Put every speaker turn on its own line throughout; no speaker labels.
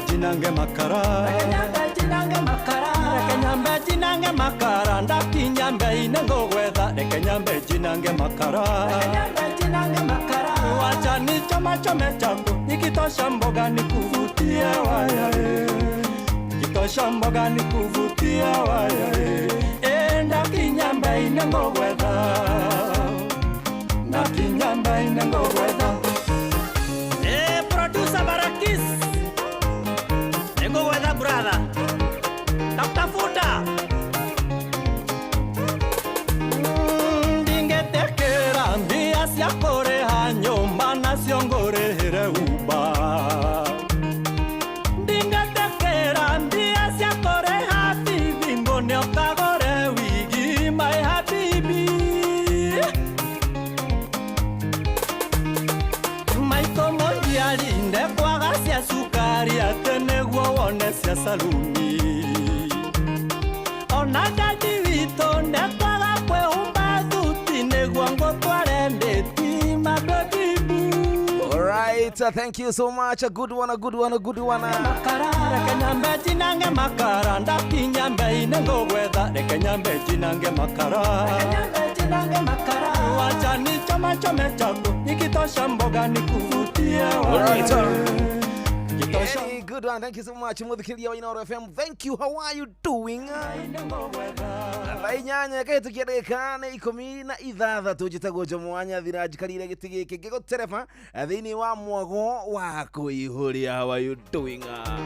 njinange makara. Reke nyambe njinange makara. Reke nyambe njinange makara. Ndakinya mbei-inĩ ngũgwetha. Reke nyambe njinange makara. Reke nyambe njinange makara. Wacha nichoma chome chako nikitosha mboga nikuvutie waya eh. Nikitosha mboga nikuvutie waya eh. Eh, ndakinya mbei-inĩ ngũgwetha. Ndakinya mbei-inĩ ngũgwetha. Eh, producer Barakis. Nĩngũgwetha brother. Takutafuta. Ndingĩtĩkĩra mbia cia kũrĩha nyũmba nacio ngũrĩhĩre uba. Ndingĩtĩkĩra mbia cia kũrĩha bibi ngũne ũkagũre wigi my habibi. Maitũ mũnjiari ndekwaga cia cukari atĩ nĩguo wone cia saluni. Ona dadi witũ ndekwaga kwĩhumba thuti nĩguo ngũtware ndĩti my baby boo.
All right, thank you so much. A good one, a good one, a good one.
Makara reke nyambe njinange makara ndakinya mbei-inĩ ngũgwetha reke nyambe njinange makara. Reke nyambe njinange makara. Wacha nichoma chome chako nikitosha mboga nikuvutie
All right,
Nikitosha
Very good one. Thank you so much. Muthikiria wa Inooro FM. Thank you. How are you doing? Thaa inyanya kahĩtũkia ndagĩka nĩ 16 njĩtagwo Jomo wa Nyathira njikarĩire gĩtĩ gĩkĩ ngĩgũtereba thĩinĩ wa mwago wa kũihũria. How are you doing? Ah.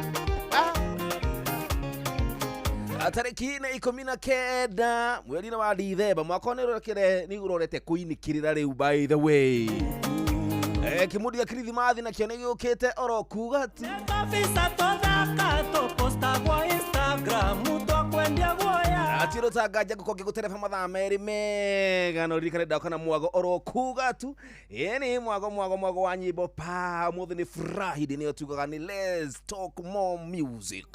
Tarĩki nĩ 19 mweri-inĩ wa Dithemba mwaka nĩ ũrorete kũinĩkĩrĩra rĩu by the way. Kĩmundi gĩa kirithimathi nakĩo nĩ gĩũkĩte oro kuga tu.
Kabisa tũthaka tũpostagwo Instagram twakwendia guoya.
Atirå tanga ngũkorwo ngĩgũtereba mathaa merĩ mega no ririkane ndoka na mwago oro kuga tu ĩni mwago mwago mwago wa nyĩmbo pa ũmũthĩ nĩ Friday nĩyo tugaga nĩ let's talk more music.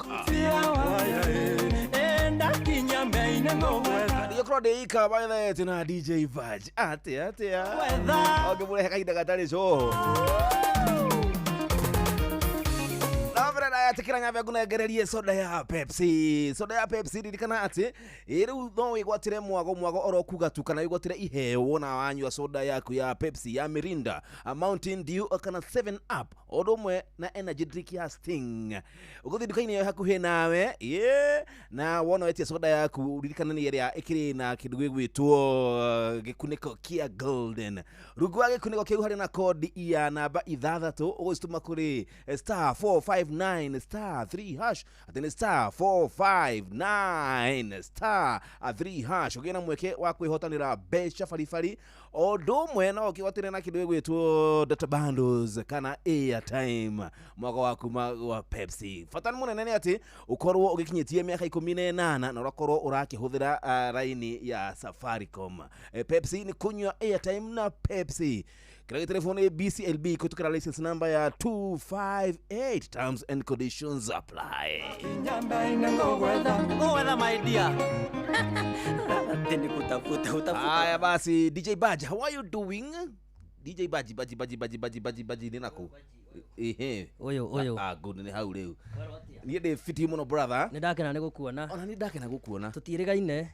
Ndakinya mbei-inĩ ngũgwetha.
Ndigĩkorwo ndĩ ika by the way twĩna DJ Vaj atĩa atĩa
Gwetha.
ũngĩmũrehe kahinda gatarĩ coho Ndabere ndayatĩkĩra nyambe ngũnengererie soda ya Pepsi. Soda ya Pepsi ririkana atĩ ĩ rĩu no wĩgwatĩre mwago mwago oro kuga tu kana wĩgwatĩre iheo wona wanyua soda yaku ya Pepsi ya Mirinda, a Mountain Dew kana 7 Up o ũndũ ũmwe na energy drink ya Sting. Ũgũthiĩ nduka-inĩ ĩyo hakuhĩ nawe ĩ na wona wetia soda yaku ririkana nĩ ĩrĩa ĩkĩrĩ na kĩndũ gĩgwĩtwo gĩkunĩko kĩa golden. Rungu wa gĩkunĩko kĩu harĩ na kodi ya namba ithathatũ ũgũcitũma kũrĩ star 459 star 3 hash atĩ nĩ star 459 star 3 hash ũgĩe na mweke wa kwĩhotanĩra mbeca baribari o ũndũ ũmwe no ũkĩgwatĩre na kĩndũ gĩgwĩtwo data bundles kana airtime mwaka wa kuma wa Pepsi. Bata mũnene nĩ atĩ ũkorwo ũgĩkinyĩtie mĩaka 18 na ũrakorwo ũrakĩhũthĩra raini ya Safaricom. Pepsi nĩ kunywa airtime na Pepsi. Kĩrĩa gĩterefo nĩ BCLB kũhĩtũkĩra license number ya 258. Terms and conditions apply.
Kinya mbei-inĩ ngũgwetha. Ngũgwetha my dear. Ati nikutafuta utafuta.
Haya basi DJ Baji, how are you doing? DJ Baji Baji Baji Baji Baji Baji Baji nĩ nakũ? Ehe.
Ũyũ ũyũ.
Ah, good nĩ hau rĩu. Niĩ ndĩ fiti mũno brother.
Nĩ ndakena nĩ gũkuona.
Ona nĩ ndakena gũkuona.
Tũtiĩrĩgaine.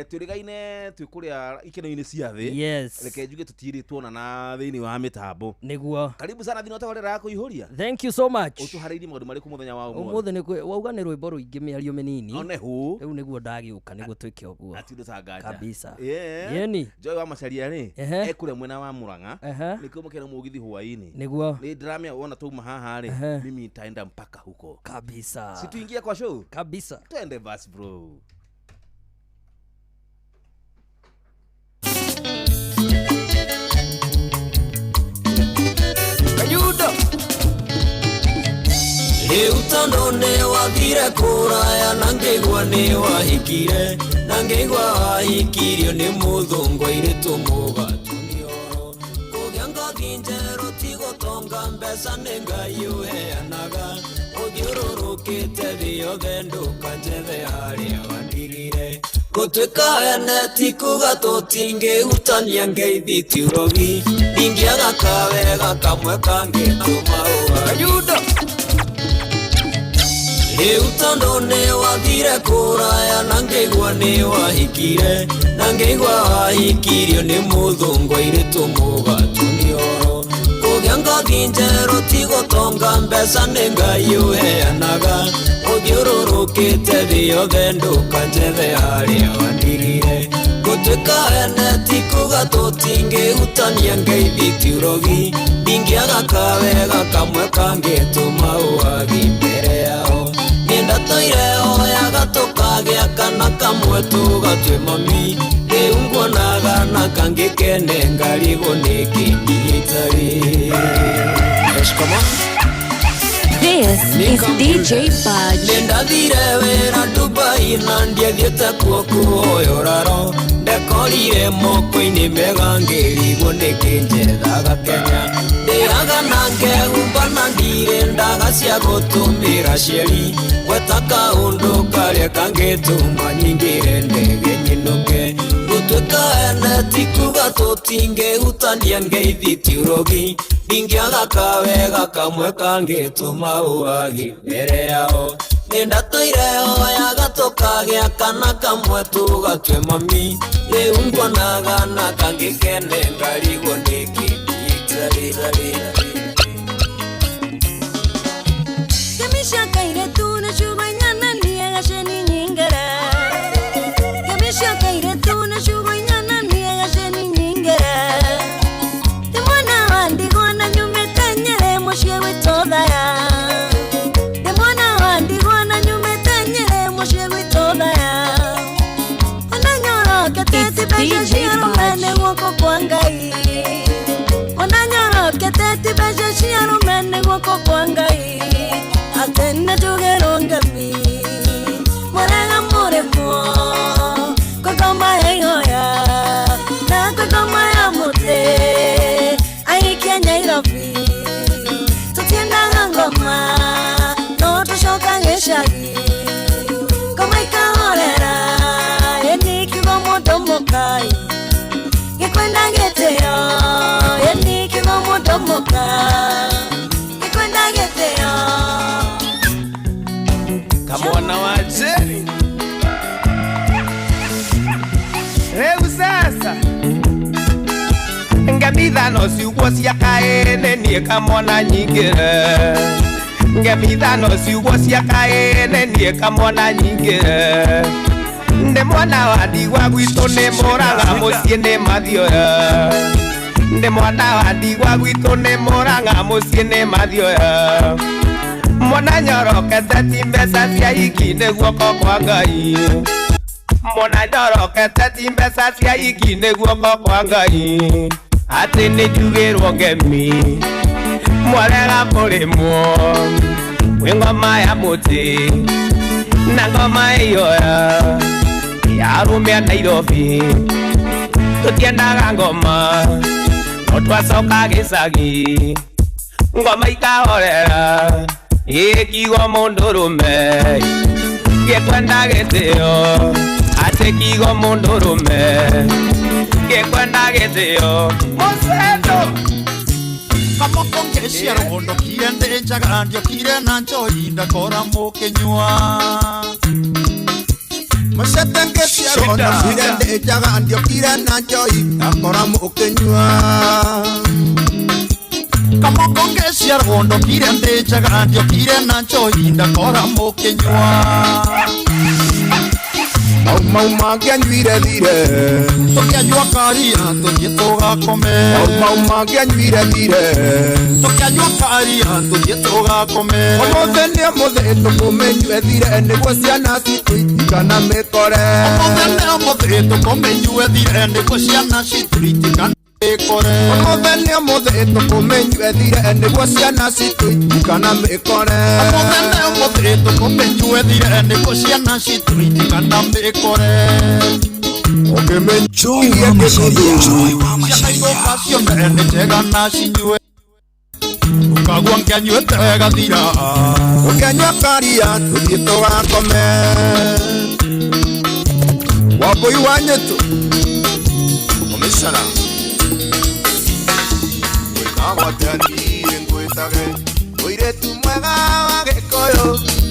Twĩrĩgaine twĩ kũrĩa ikeno-inĩ cia thĩ.
Yes.
Reke njuge tũtirĩ tuonana thĩinĩ wa mĩtambo.
Nĩguo.
Karibu sana thĩinĩ wa tabarĩra ya kũihũria.
Thank you so much.
Ũtũharĩirie maũndũ marĩkũ mũthenya wa ũmũthĩ?
Ũmũthĩ nĩ wauga nĩ rwĩmbo rũingĩ mĩario mĩnini.
One hũ.
Rĩu nĩguo ndagĩũka nĩguo twĩke ũguo.
Atindo ta nganja.
Kabisa.
Yeah.
Yeni.
Joy wa Macharia rĩ
Ehe.
ekũrĩa mwena wa Murang'a
Ehe.
nĩkĩo mũkĩra mũgithi hwaĩ-inĩ.
Nĩguo.
Nĩ ndĩramenya wona twauma haha rĩ
Ehe.
mimi nitaenda mpaka huko.
Kabisa.
Si tuingie kwa show?
Kabisa.
Twende basi bro.
Kayudo Rĩu tondũ nĩ wathire kũraya na ngĩigua nĩ wahikire na ngĩigua wahikirio nĩ mũthũngũ airĩtu mũgatu nĩ oro kũgĩa ngothi njerũ ti gũtonga mbeca nĩ Ngai ũheanaga ũthiũrũrũkĩte thĩ yothe ndũkanjethe harĩa wandigire gũtuĩka ene ti kuga tũtingĩhutania ngeithi ti ũrogi ndingĩaga kawega kamwe kangĩtũma ũwa Kayudo. Rĩu tondũ nĩ wathire kũraya na ngĩigua nĩ wahikire na ngĩigua wahikirio nĩ mũthũngũ airĩtu mũgatunĩoro kũgĩa ngothi njerũ ti gũtonga mbeca nĩ Ngai ũheanaga ũthiũrũrũkĩte thĩ yothe ndũkanjethe harĩa wandigire gũtuĩka ene ti kuga tũtingĩhutania ngeithi ti ũrogi ndingĩaga kawega kamwe kangĩtũma ũwagi mbere yao nĩndatũire hoyaga tũkagĩa kana kamwe tũgatue mami rĩu nguonaga na kangĩ kene ngarigwo nĩkĩ niĩ itarĩ.
This is DJ Budge.
Nĩndathire wĩra Dubai na ndiathiĩte kuo kuoya ũraro ndekorire moko-inĩ mega ngĩrigwo nĩkĩ njethaga Kenya ndĩaga na ngehumba na ndirĩ ndaga cia gũtũmĩra cieri gweta kaũndũ karĩa kangĩtũma nyingĩre ndege nyinũke gũtuĩka ene ti kuga tũtingĩhutania ngeithi ti ũrogi ndingĩaga kawega kamwe kangĩtũma ũwagi mbere yao nĩndatũire hoyaga tũkagĩa kana kamwe tũgatue mami rĩu nguonaga na kangĩ kene ngarigwo nĩkĩ niĩ itarĩ.
It's DJ Budge.
Kamwana wa Jerry. Rĩu sasa ngemithano ciugo cia kaene niĩ kamwana nyingĩre ngemithano ciugo cia kaene niĩ kamwana nyingĩre ndĩ mwana wa ndigwa gwitũ nĩ mũraga mũciĩ nĩ mathioya ndĩ mwana wa ndigwa gwitũ nĩ mũraga mũciĩ nĩ mathioya mwana nyorokete ti mbeca cia hiki nĩ guoko kwa Ngai mwana nyorokete ti mbeca cia hiki nĩ guoko kwa Ngai atĩ nĩ njugĩrwo ngemi mwarega kũrĩmwo kwĩ ngoma ya mũtĩ na ngoma ĩyoya ya arũme a Nairobi tũtiendaga ngoma no twacoka gĩcagi ngoma ikahorera ĩkiugo mũndũrũme gĩkwenda gĩtĩo atĩ kiugo mũndũrũme gĩkwenda gĩtĩo mũcendo
Kamoko ngeshia rugondo kire ndenjaga ndiokire na njohi ndakora mukinyua
Machete ngeshia rugondo kire ndenjaga ndiokire na njohi ndakora mukinyua
Kamoko ngeshia rugondo kire ndenjaga ndiokire na njohi ndakora mukinyua
Mau mau mangĩanyuire thire
Tũkĩanyua karia tũthiĩ tũgakome
Mau mau mangĩanyuire thire
Tũkĩanyua karia tũthiĩ tũgakome
Ũmũthĩ nĩ ũmũthĩ tũkũmĩnyue thire nĩguo ciana citũ itikana mĩkore
Ũmũthĩ nĩ ũmũthĩ tũkũmĩnyue thire nĩguo ciana citũ itikana mĩkore
Ũmũthĩ nĩ ũmũthĩ tũkũmĩnyue thire nĩguo ciana citũ itikana mĩkore
Ũmũthĩ nĩ ũmũthĩ tũkũmĩnyue thire nĩguo ciana citũ itikana mĩkore
Ũkĩmĩnyuirie kĩnuthu
Ciana ithũka ciothe nĩ njega na cinyue Ũkagua ngĩanyuĩte gathira
Ũkĩanyua karia tũthiĩ tũgakome Wambũi wa Nyĩtũ Commissioner Gwĩtagwo atĩa niĩ ngwĩtage mũirĩtu mwega wa Gĩkũyũ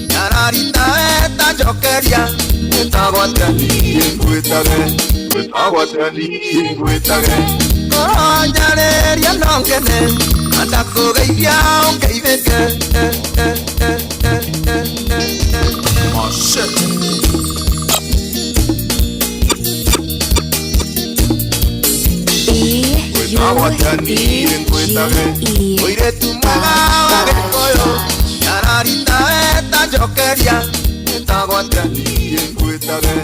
na Nyararita weta njokeria Wĩtagwo atĩa niĩ ngwĩtage Wĩtagwo atĩa niĩ ngwĩtage Korwo njarĩria no ngene Na ndakũgeithia ũngeithĩke
Oh shit.
Wĩtagwo atĩa niĩ ngwĩtage Mũirĩtu mwega wa Gĩkũyũ Nyararita weta njokeria Wĩtagwo atĩa niĩ ngwĩtage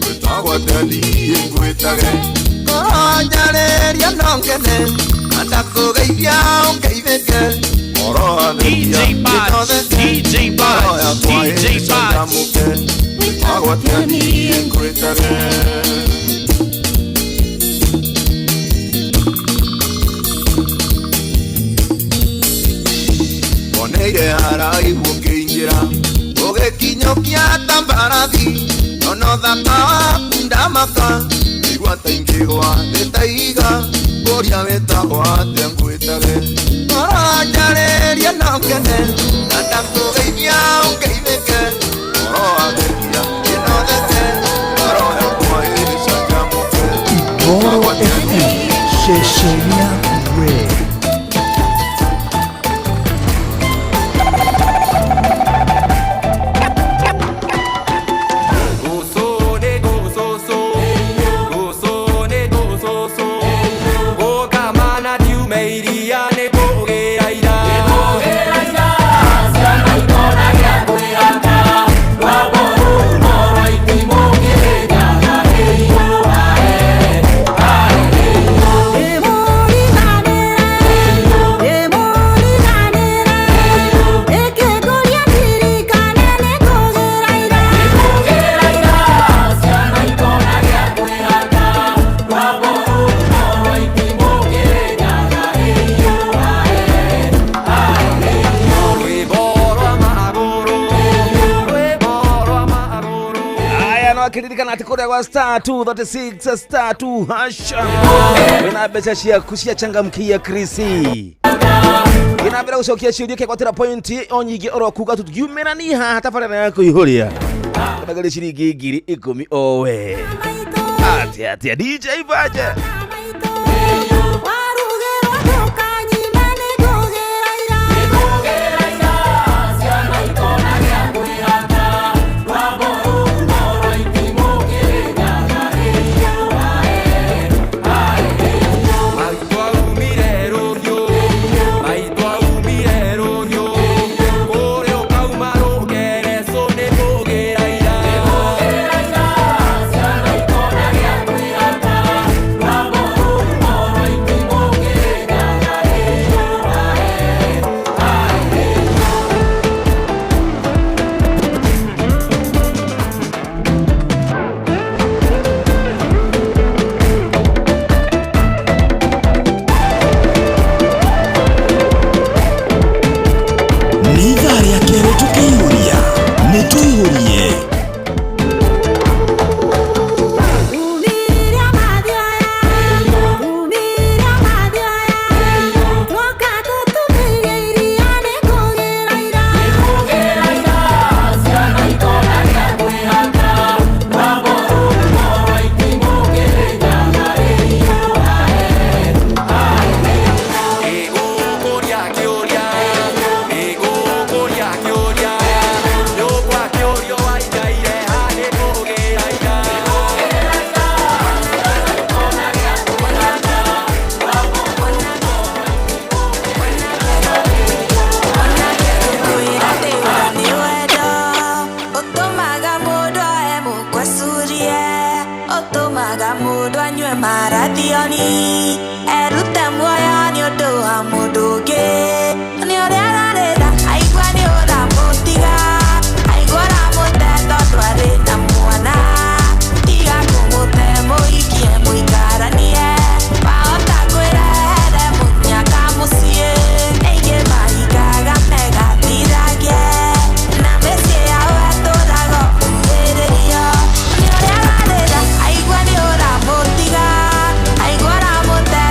Wĩtagwo atĩa niĩ ngwĩtage Korwo njarĩria no ngene Na ndakũgeithia ũngeithĩke
DJ Budge, DJ Budge, DJ Budge.
Wĩtagwo atĩa niĩ ngwĩtage Oneire haraihu ũkĩingĩra ũgĩkinyũkia ta mbarathi nono thaka waku ndamaka igua ta ingĩgwa thĩ ta ihiga ngũria wĩtagwo atĩa ngwĩtage Korwo njarĩria no ngene na ndakũgeithia ũngeithĩke Ngoro wageria ĩno theke ngoro yakwa ĩcanjamũke
Inooro FM ceceni yaku we.
Aya no akiririkana atĩ kũrĩa gwa star 236 star 2 hash wĩna mbeca ciaku cia changamkia Krisi ina mbere gũcokia ciũria kĩgwatĩra pointi o nyingĩ oro kuga tũtiumĩra ni haha tabarĩra ya kũihũria kũnagĩrĩ ciringi 10,000 o we atĩa atĩa DJ Baje
Nĩ ithaa rĩa kerĩ tũkĩihũria nĩ tũihũrie.
Ũtũmaga mũndũ ae mũkwacurie ũtũmaga mũndũ anyue marathioni erute muoyo nĩ ũndũ wa mũndũ ũngĩ nĩ ũrĩa ararĩra aigua nĩ ũramũtiga aigua ũramũte tondũ arĩ na mwana tiga kũmũte mũhikie mũikaranie wahota kwĩrehere mũnyaka mũciĩ aingĩ mahingaga megathiragie na mĩciĩ yao ĩtũraga ũmĩrĩrio nĩ ũrĩa ararĩra aigua nĩ ũramũtiga aigua ũramũte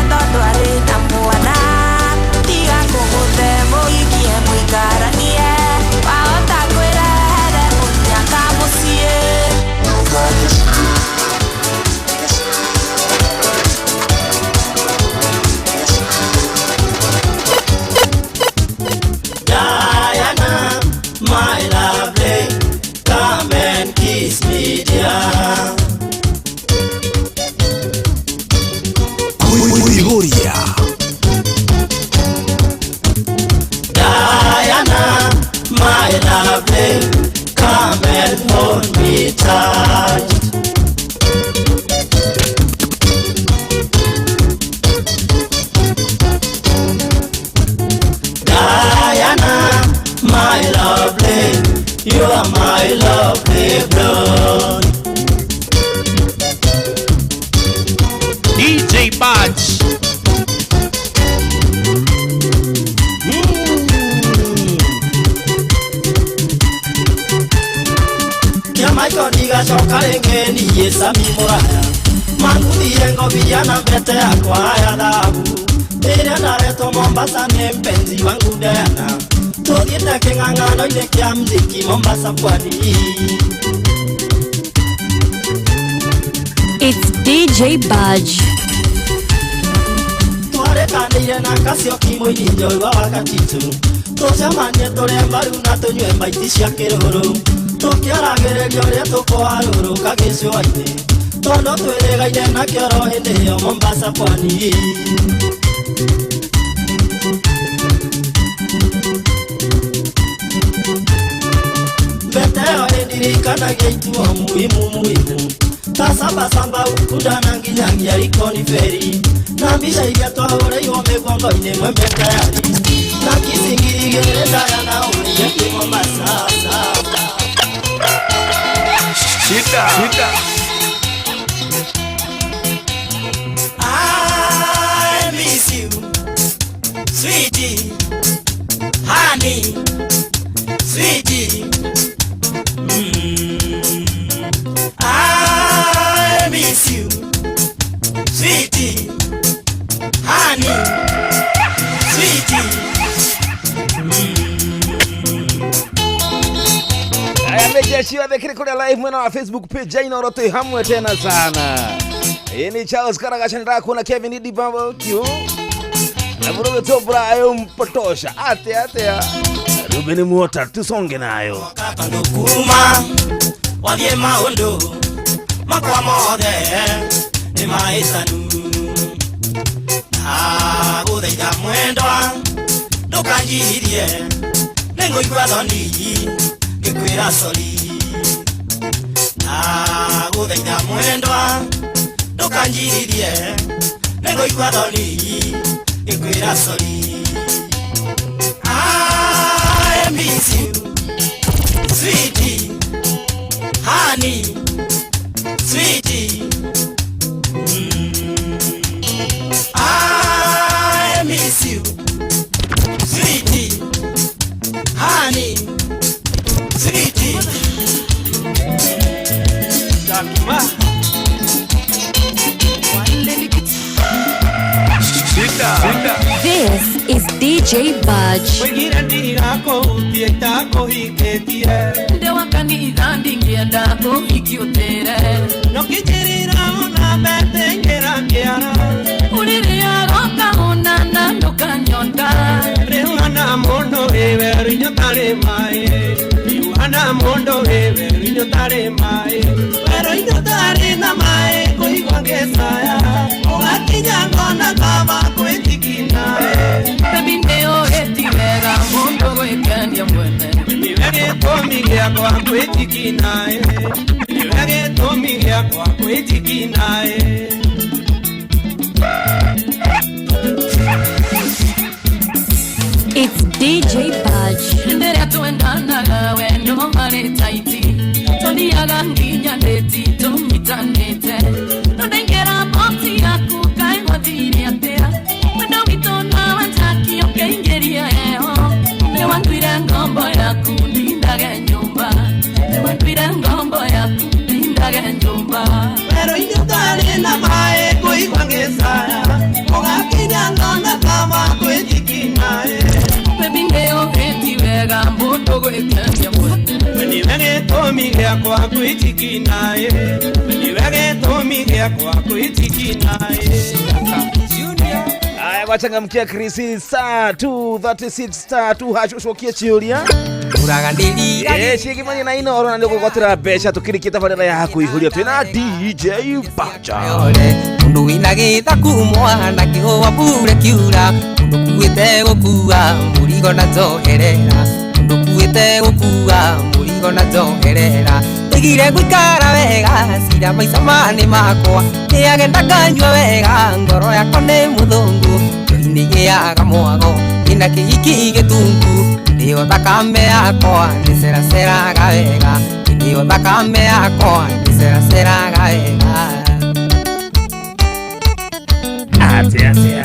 my lovely, come and hold me tight. Diana, my lovely, you are my lovely blood.
DJ Badge.
Kĩamaiko ndigacoka rĩngĩ niĩ Sami mũraya, manguthie ngobia na mbete yakwa ya thahabu. Rĩrĩa ndaretwo Mombasa nĩ mpenzi wangu Diana, tũthiĩte kĩng'ang'ano-inĩ kĩa mziki Mombasa pwani.
It's DJ Budge.
Twarĩkanĩire na Kasioki mũini njorua wa Gatitu, tũcemanie tũrĩe mbaru na tũnyue maiti cia kĩrũrũ, tũkĩaragĩrĩria ũrĩa tũkũharũrũka gĩcũa-inĩ, tondũ twĩrĩgaine na kĩoro hĩndĩ ĩyo Mombasa pwani. Mbete ĩyo ĩndirikanagia itua muhimu muhimu, ta sambasamba ukunda na nginyagia Likoni Ferry, na mbica iria twahũrĩirwo mĩgongo-inĩ mwembe tayari, na kisingiri igĩrĩ ndaya na ũrie kĩ Mombasa.
Shida. Shida.
I miss you, sweetie, honey, sweetie. I miss you, sweetie, honey, sweetie.
Aya mejeshi wa thekiri kuria live mwena wa Facebook page ya Inooro twĩ hamwe tena sana. Hii ni Charles Karagacha ndirakuona Kevin Idi Bamba Q. Na Muruge to Brian Mpotosha. Ate ate. Ruben Muota tusonge nayo.
Kuma wathie maundu makwa mothe nĩ maĩcanu, ndagũthaitha mwendwa ndũkanjirie, nĩngũigua thoni ngĩkwĩra sori. Ndagũthaitha mwendwa ndũkanjirie, nĩngũigua thoni ngĩkwĩra sori. I miss you, sweetie, honey, sweetie. I miss you, sweetie, honey, sweetie.
Shida. Shida.
This is DJ Budge.
Wĩgira ndirakuhutie itakũhikĩtie,
Ndewa kanitha ndingĩenda kũhiki ũtĩre,
nokĩnjĩrĩra ona mbete ingĩra kĩara,
ũrĩrĩa roka ũnana ndũkanyonda,
rĩu hana mũndũ wĩ werũ-inĩ ũtarĩ maĩ, rĩu hana mũndũ wĩ werũ-inĩ ũtarĩ maĩ, werũ-inĩ ũtarĩ na maĩ kũigua ngĩcaya, ũgakinya ngona kaba kwĩtikinaĩ.
Baby nĩũĩ ti wega mũndũ gwĩkenia mwene,
Nĩwe gĩtũmi gĩakwa kwĩtikinaĩ, nĩwe gĩtũmi gĩakwa kwĩtikinaĩ.
It's DJ Budge.
Rĩrĩa twendanaga wendo warĩ taiti, tũthiaga nginya ndĩti tũnyitanĩte, no ndaingĩra box yaku kaĩ gwathire atĩa, wendo witũ nawe Jackie ũkĩingĩria heho, nĩwanduire ngombo yaku ndindage nyũmba, nĩwanduire ngombo yaku ndindage nyũmba.
Werũ-inĩ ũtarĩ na maĩ kũigua ngĩcaya, ũgakinya ngona kaba kwĩtikinaĩ.
Baby nĩũĩ ti wega mũndũ gwĩkenia mwene,
Nĩwe gĩtũmi gĩakwa kwĩtikinaĩ, nĩwe gĩtũmi gĩakwa kwĩtikinaĩ.
Aya gwachangamkia Chris star 236 star 2 hash ucokie ciũria. Ciĩgimanie na Inooro na nĩũkũgwatĩra mbeca tũkĩrĩkia tabarĩra ya kũihũria twĩna DJ Bacha.
Mundu wina gĩthaku mwana kĩhũa mbure kiura, mundu kuĩte gũkua mũrigo na njoherera, mundu kuĩte hote gũkua mũrigo na njoherera ndigire gũikara wega cira maica mani makwa nĩagenda nganyua wega ngoro yakwa nĩ mũthũngũ nĩgĩaga mwago ina kĩhiki gĩtungu nĩyo thakame yakwa nĩceraceraga wega nĩyo thakame yakwa nĩceraceraga wega.
Atia atia.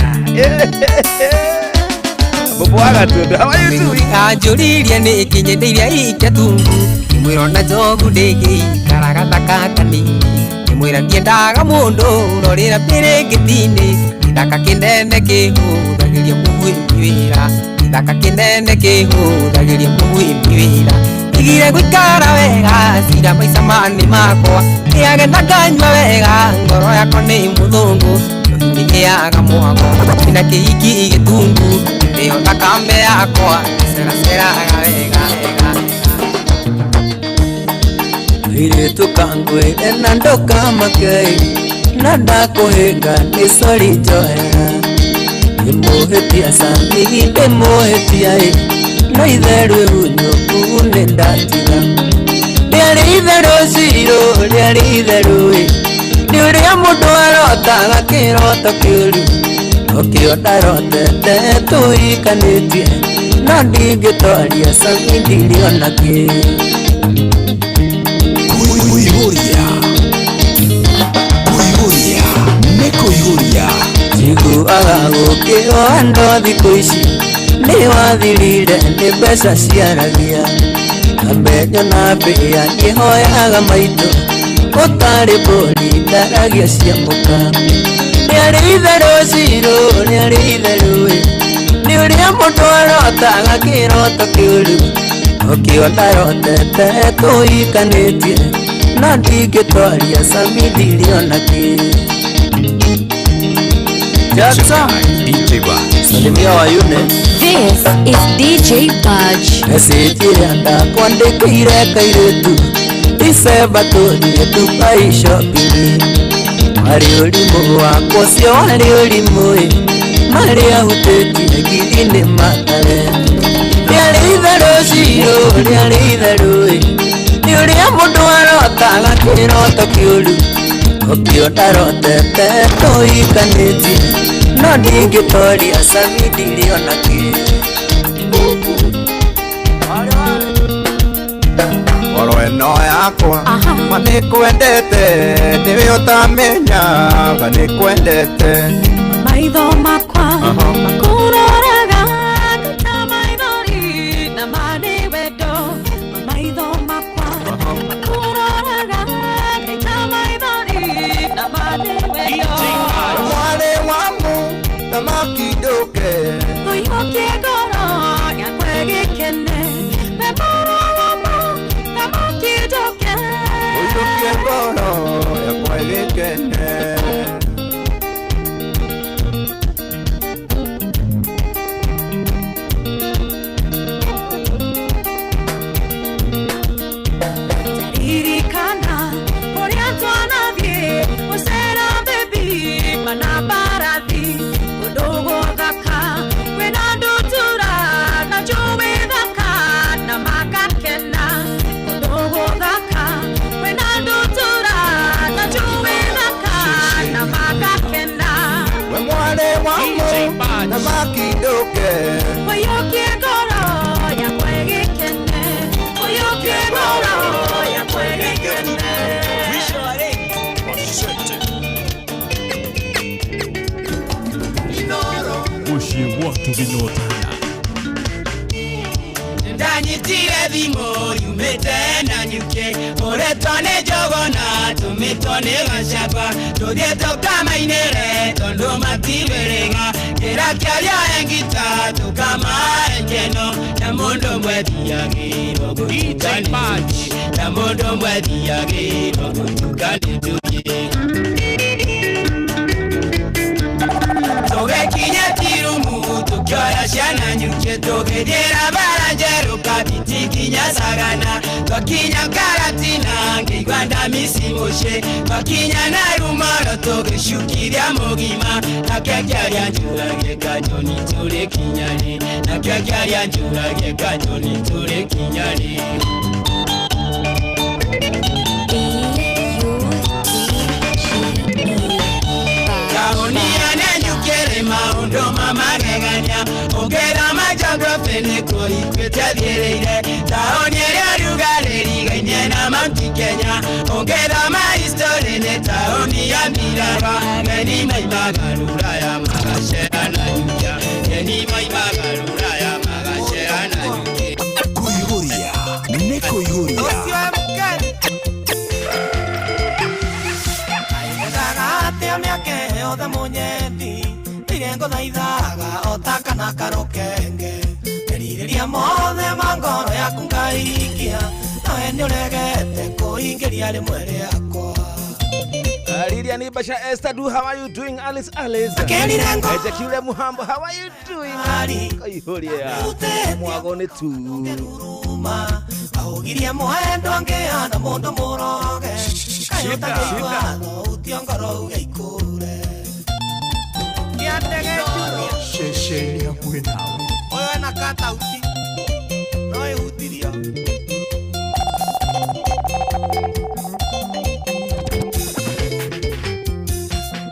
Bobo Gatunda, how are you doing?
Anjũririe nĩkĩ nyendeire iketungu ndĩmwĩra ona njogu ndĩngĩikara gathaka kanini ndĩmwĩra ndiendaga mũndũ ũrorĩra bĩrĩngĩti-inĩ gĩthaka kĩnene kĩhũthagĩria mũguĩmi wĩra gĩthaka kĩnene kĩhũthagĩria mũguĩmi wĩra ndigire gũikara wega cira maica mani makwa nĩagenda nganyua wega ngoro yakwa nĩ mũthũngũ nĩgĩaga mwago ina kĩhiki gĩtungu nĩyo thakame yakwa nĩceraceraga wega.
Airĩtu kangwĩre na ndũkamake na ndakũhĩnga nĩ sorry njohera ndĩmũhĩtia cami ndĩmũhĩtia ĩ no itherũ ĩhunyũku nĩ ndatiga rĩarĩ itherũ cirũ rĩarĩ itherũ ĩ nĩ ũrĩa mũndũ arotaga kĩroto kĩũru nokĩo ndarotete tũhikanĩtie no ndingĩtoria cami ndirĩ ona kĩ.
Kuihuria Kuihuria nĩ kũihũria
njiguaga gũkĩrwo andũ thikũ ici nĩ wathirire nĩ mbeca ciaragia kamenyo na mbĩa nĩhoyaga maitũ ũtarĩ mbũri ndaragia cia mũka rĩarĩ itherũ cirũ rĩarĩ itherũ ĩ nĩ ũrĩa mũndũ arotaga kĩroto kĩũru nokĩo ndarotete tũhikanĩtie no ndingĩtoria cami ndirĩ ona kĩ. Jackson
DJ Budge.
Salimia Wayune.
This is DJ Budge.
Message ĩrĩa ndakwandĩkĩire kairĩtu December tũthiĩ Dubai shopping warĩ ũrimũ wakwa ũcio warĩ ũrimũ ĩ marĩa hutĩtie ngiri nĩ matare rĩarĩ itherũ cirũ rĩarĩ itherũ ĩ nĩ ũrĩa mũndũ arotaga kĩroto kĩũru nokĩo ndarotete tũhikanĩtie no ndingĩtoria cami ndirĩ ona kĩ.
Ngoro ĩno yakwa ma nĩkwendete nĩwe ũtamenyaga nĩkwendete
maitho makwa makũroraga ta maithori na ma nĩ wendo maitho makwa makũroraga ta maithori na ma nĩ wendo
mwarĩ wa mũthamaki ndũke
ũiyũkie ngoro yakwa ĩgĩkene we mwarĩ wa mũthamaki ndũke
ũiyũkie ngoro yakwa ĩgĩkene.
Ririkana ũrĩa twanathiĩ gũcera baby mana mbarathi kũndũ gũthaka kwĩna ndutura na njũĩ thaka na makakena kũndũ gũthaka kwĩna ndutura na njũĩ thaka na makakena
We mwarĩ wa mũthamaki ndũke
ũiyũkie ngoro yakwa ĩgĩkene ũiyũkie ngoro yakwa ĩgĩkene.
Mũciĩ watu gĩnyotana
Ndanyitire thimũ yumĩte na nyuke ũretwo nĩ njogona tũmĩtwo nĩ gacamba tũthiĩ tũkamainĩre tondũ matirwĩrĩga kĩra kĩaria engita tũkamae keno na mũndũ mwethiagĩrwo gũtuka nĩ tũthiĩ na mũndũ mwethiagĩrwo gũtuka nĩ tũthiĩ tũgĩkinya tirumu tũkĩoya ciana nyuke tũgĩthiĩra bara njerũ kabiti nginya sagana Twakinya Karatina ngĩigua ndamici mũciĩ. Twakinya Narumoro tũgĩcukiria mũgima. Nake akĩaria njũragie kanyoni tũrĩ kinya rĩ. Nake akĩaria njũragie kanyoni tũrĩ kinya rĩ. Taũni ya Nanyuki maũndũ ma magegania. Ũngĩthoma geography nĩkuo ituĩte thiĩrĩire. Taũni ĩrĩa rugarĩ ĩrigainie na Mount Kenya. Ũngĩthoma history nĩ taũni ya mbirarwa. Ageni maimaga rũraya magacera Nanyuki. Ageni maimaga rũraya magacera Nanyuki.
Kũihũria nĩ kũihũria.
Endaga atĩa mĩaka yothe mũnyendi ndirĩ ngũthaithaga o ta kana karũkenge. Merirĩria mothe ma ngoro yaku ngaikia nawe nĩũregete kũingĩria rĩmwe rĩakwa.
Lilian Ibasha Esther Du, how are you doing? Alice Alice. Ezekiel Muhambo, how are you doing? Kũihũria mwago nĩ tu.
Ahugirie mwendo ngĩhana mũndũ mũroge. Kaĩ ũtangĩigua thauti ngoro uge ikũre.
Ceceni hakuhĩ nawe.
Ũyũ ena katauti no ĩhutirio.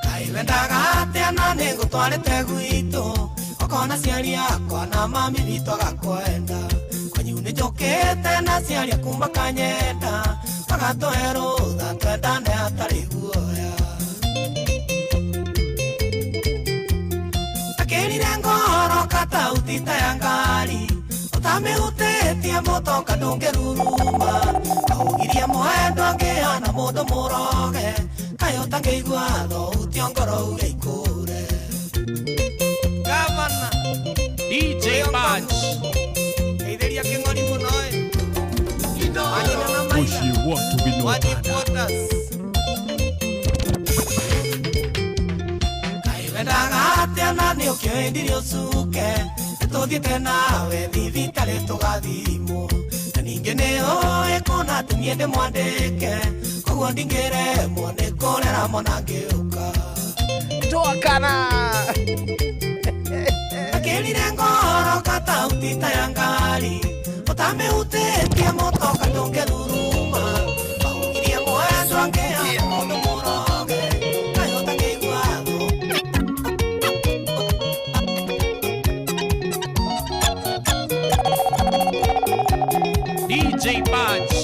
Kaĩ wendaga atĩa na nĩngũtwarĩte gwitũ. Ũkona ciari akwa na mami witũ agakwenda. Kwanyu nĩnjũkĩte na ciari aku makanyenda. Magatũhe rũtha twendane hatarĩ guoya. Akĩrire ngoro katauti ta ya ngari. Ũtamĩhutĩtie mũtoka ndũngĩruruma. Ahugirie mwendo ngĩhana mũndũ mũroge. Kaĩ ũtangĩigua thauti ngoro uge ikũre. Gavana
DJ Badge.
Geithĩria kĩng'ori mũno ĩ.
Mũciĩ wa Tũgĩnyotana.
Kaĩ wendaga atĩa na nĩũkĩũĩ ndirĩ ũcuke. Nĩtũthiĩte nawe thibitarĩ tũgathimwo. Na ningĩ nĩũĩ kuona atĩ niĩ ndĩmwandĩke. Koguo ndingĩremwo nĩ kũrera mwana ngĩũka.
Toa kana.
Akĩrire ngoro katauti ta ya ngari. Ũtamĩhutĩtie mũtoka ndũngĩruruma. Ahugirie mwendo ngĩhana mũndũ mũroge. Kaĩ ũtangĩigua thũ.
DJ Badge.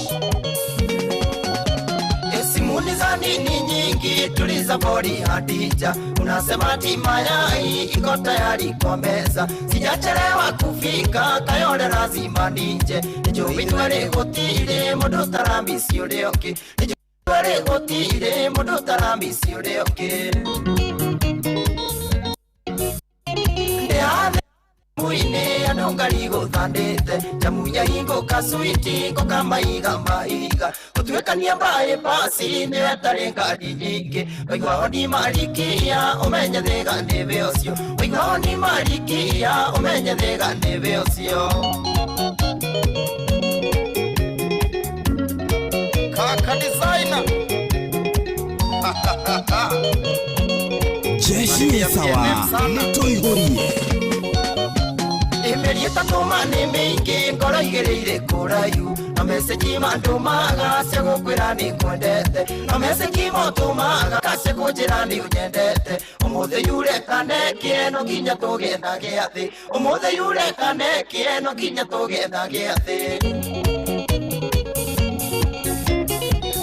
Simuliza za nini nyingi, tuliza bodi Hadija. Unasema ati mayai iko tayari kwa meza. Sijachelewa kufika Kayole lazima nije. Nijui twere gutire mundu taramisi uria ungi. Nijui twere gutire mundu taramisi uria ungi. Muine andu ngari guthandite jamunya hingo kasuiti ngoka maiga maiga gutuikania mbaĩ pasi nĩ wetarĩ ngari nyingĩ waigua honi marikia ũmenye thĩga nĩwe ũcio waigua honi marikia ũmenye thĩga nĩwe ũcio.
Kaka designer.
Jeshi nĩ sawa nĩtũihũrie.
Mĩeri ĩtatũ ma nĩ mĩingĩ ngoro igĩrĩire kũraihu na message mandũmaga cia gũkwĩra nĩ ngwendete na message motũmaga cia kũnjĩra nĩ ũnyendete ũmũthĩ yure kaneke no nginya tũgĩe na gĩathĩ ũmũthĩ yure kaneke no nginya tũgĩe na gĩathĩ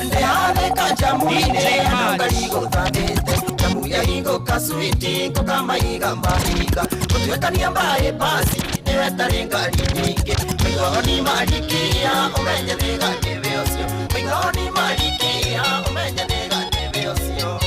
ndĩhathĩka njamu-inĩ andũ ngari gũthandĩte njamu ya hingo kasuiti ngoka maiga mahiga gũtuĩkania mbaĩ pasi nĩwetarĩ ngari nyingĩ waigua honi marikia ũmenye thĩga nĩwe ũcio waigua honi marikia ũmenye thĩga nĩwe ũcio.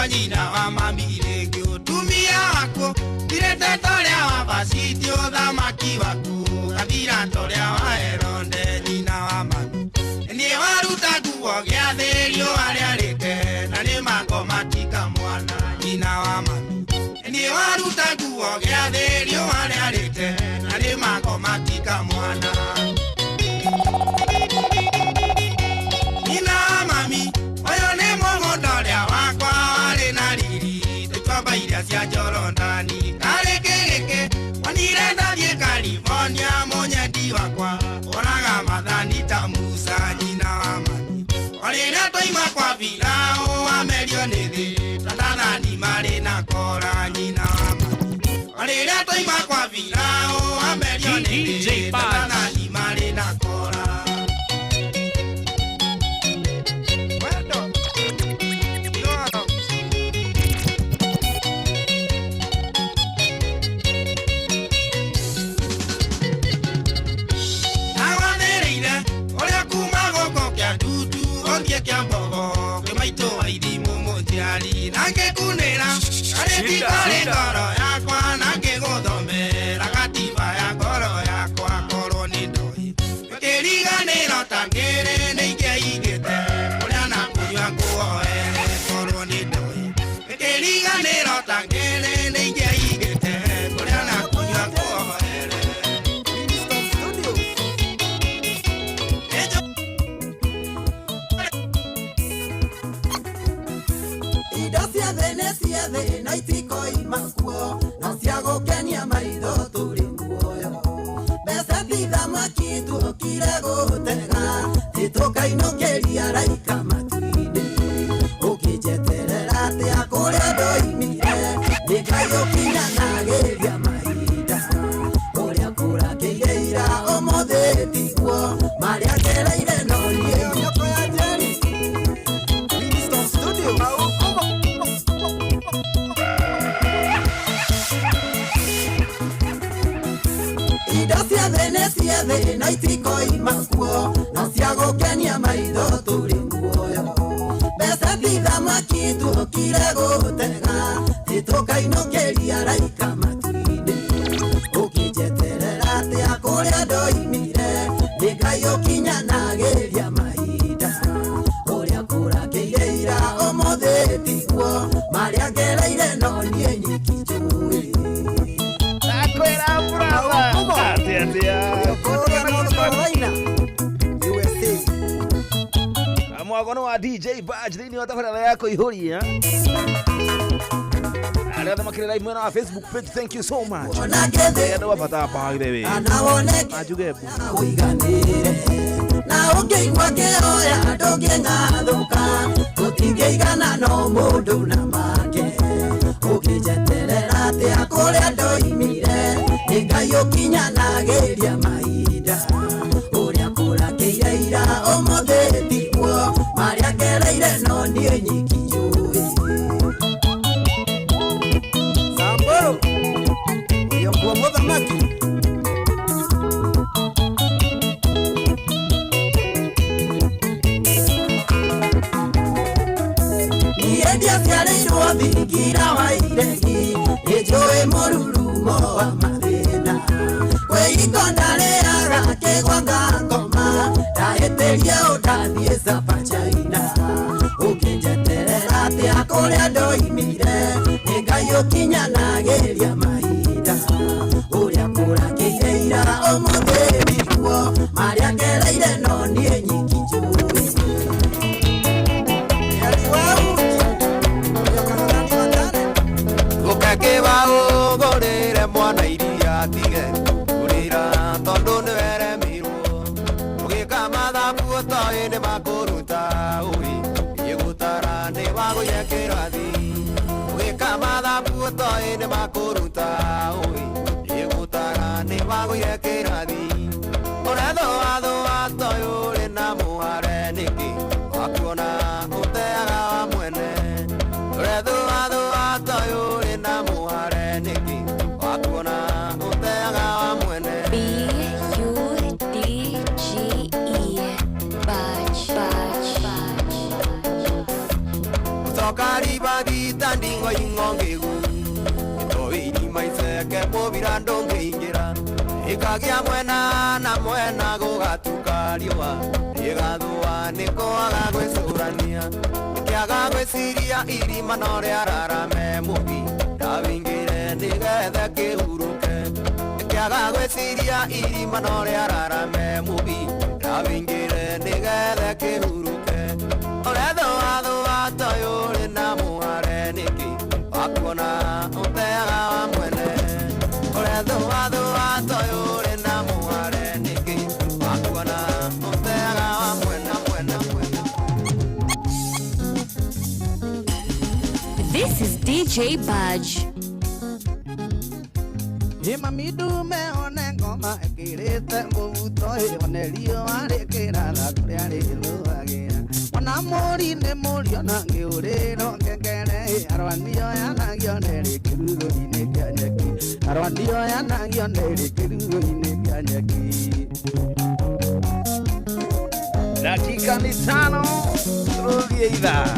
Nyina wa mami rĩngĩ ũtumia waku ndirĩte ta ũrĩa wa Vashiti ũthamaki waku gathira ta ũrĩa wa Herode nyina wa
yakwa Oraga mathani ta Musa nyina wa mami Orĩrĩa twaima kwa Firaũ amerio nĩ thĩ Tatathani marĩ na kora nyina wa mami Orĩrĩa twaima kwa Firaũ amerio nĩ thĩ Tatathani marĩ na kora Ngoro yakwa na ngĩgũthomera gatiba ya ngoro yakwa korwo nĩ ndoĩ Kĩriganĩro ta ngĩrĩ nĩ ingĩaigĩte kũrĩa na kũnyua nguoere korwo nĩ ndoĩ Kĩriganĩro ta ngĩrĩ nĩ ingĩaigĩte kũrĩa na kũnyua nguoere
Indo cia thĩ nĩ cia thĩ na itikoima kuo no cia gũkenia maitho tũrĩ muoyo mbeca ti thamaki tuokire gũtega titũkainũkĩria raika matu-inĩ ũkĩnjeterera atĩa kũrĩa ndoimire nĩ Ngai ũkinyanagĩria mahinda ũrĩa kũrakĩire ira ũmũthĩ tiguo marĩa ngereire no niĩ nyoko ya Njeri Winston Studio Indo cia thĩ nĩ cia thĩ na itikoima kuo no cia gũkenia maitho tũrĩ muoyo mbeca ti thamaki tuokire gũtega titũkainũkĩria raika matu-inĩ ũkĩnjeterera atĩa kũrĩa ndoimire nĩ Ngai ũkinyanagĩria mahinda ũrĩa kũrakĩire ira ũmũthĩ tiguo marĩa ngereire no niĩ nyiki njũĩ
Nakwĩra brother atĩa atĩa mwagono wa DJ Badge thĩinĩ wa tabarĩra ya kũihũria arĩa othe makĩrĩ live mwena wa Facebook page thank you so much andũ a bata by the way majuge mbu
na ũngĩigua ngĩhoya ndũngĩng'athũka tũtingĩigana no mũndũ na make ũkĩnjeterera atĩa kũrĩa ndoimire nĩ Ngai ũkinyanagĩria mahinda ũrĩa kũrakĩire ira ũmũthĩ tiguo marĩa ngereire no niĩ nyiki njũĩ Samburu ũrĩa mũthamaki Niĩ ndiaciarĩirwo thingira wa iregi nĩnjũĩ mũrurumo wa mathĩna kwĩhingo ndarĩaga kĩgwa ngakoma ndahĩtĩrie ũndathiĩ Sapa China ũkĩnjeterera atĩa kũrĩa ndoimire nĩ Ngai ũkinyanagĩria mahinda ũrĩa kũrakĩire ira ũmũthĩ tiguo marĩa ngereire no niĩ nyiki njũĩ
Ũkakĩbaũgũrĩre mwana iria atige kũrĩra tondũ nĩweremirwo ũgĩka mathabu ũtoĩ nĩmakũruta ũĩ ĩgũtara nĩwagũire kĩrathi ũgĩka mathabu ũtoĩ nĩmakũruta ũĩ ĩgũtara nĩwagũire kĩrathi ũrethũathũa toĩ ũrĩ na mũhare nĩkĩ wakuona ũteaga wa mwene ũrethũathũa toĩ ũrĩ na mũhare nĩkĩ wakuona ũteaga wa mwene
B-U-D-G-E Badge Badge Badge
Kutoka ribathi ta ndingo ing'ongĩgu itoĩirima iceke mũbira ndũngĩingĩra ĩkagĩa mwena na mwena gũgatuka riũa ĩgathũa nĩ kwaga gwĩcũrania ĩkĩaga gwĩciria irima no rĩararame mũbi ndawĩingĩre nĩgetha kĩhurũke ĩkĩaga gwĩciria irima no rĩararame mũbi ndawĩingĩre nĩgetha kĩhurũke ũrethũathũa toĩ ũrĩ na mũhare nĩkĩ wakuona ũteaga wa mwene ũrethũathũa toĩ ũrĩ na mũhare nĩkĩ
DJ Budge.
Mamidume one ngoma ĩkĩrĩte mũbuto one riũa rĩkĩratha kũrĩa rĩthũagĩra ona mũri nĩ mũri ona ngĩũrĩrwo ngengere arwanio yanagio nĩ kĩrugo-inĩ kĩa nyeki arwanio yanagio nĩ kĩrugo-inĩ kĩa nyeki.
Dakika ni 5 turudie ithaa.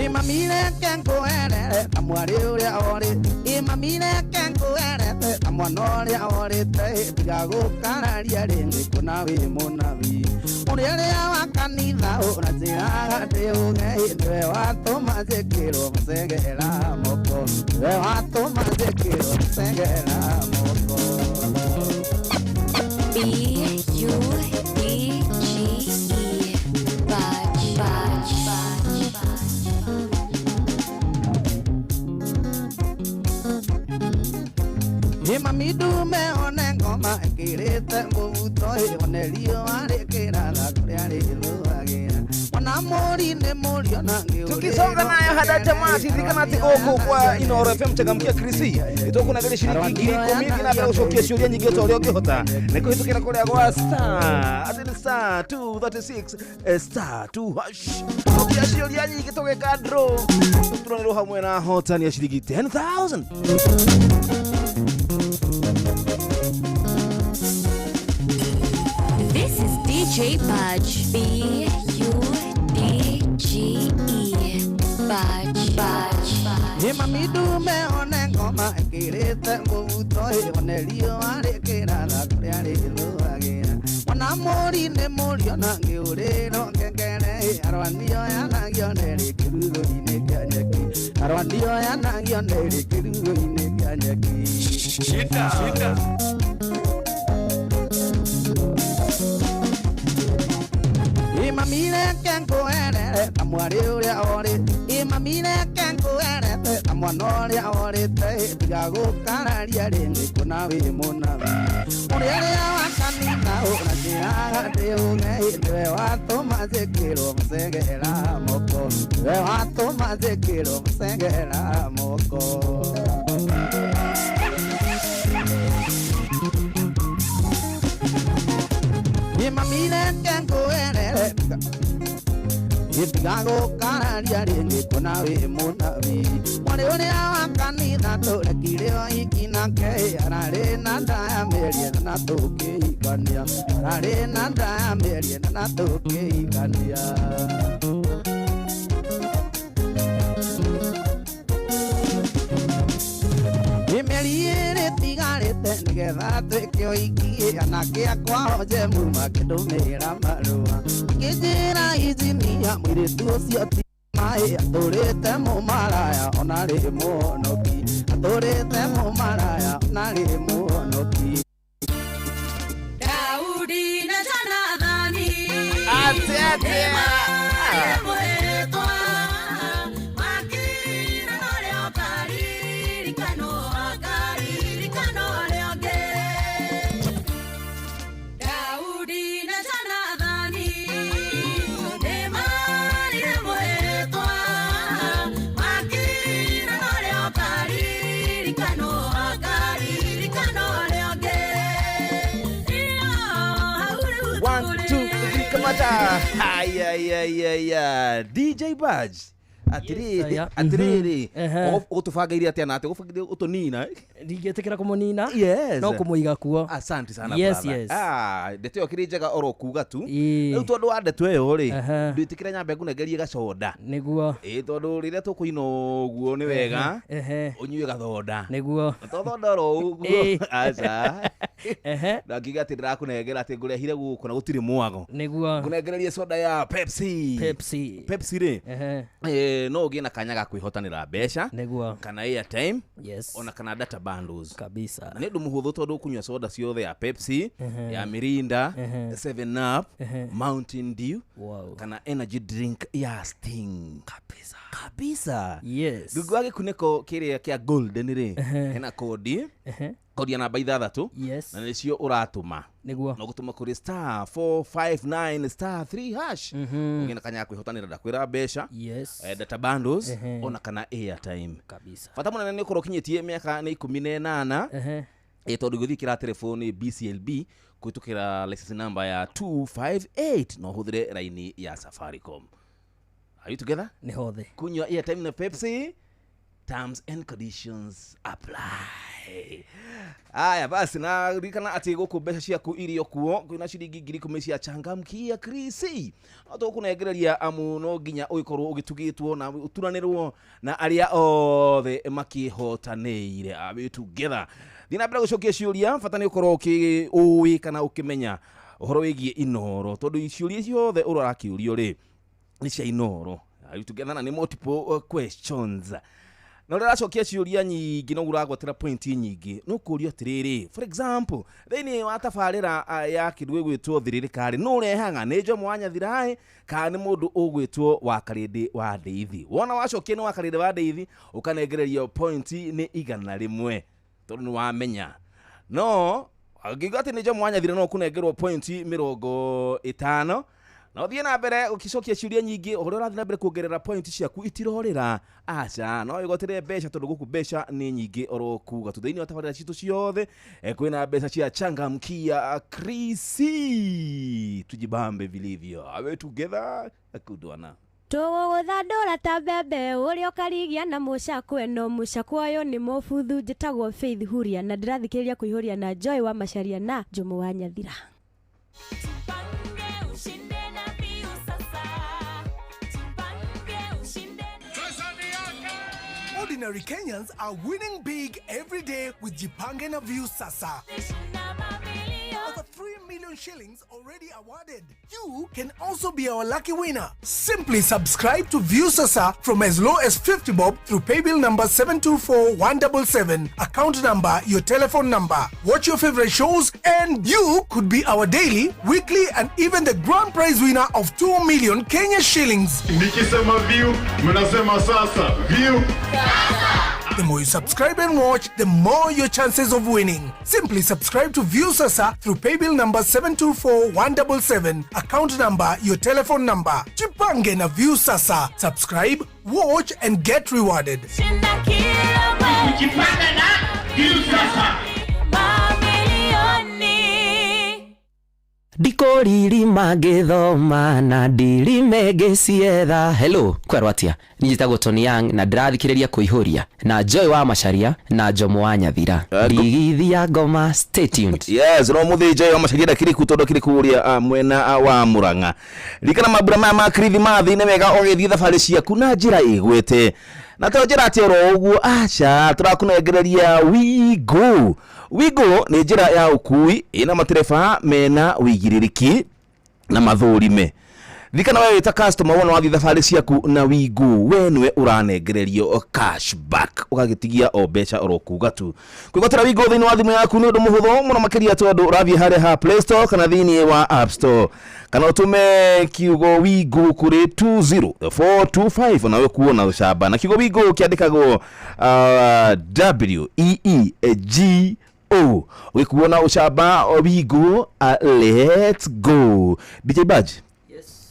Imamire kenguerere ta mwari uria ori imamire kenguerete ta mwana uria orite tiga gukararia ringi kuna wi munabii uria ria wa kanitha uranjiraga ndiuge niwe watuma njikirwo mucegera moko niwe watuma njikirwo mucegera moko.
B U D G E Budge Budge Budge.
Mamidume one ngoma ĩkĩrĩte mũbuto one riũa rĩkĩratha kũrĩa rĩthũagĩra ona mũri nĩ mũri ona ngĩũrĩrwo.
Tukisonga nayo hada tamati ririkana atĩ gũkũ kwa Inooro FM changamkia Krisi ĩtũkũnagĩria ciringi 10,000 na mbere gũcokia ciũria nyingĩ ta ũrĩa ũngĩhota nĩ kũhĩtũkĩra kũrĩa gwa star atĩ nĩ star 236 star 2 hash cokia ciũria nyingĩ tũgĩka draw tũturanĩrwo hamwe na ahotani a ciringi 10,000.
This is DJ Budge. B U D G E Budge Budge.
Mamidume one ngoma ĩkĩrĩte mũbuto one riũa rĩkĩratha kũrĩa rĩthũagĩra ona mũri nĩ mũri ona ngĩũrĩrwo ngengere arwanio yanagio nĩ kĩrugo-inĩ kĩa nyeki arwanio yanagio nĩ kĩrugo-inĩ kĩa nyeki.
Shida shida.
Imamire kenguerere ta mwari uria ori imamire kenguerete ta mwana uria orite tiga gukararia ringi kuna wi munabii uria ria wa kanitha uranjiraga ndiuge niwe watuma njikirwo mucegera moko niwe watuma njikirwo mucegera moko. Imamire kenguerere tiga gukararia ringi kuna wi munabii mwari uria wa kanitha turekire ũhiki nake ararĩ na nda ya mĩeri ĩna na tũkĩhikania ararĩ na nda ya mĩeri ĩna na tũkĩhikania. Mĩeri ĩrĩ ĩtigarĩte nĩgetha twĩke ũhiki anake akwa Njemu makĩndũmĩra marũa makĩnjĩra injinia mũirĩtu ũcio ti maĩ atũrĩte mũmaraya ona rĩ mũhonoki atũrĩte mũmaraya ona rĩ mũhonoki.
Daudi na Jonathani
Ate ate Aya DJ Budge atiriri atiriri ugutubangiire atia na ati ugubangiire utunina
ndingĩtĩkĩra kũmũnina.
Yes,
no kũmũiga kuo.
Asante sana
yes,
brother.
Yes.
Ndeto ĩyo kĩrĩ njega oro kuga tu rĩu tondũ wa ndeto ĩyo rĩ ndwĩtĩkĩra nyambe ngũnengerie gacoda
nĩguo
tondũ rĩrĩa tũkũina ũguo nĩ wega ũnyue gathoda
nĩguo
to thonda oro ũguo aca ndakiuga atĩ ndĩrakũnengera atĩ ngũrehire gũkũ na gũtirĩ mwago
nĩguo
ngũnengererie soda ya Pepsi.
Pepsi
Pepsi rĩ no ũgĩe na kanya ga kwĩhotanĩra mbeca
nĩguo
kana airtime.
Yes.
Ona kana data bundles
kabisa.
Na nĩ ũndũ mũhũthũ tondũ ũkũnyua soda ciothe ya Pepsi ya Mirinda 7 Up Mountain Dew.
Wow.
Kana energy drink ya Sting
kabisa
kabisa.
Yes.
Rungu wa gĩkunĩko kĩrĩa kĩa golden rĩ hena kodi Kodi ya namba ithathatũ.
Yes.
Na nĩcio ũratũma.
Nĩguo.
No gũtũma kũrĩ star 459 star 3 hash. Ũgĩe na kanya ga kwĩhotanĩra, ndakwĩra mbeca.
Yes.
Data bundles ona kana airtime.
Kabisa.
Bata mũnene nĩ ũkorwo ũkinyĩtie mĩaka nĩ 18. Tondũ gũthiĩ kĩra telefoni BCLB kũhĩtũkĩra license number ya 258 no ũhũthĩre raini ya Safaricom. Are you together?
Nĩ hothe.
Kunywa airtime na Pepsi, terms and conditions apply. Aya basi, na ririkana atĩ gũkũ mbeca ciaku irio kuo kwĩna ciringi 10,000 cia changamkia krisi, no tũgũkũnengereria amu no nginya ũgĩkorwo ũgĩtugĩtwo na ũturanĩrwo na arĩa othe makĩhotanĩire. Are we together? Thiĩ na mbere gũcokia ciũria, bata nĩ ũkorwo ũĩ kana ũkĩmenya ũhoro wĩgiĩ Inoro, tondũ ciũria ciothe ũrakĩũrio rĩ nĩ cia Inoro. Are you together? Na nĩ multiple questions, na ũrĩa ũracokia ciũria nyingĩ no ũragwatĩra point nyingĩ. No kũrio atĩrĩrĩ, for example, thĩinĩ wa tabarĩra ya kĩndũ gĩgwĩtwo thirĩrĩkarĩ, nũ ũrehaga? Nĩ Jomo wa Nyathiraĩ kana nĩ mũndũ ũgwĩtwo wa Karĩndĩ wa Ndeithi? Wona wacokia nĩ wa Karĩndĩ wa Ndeithi, ũkanengererio point nĩ 100 tondũ nĩ wamenya. No angĩuga atĩ nĩ Jomo wa Nyathira, no ũkũnengerwo point 50. Na ũthiĩ na mbere ũgĩcokia ciũria nyingĩ, ũrĩa ũrathiĩ na mbere kuongerera point ciaku itirorĩra, aca no wĩgwatĩre mbeca, tondũ gũkũ mbeca nĩ nyingĩ oro kuga tu. Thĩinĩ wa tabarĩra citũ ciothe kwĩna mbeca cia changamkia krisi, tujibambe vilivyo. Are we together? Akudwana.
Tũgũgũthandũra ta mbembe ũrĩa ũkarigia na mũcakwe, no mũcakwe ũyũ nĩ mũbuthu. Njĩtagwo Faith Huria na ndĩrathikĩrĩria kũihũria na Joy wa Macharia na Jomo wa Nyathira.
Jipange ushinde na Viusasa. Jipange ushinde.
Ordinary Kenyans are winning big every day with Jipange na Viusasa. Over 3 million shillings already awarded. You can also be our lucky winner. Simply subscribe to Viusasa from as low as 50 bob through paybill number 724177, account number, your telephone number. Watch your favorite shows and you could be our daily, weekly and even the grand prize winner of 2 million Kenya shillings.
Nikisema view, mnasema sasa. View.
The more you subscribe and watch, the more your chances of winning. Simply subscribe to Viusasa through paybill number 724177, account number, your telephone number. Jipange na Viusasa. Subscribe, watch and get rewarded.
Shinda kila mwezi.
Jipange na Viusasa.
Mamilioni.
Ndikũririma ngĩthoma na ndirime ngĩcietha. Hello, kwerwo atia? Niĩ njĩtagwo Tony Young na ndĩrathikĩrĩria kũihũria na Joy wa Macharia na Jomo wa Nyathira, ndigithi ya ngoma. Stay tuned.
Yes, no muthi Joy wa Macharia ndakĩrĩ ku tondũ akĩrĩ kũrĩa mwena wa Murang'a. Ririkana mambura maya ma Kirithimathi nĩ wega ũgĩthiĩ thabarĩ ciaku na njĩra ĩgwĩte, na to njĩra atĩ oro ũguo, aca, tũrakũnengereria Wigo. Wigo nĩ njĩra ya ũkui ĩna matereba mena wĩigĩrĩrĩki na mathũrime. Ririkana we wĩta customer, wona wathiĩ thabarĩ ciaku na Wigo, we nĩwe ũranengererio cashback, ũgagĩtigia o mbeca oro kuga tu. Kwĩgwatĩra Wigo thĩinĩ wa thimũ yaku nĩ ũndũ mũhũthũ mũno makĩria, tondũ ũrathiĩ harĩa ha Play Store kana thĩinĩ wa App Store, kana ũtũme kiugo Wigo kũrĩ 20425 nawe kuona ũcamba. Na kiugo Wigo kĩandĩkagwo W E E G O, ũgĩkuona ũcamba. Wigo, let's go. DJ Badge,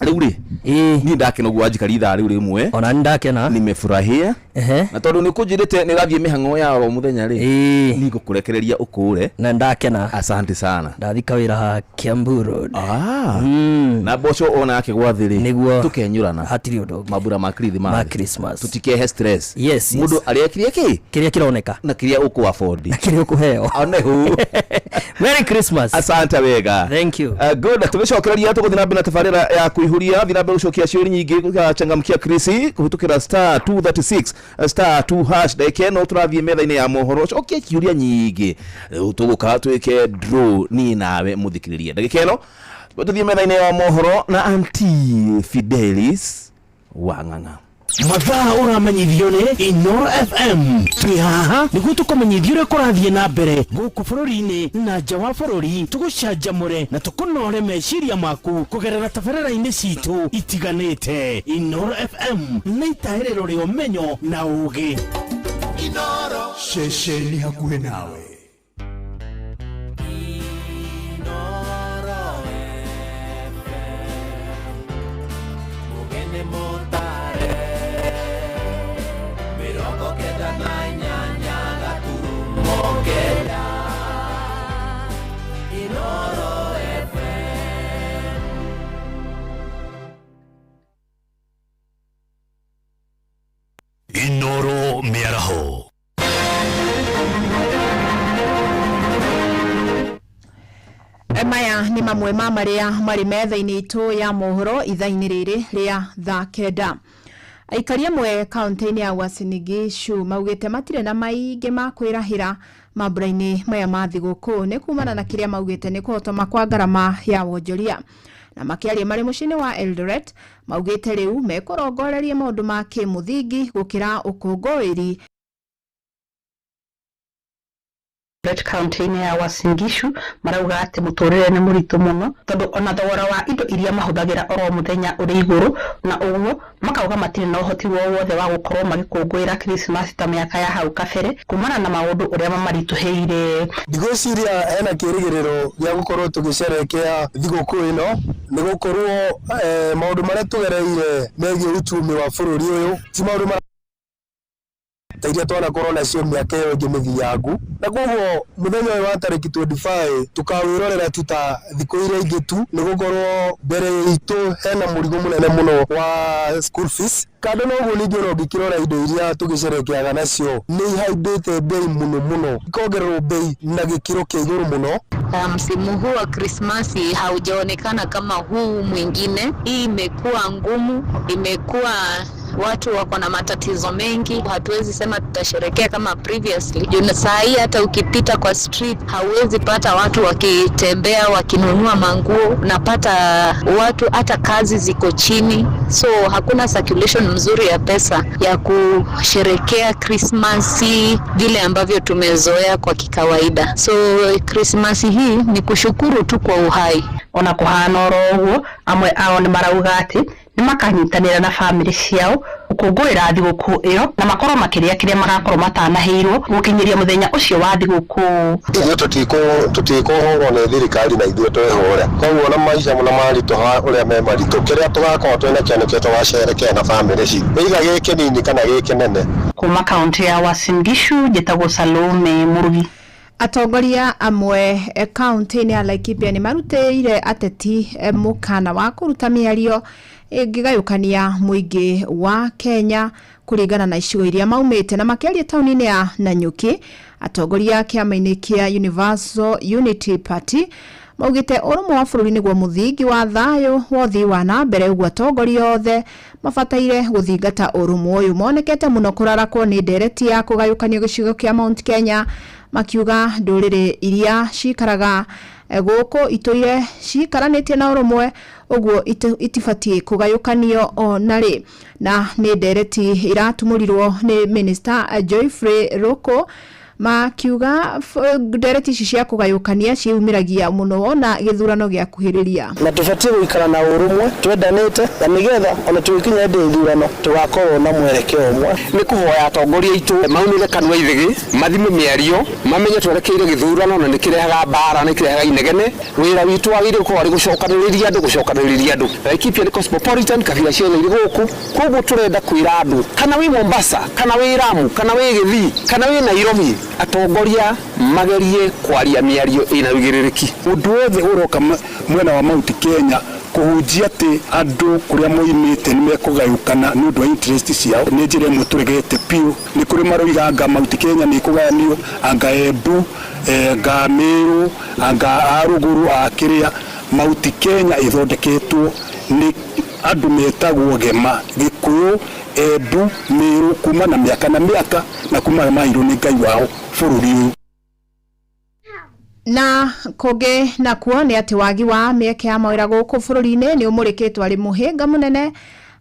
rĩu rĩ niĩ ndakena ũguo wanjikari ithaa rĩu rĩmwe.
Ona nĩ ndakena.
Nimefurahia, na tondũ nĩ kũnjĩrĩte nĩ ũrathiĩ mĩhang'o ya oro mũthenya rĩ, niĩ ngũkũrekereria ũkũre.
Na ndakena.
Asante sana.
Ndathi kawĩra ha Kiambu Road.
Na mboco ona yake gwathĩ rĩ,
Nĩguo.
tũkenyũrana.
Hatirĩ ũndũ ũngĩ.
Mambura ma Kirithimathi,
Ma Christmas.
Tũtikehe stress.
Yes.
Mũndũ arĩa kĩrĩa kĩ
kĩrĩa kĩroneka
na kĩrĩa ũkũ afford.
Na kĩrĩa ũkũheo.
Onehu.
Merry Christmas.
Asante wega.
Thank you.
Good, tũgĩcokereria tũgũthiĩ na mbere na tabarĩra ya kũihũria. Thiĩ na mbere gũcokia ciũria nyingĩ, changamkia krisi kũhĩtũkĩra star 236 star 2 hash. Ndagĩka ĩno tũrathiĩ metha-inĩ ya mohoro, cokia ciũria nyingĩ, rĩu tũgũka twĩke draw niĩ nawe mũthikĩrĩria. Ndagĩka ĩno tũthiĩ metha-inĩ ya mohoro na Anti Fidelis Wang'ang'a.
Mathaa ũramenyithio nĩ Inoro FM. Twĩ haha nĩguo tũkũmenyithia ũrĩa kũrathiĩ na mbere gũkũ bũrũri-inĩ na nja wa bũrũri, tũgũcanjamũre na tũkũnore meciria maku kũgerera tabarĩra-inĩ citũ itiganĩte. Inoro FM nĩ itahĩrĩro rĩa ũmenyo na ũũgĩ.
Ceceni hakuhĩ nawe. Inoro mĩaraho.
Maya nĩ mamwe ma marĩa marĩ metha-inĩ itũ ya mohoro ithaa-inĩ rĩrĩ rĩa thaa 9. Aikari amwe kaunti-inĩ ya Uasin Gishu maugĩte matirĩ na maingĩ ma kwĩrahĩra mambura-inĩ maya ma thigũkũ nĩ kumana na kĩrĩa maugĩte nĩ kũhotoma kwa ngarama ya wonjoria. Na makĩaria marĩ mũciĩ-inĩ wa Eldoret maugĩte rĩu mekũrongoreria maũndũ ma kĩmũthingi gũkĩra ũkũngũĩri.
Eldoret kaunti-inĩ ya Uasin Gishu marauga atĩ mũtũrĩre nĩ mũritũ mũno tondũ ona thogora wa indo iria mahũthagĩra oro mũthenya ũrĩ igũrũ, na ũguo makauga matirĩ na ũhoti o wothe wa gũkorwo magĩkũngũĩra Krismasi ta mĩaka ya hau kabere kumana na maũndũ ũrĩa mamaritũhĩire.
Ndigwĩciria hena kĩrĩgĩrĩro gĩa gũkorwo tũgĩcerekea thigũkũ ĩno nĩ gũkorwo maũndũ marĩa tũgereire megiĩ uchumi wa bũrũri ũyũ ti maũndũ ta iria twanakorwo nacio mĩaka ĩyo ĩngĩ mĩthiangu, na koguo mũthenya ũyũ wa tarĩki 25 tũkawĩrorera tu ta thikũ iria ingĩ tu nĩ gũkorwo mbere itũ hena mũrigo mũnene mũno wa school fees. Kando na ũguo ningĩ ona ũngĩkĩrora indo iria tũgĩcerekeaga nacio nĩ ihaimbĩte bei mũno mũno, ikongererwo bei na gĩkĩro kĩa igũrũ mũno.
Msimu huu wa Krismasi haujaonekana kama huu mwingine. Hii imekuwa ngumu, imekuwa watu wako na matatizo mengi, hatuwezi sema tutasherekea kama previously. Juu saa hii hata ukipita kwa street hauwezi pata watu wakitembea wakinunua manguo, unapata watu hata kazi ziko chini, so hakuna circulation mzuri ya pesa ya kusherekea Krismasi vile ambavyo tumezoea kwa kikawaida. So Krismasi hii ni kushukuru tu kwa uhai.
Ona kuhana oro ũguo, amwe ao nĩ marauga atĩ nĩ makanyitanĩra na bamĩrĩ ciao gũkũngũĩra thigũkũ ĩyo na makorwo makĩrĩa kĩrĩa magakorwo matanahĩirwo gũkinyĩria mũthenya ũcio wa thigũkũ.
Ithuĩ tũtikũhũrwo nĩ thirikari na ithuĩ twĩhũre, koguo na maica na maritũha ũrĩa me maritũ, kĩrĩa tũgakorwo twĩna kĩo nĩkĩo tũgacerekea na bamĩrĩ citũ, either gĩ kĩnini kana gĩ kĩnene.
Kuma kaunti ya Uasin Gishu njĩtagwo Salome Mũrugi.
Atongoria amwe kaunti-inĩ ya Laikipia nĩ marutĩire ateti mũkana wa kũruta mĩario ĩngĩgayũkania mũingĩ wa Kenya kũringana na icigo iria maumĩte. Na makĩaria taũni-inĩ ya Nanyuki, atongoria kĩama-inĩ kĩa Universal Unity Party maugĩte ũrũmwe wa bũrũri nĩguo mũthingi wa thayũ wa ũthii wa na mbere, ũguo atongoria othe mabataire gũthingata ũrũmwe ũyũ. Monekete mũno kũrarakwo nĩ ndereti ya kũgayũkanio gĩcigo kĩa Mount Kenya, makiuga ndũrĩrĩ iria cikaraga gũkũ itũire cikaranĩtie na ũrũmwe, ũguo itibatiĩ kũgayũkanio ona rĩ. Na nĩ ndereti iratumũrirwo nĩ Minister Geoffrey Ruku, makiuga ndereti ici cia kũgayũkania ciumĩragia mũno wona gĩthurano gĩakuhĩrĩria.
Na tũbatiĩ gũikara na ũrũmwe twendanĩte, na nĩgetha ona tũgĩkinya hĩndĩ ya ithurano tũgakorwo na mwerekeo ũmwe.
Nĩ kũhoya atongoria aitũ maunĩre kanua ithĩgĩ, mathime mĩario, mamenye twerekeire gĩthurano na nĩkĩrehaga mbara, nĩkĩrehaga inegene. Wĩra witũ wagĩrĩire gũkorwo arĩ gũcokanĩrĩria andũ, gũcokanĩrĩria andũ. Laikipia nĩ cosmopolitan, kabira ciothe irĩ gũkũ, koguo tũrenda kwĩra andũ kana wĩ Mombasa, kana wĩ Lamu, kana wĩ Gĩthii, kana wĩ Nairobi, atongoria magerie kwaria mĩario ĩna wĩigĩrĩrĩki.
Ũndũ wothe ũroka mwena wa Mount Kenya kũhunjia atĩ andũ kũrĩa moimĩte nĩ mekũgayũkana nĩ ũndũ wa interest ciao nĩ njĩra ĩmwe tũregete biũ. Nĩ kũrĩ maroiga anga Mount Kenya nĩ ĩkũgayanio, anga Embu, anga Meru, anga a rũgũrũ, a kĩrĩa. Mount Kenya ĩthondeketwo nĩ andũ metagwo Gema, Gĩkũyũ, Embu, Meru, kuma na mĩaka na mĩaka, na kuma mairwo nĩ Ngai wao bũrũri ũyũ.
Na kũngĩ nakuo nĩ atĩ wagi wa mĩeke ya mawĩra gũkũ bũrũri-inĩ nĩ ũmũrĩkĩtwo arĩ mũhĩnga mũnene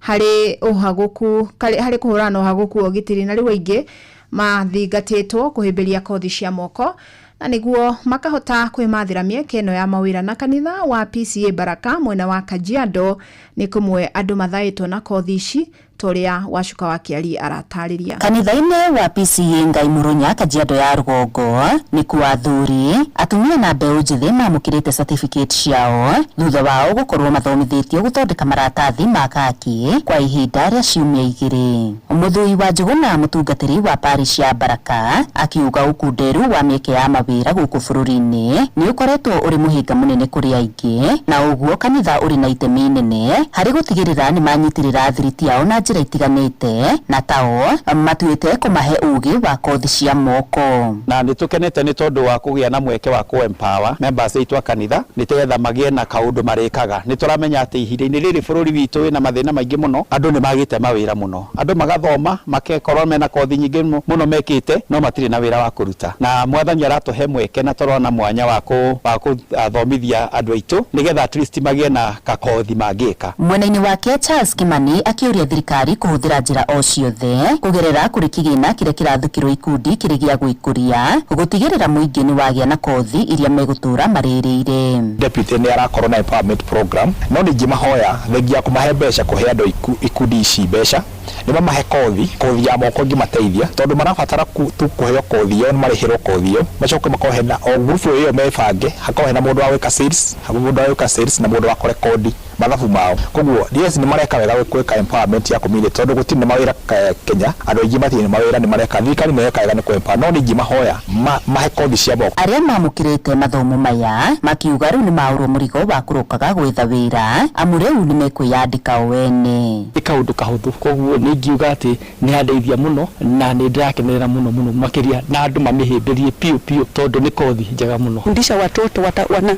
harĩ ũhagũku, harĩ kũhũrana na ũhagũku wa ũgitĩri, na rĩu aingĩ mathingatĩtwo kũhĩmbĩria kothi cia moko na nĩguo makahota kwĩmathĩra mĩeke ĩno ya mawĩra. Na kanitha wa PCA Baraka mwena wa Kajiado nĩ kũmwe andũ mathaĩtwo na kothi ici, ta ũrĩa Wacuka wa Kĩari aratarĩria.
Kanitha-inĩ wa PCA Ngai Mũrũnya Kajiado ya rũgongo nĩkuo athuri, atumia na mbeũ njĩthĩ mamũkĩrĩte certificate ciao thutha wao gũkorwo mathomithĩtio gũthondeka maratathi ma kaki kwa ihinda rĩa ciumia 2. Mũthuri wa Njũgũna mũtungatĩri wa parish ya Baraka akiuga ũkunderu wa mĩeke ya mawĩra gũkũ bũrũri-inĩ nĩ ũkoretwo ũrĩ mũhĩnga mũnene kũrĩ aingĩ, na ũguo kanitha ũrĩ na itemi inene harĩ gũtigĩrĩra nĩ manyitĩrĩra thiriti yao na njĩra itiganĩte na tao matuĩte kũmahe ũgĩ wa kothi cia moko.
Na nĩ tũkenete nĩ tondũ wa kũgĩa na mweke wa kũ empower members aitũ a kanitha nĩ getha magĩe na kaũndũ marĩkaga. Nĩ tũramenya atĩ ihinda-inĩ rĩrĩ bũrũri witũ wĩna mathĩna maingĩ mũno, andũ nĩ magĩte mawĩra mũno, andũ magathoma makekorwo mena kothi nyingĩ mũno mekĩte no matirĩ na wĩra wa kũruta, na mwathani aratũhe mweke na tũrona mwanya wa kũthomithia andũ aitũ nĩgetha at least magĩe na kakothi mangĩka.
Mwena-inĩ wake Charles Kimani akĩũria thirikari kũhũthĩra njĩra o ciothe kũgerera kũrĩ kĩgĩna kĩrĩa kĩrathukĩrwo ikundi kĩrĩ gĩa gwĩkũria gũtigĩrĩra mũingĩ nĩ wagĩa na kothi iria megũtũra marĩrĩire.
Deputy nĩ arakorwo na empowerment program, no ningĩ mahoya thengia kũmahe mbeca kũhe andũ ikundi ici mbeca nĩ mamahe kothi ya moko ĩngĩmateithia tondũ marabatara tu kũheo kothi ĩyo, marĩhĩrwo kothi ĩyo macoke makorwo hena o group ĩyo mebange, hakorwo hena mũndũ wa gwĩka sales, mũndũ wa gwĩka sales na mũndũ wa kũrekondi mathabu mao. Koguo yes nĩ mareka wega gwĩka empowerment ya community tondũ gũtirĩ na mawĩra Kenya, andũ aingĩ matirĩ na mawĩra, nĩ mareka thirikari nĩ ĩreka wega nĩ kũ-empower, no ningĩ mahoya mahe kothi cia moko.
Arĩa mamũkĩrĩte mathomo maya makiuga rĩu nĩ maũrwo mũrigo wa kũrokaga gwetha wĩra amu rĩu nĩ mekwĩyandĩka o ene.
Nĩ kaũndũ kahũthũ, koguo nĩ ingiuga atĩ nĩ yandeithia mũno na nĩ ndĩrakenerera mũno mũno makĩria, na andũ mamĩhĩmbĩrie piũ piũ tondũ nĩ kothi njega mũno.
Fundisha watoto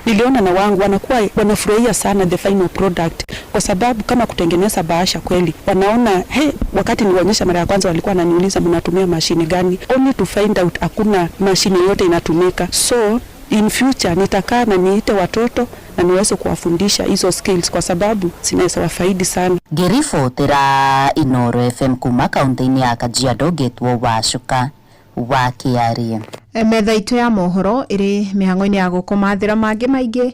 niliona na wangu wanakuwa wanafurahia sana the final product, kwa sababu kama kutengeneza bahasha kweli wanaona hey, wakati niwaonyesha mara ya kwanza walikuwa wananiuliza mnatumia mashine gani, only to find out hakuna mashine yote inatumika. So in future nitakaa na niite watoto na niweze kuwafundisha hizo skills kwa sababu zinaweza wafaidi sana.
Ngĩribotera Inooro FM kuma kaunti-inĩ ya Kajiado ngetwo Wacuka wa Kĩarie.
Metha itũ ya mohoro ĩrĩ mĩhang'o-inĩ ya gũkũmathĩra mangĩ maingĩ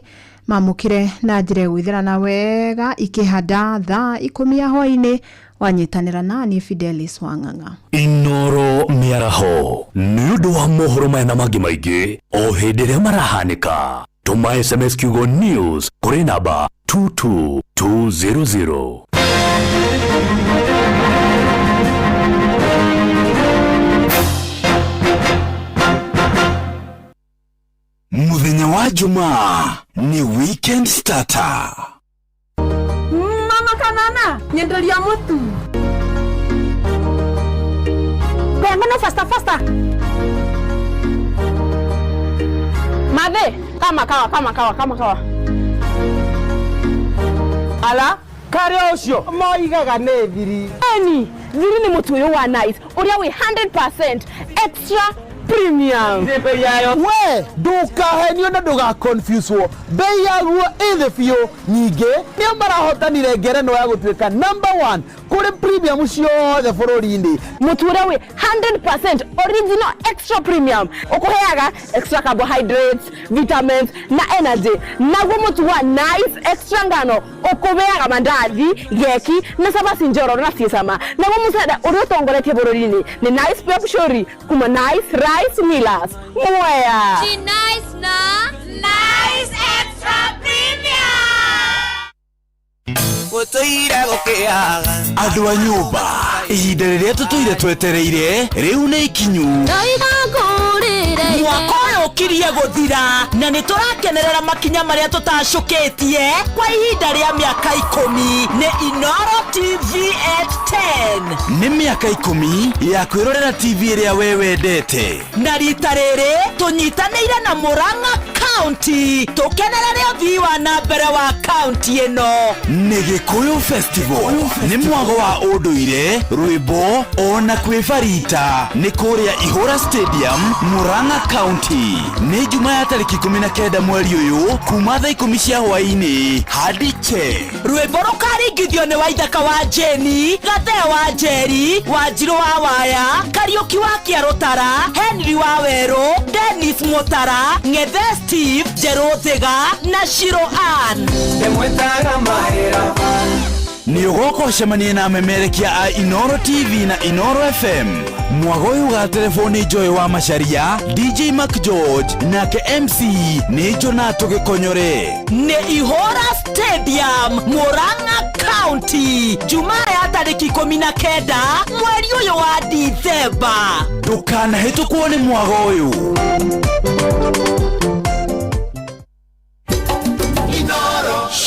mamũkĩre na njĩra ĩgwĩthĩrana wega ikĩhanda thaa 10 ya hwaĩ-inĩ wanyitanĩra nani Fidelis Wang'ang'a.
Inooro mĩaraho nĩ ũndũ wa mohoro maya na mangĩ maingĩ o hĩndĩ ĩrĩa marahanĩka. Tũma SMS kiugo news kũrĩ namba 22200.
Muthenya wa Jumaa ni weekend starter.
Mama kanana nyenderia mutu. Kwangana faster faster. Madhe kama kawa kama kawa kama kawa.
Ala kare ucio moigaga nĩ thiri.
Eni thiri ni mutu uyu wa nice uria wi 100% extra premium.
We ndukahenio na ndugaconfuswo, bei yaguo ĩthĩ biũ, ningĩ nĩo marahotanire ngerenwa ya gũtuĩka number 1 kũrĩ premium ciothe bũrũri-inĩ.
Mũtu ũrĩa wĩ 100% original extra premium ũkũheaga extra carbohydrates, vitamins na energy. Naguo mũtu wa nice extra ngano ũkũheaga mandathi, geki na cabaci njororo na ciĩ cama. Naguo mũcere ũrĩa ũtongoretie bũrũri-inĩ nĩ Nice Pep Shori kuma Nice Rice Millers. Mwea.
Nice na Nice Extra Premium.
Andũ a nyũmba, ihinda rĩrĩa tũtũire twetereire rĩu nĩ ikinyu.
Mwaka ũyũ ũkirie gũthira na nĩ tũrakenerera makinya marĩa tũtacũkĩtie kwa ihinda rĩa mĩaka 10 nĩ Inooro TV at 10.
Nĩ mĩaka 10 ya kwĩrorera TV ĩrĩa we wendete,
na rita rĩrĩ tũnyitanĩire na Murang'a County tũkenerere ũthii wa na mbere wa county ĩno.
Nĩ Gĩkũyũ Festival nĩ mwago wa ũndũire, rwĩmbo ona kwĩbarita nĩ kũrĩa Ihũra Stadium, Murang'a County. Nĩ Jumaa ya tarĩki 19 mweri ũyũ kuma thaa 10 cia hwaĩ-inĩ hadi che.
Rwĩmbo rũkaringithio nĩ Waithaka wa Jeni, Gathee wa Njeri, Wanjirũ wa Waya, Kariũki wa Kĩarũtara, Henry wa Werũ, Dennis Mũtara, Ng'ethe Steve, Njerũ Thiga na Shiro Ann.
Nĩ ũgoka ũcemanie na amemerekia a Inooro TV na Inooro FM. Mwago ũyũ ũgaterebwo nĩ Joy wa Macharia, DJ Mac George nake MC nĩ Jonato Gĩkonyore.
Nĩ Ihũra Stadium, Murang'a County, Jumaa ya tarĩki 19 mweri ũyũ wa Dithemba.
Ndũkanahĩtũkwo nĩ mwago ũyũ.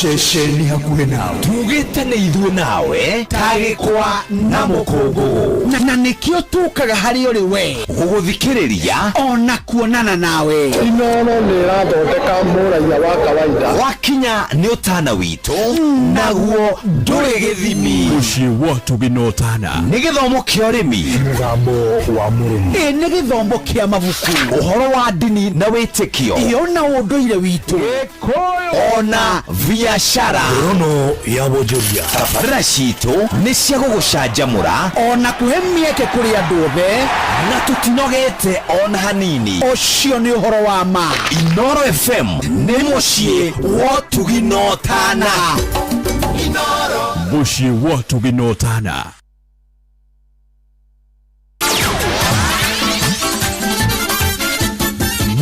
Ceceni hakuhĩ nawe.
Tugĩte nĩ ithuĩ nawe ta gĩkwa na mũkũngũgũ.
Na nĩkĩo tũkaga harĩ ũrĩ we
gũgũthikĩrĩria
ona kuonana nawe.
Inooro nĩ ĩrathondeka mũraiya wa kawaida.
Wakinya nĩ ũtana witũ naguo ndũrĩ gĩthimi.
Mũciĩ wa ũtugi na ũtana.
Nĩ gĩthomo kĩa ũrĩmi.
Mũgambo wa mũrĩmi.
Ĩ nĩ gĩthomo kĩa mabuku.
Ũhoro wa ndini na wĩtĩkio.
Ĩ ona ũndũire witũ.
Ona biacara.
Ngorono ya wonjoria.
Tabarĩra citũ nĩ cia gũgũcanjamũra
ona kũhe mĩeke kũrĩ andũ othe
na tũtinogete ona hanini.
Ũcio nĩ ũhoro wa ma.
Inooro FM nĩ mũciĩ wa ũtugi na ũtana.
Mũciĩ wa ũtugi na ũtana.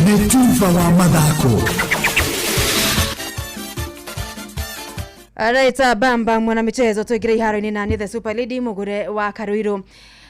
Nĩ tuba wa mathako.
Alright, bamba mwana michezo tuingire iharo-inĩ na nĩ the super lady mũgũre wa Karuiru.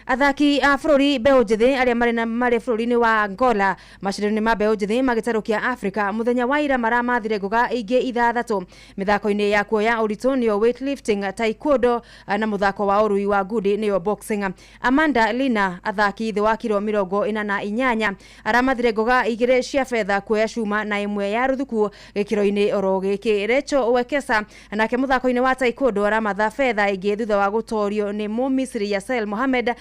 Athaki a bũrũri mbeũ njĩthĩ arĩa marĩ na marĩ bũrũri-inĩ wa Angola macindano-inĩ ma mbeũ njĩthĩ ma gĩtarũ kĩa Africa mũthenya wa ira maramathire ngũga ingĩ ithathatũ mĩthako-inĩ ya kuoya ũritũ nĩyo weightlifting, taekwondo na mũthako wa ũrui wa ngundi nĩyo boxing. Amanda Lina athaki thĩ wa kiro 48 aramathire ngũga igĩrĩ cia betha kuoya cuma na ĩmwe ya rũthuku gĩkĩro-inĩ oro gĩkĩ. Rachel Wekesa nake mũthako-inĩ wa taekwondo aramatha betha ĩngĩ thutha wa gũtorio nĩ Mũmisri Yasel Mohamed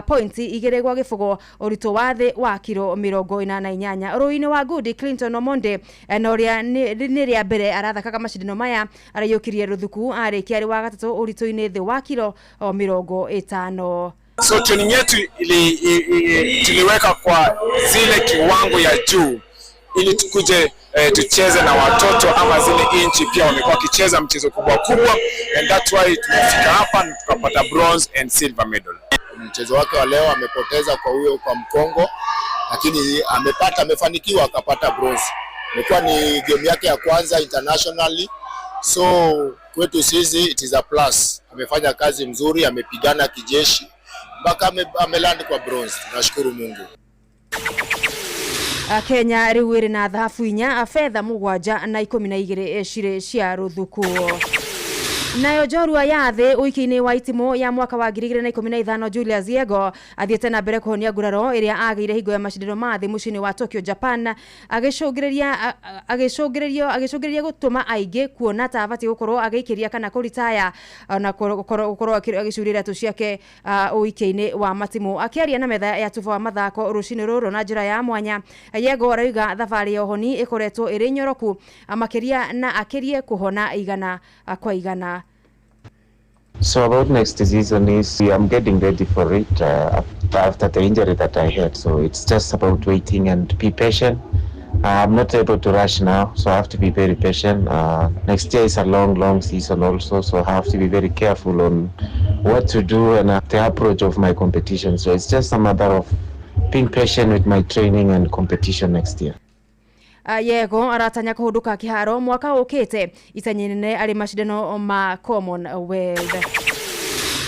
pointi 2-0 ũritũ wa thĩ wa kiro 48. Ũrũi-inĩ wa ngundi Clinton Omonde na ũrĩa nĩ rĩa mbere arathakaga macindano maya araiyũkirie rũthuku arĩkia arĩ wa gatatũ ũritũ-inĩ thĩ wa kiro 50.
So training yetu tuliweka kwa zile kiwango ya juu ili tukuje tucheze na watoto ama zile inchi pia wamekuwa wakicheza mchezo kubwa kubwa, and that's why tumefika hapa na tukapata bronze and silver medal.
Mchezo wake wa leo amepoteza kwa huyo kwa Mkongo, lakini amefanikiwa akapata bronze. Imekuwa ni game yake ya kwanza internationally, so kwetu sisi it is a plus. Amefanya kazi mzuri, amepigana kijeshi mpaka ameland kwa bronze. Tunashukuru Mungu.
Kenya rĩu ĩrĩ na thahabu 4, betha 7 na 12 cirĩ cia rũthuku. Nayo njorua ya thĩ ũikia-inĩ wa itimũ ya mwaka wa 2015 Julius Yego athiĩte na mbere kũhonia nguraro ĩrĩa agĩire hingo ya macindano ma thĩ mũciĩ-inĩ wa Tokyo, Japan, agĩcũngĩrĩria gũtũma aingĩ kuona ta abatiĩ gũkorwo agĩikĩria kana kũritaya na gũkorwo agĩcuria iratũ ciake ũikia-inĩ wa matimũ. Akĩaria na metha ya tuba wa mathako rũcinĩ rũrũ na njĩra ya mwanya, Yego arauga thabarĩ ya ũhoni ĩkoretwo ĩrĩ nyoroku makĩria na akĩrie kũhona 100%.
So about next season is I'm getting ready for it after the injury that I had. So it's just about waiting and be patient. I'm not able to rush now, so I have to be very patient. Next year is a long, long season also, so I have to be very careful on what to do and the approach of my competition. So it's just a matter of being patient with my training and competition next year.
Yego aratanya kũhũndũka kĩharo mwaka ũkĩte itanya inene arĩ macindano ma Commonwealth.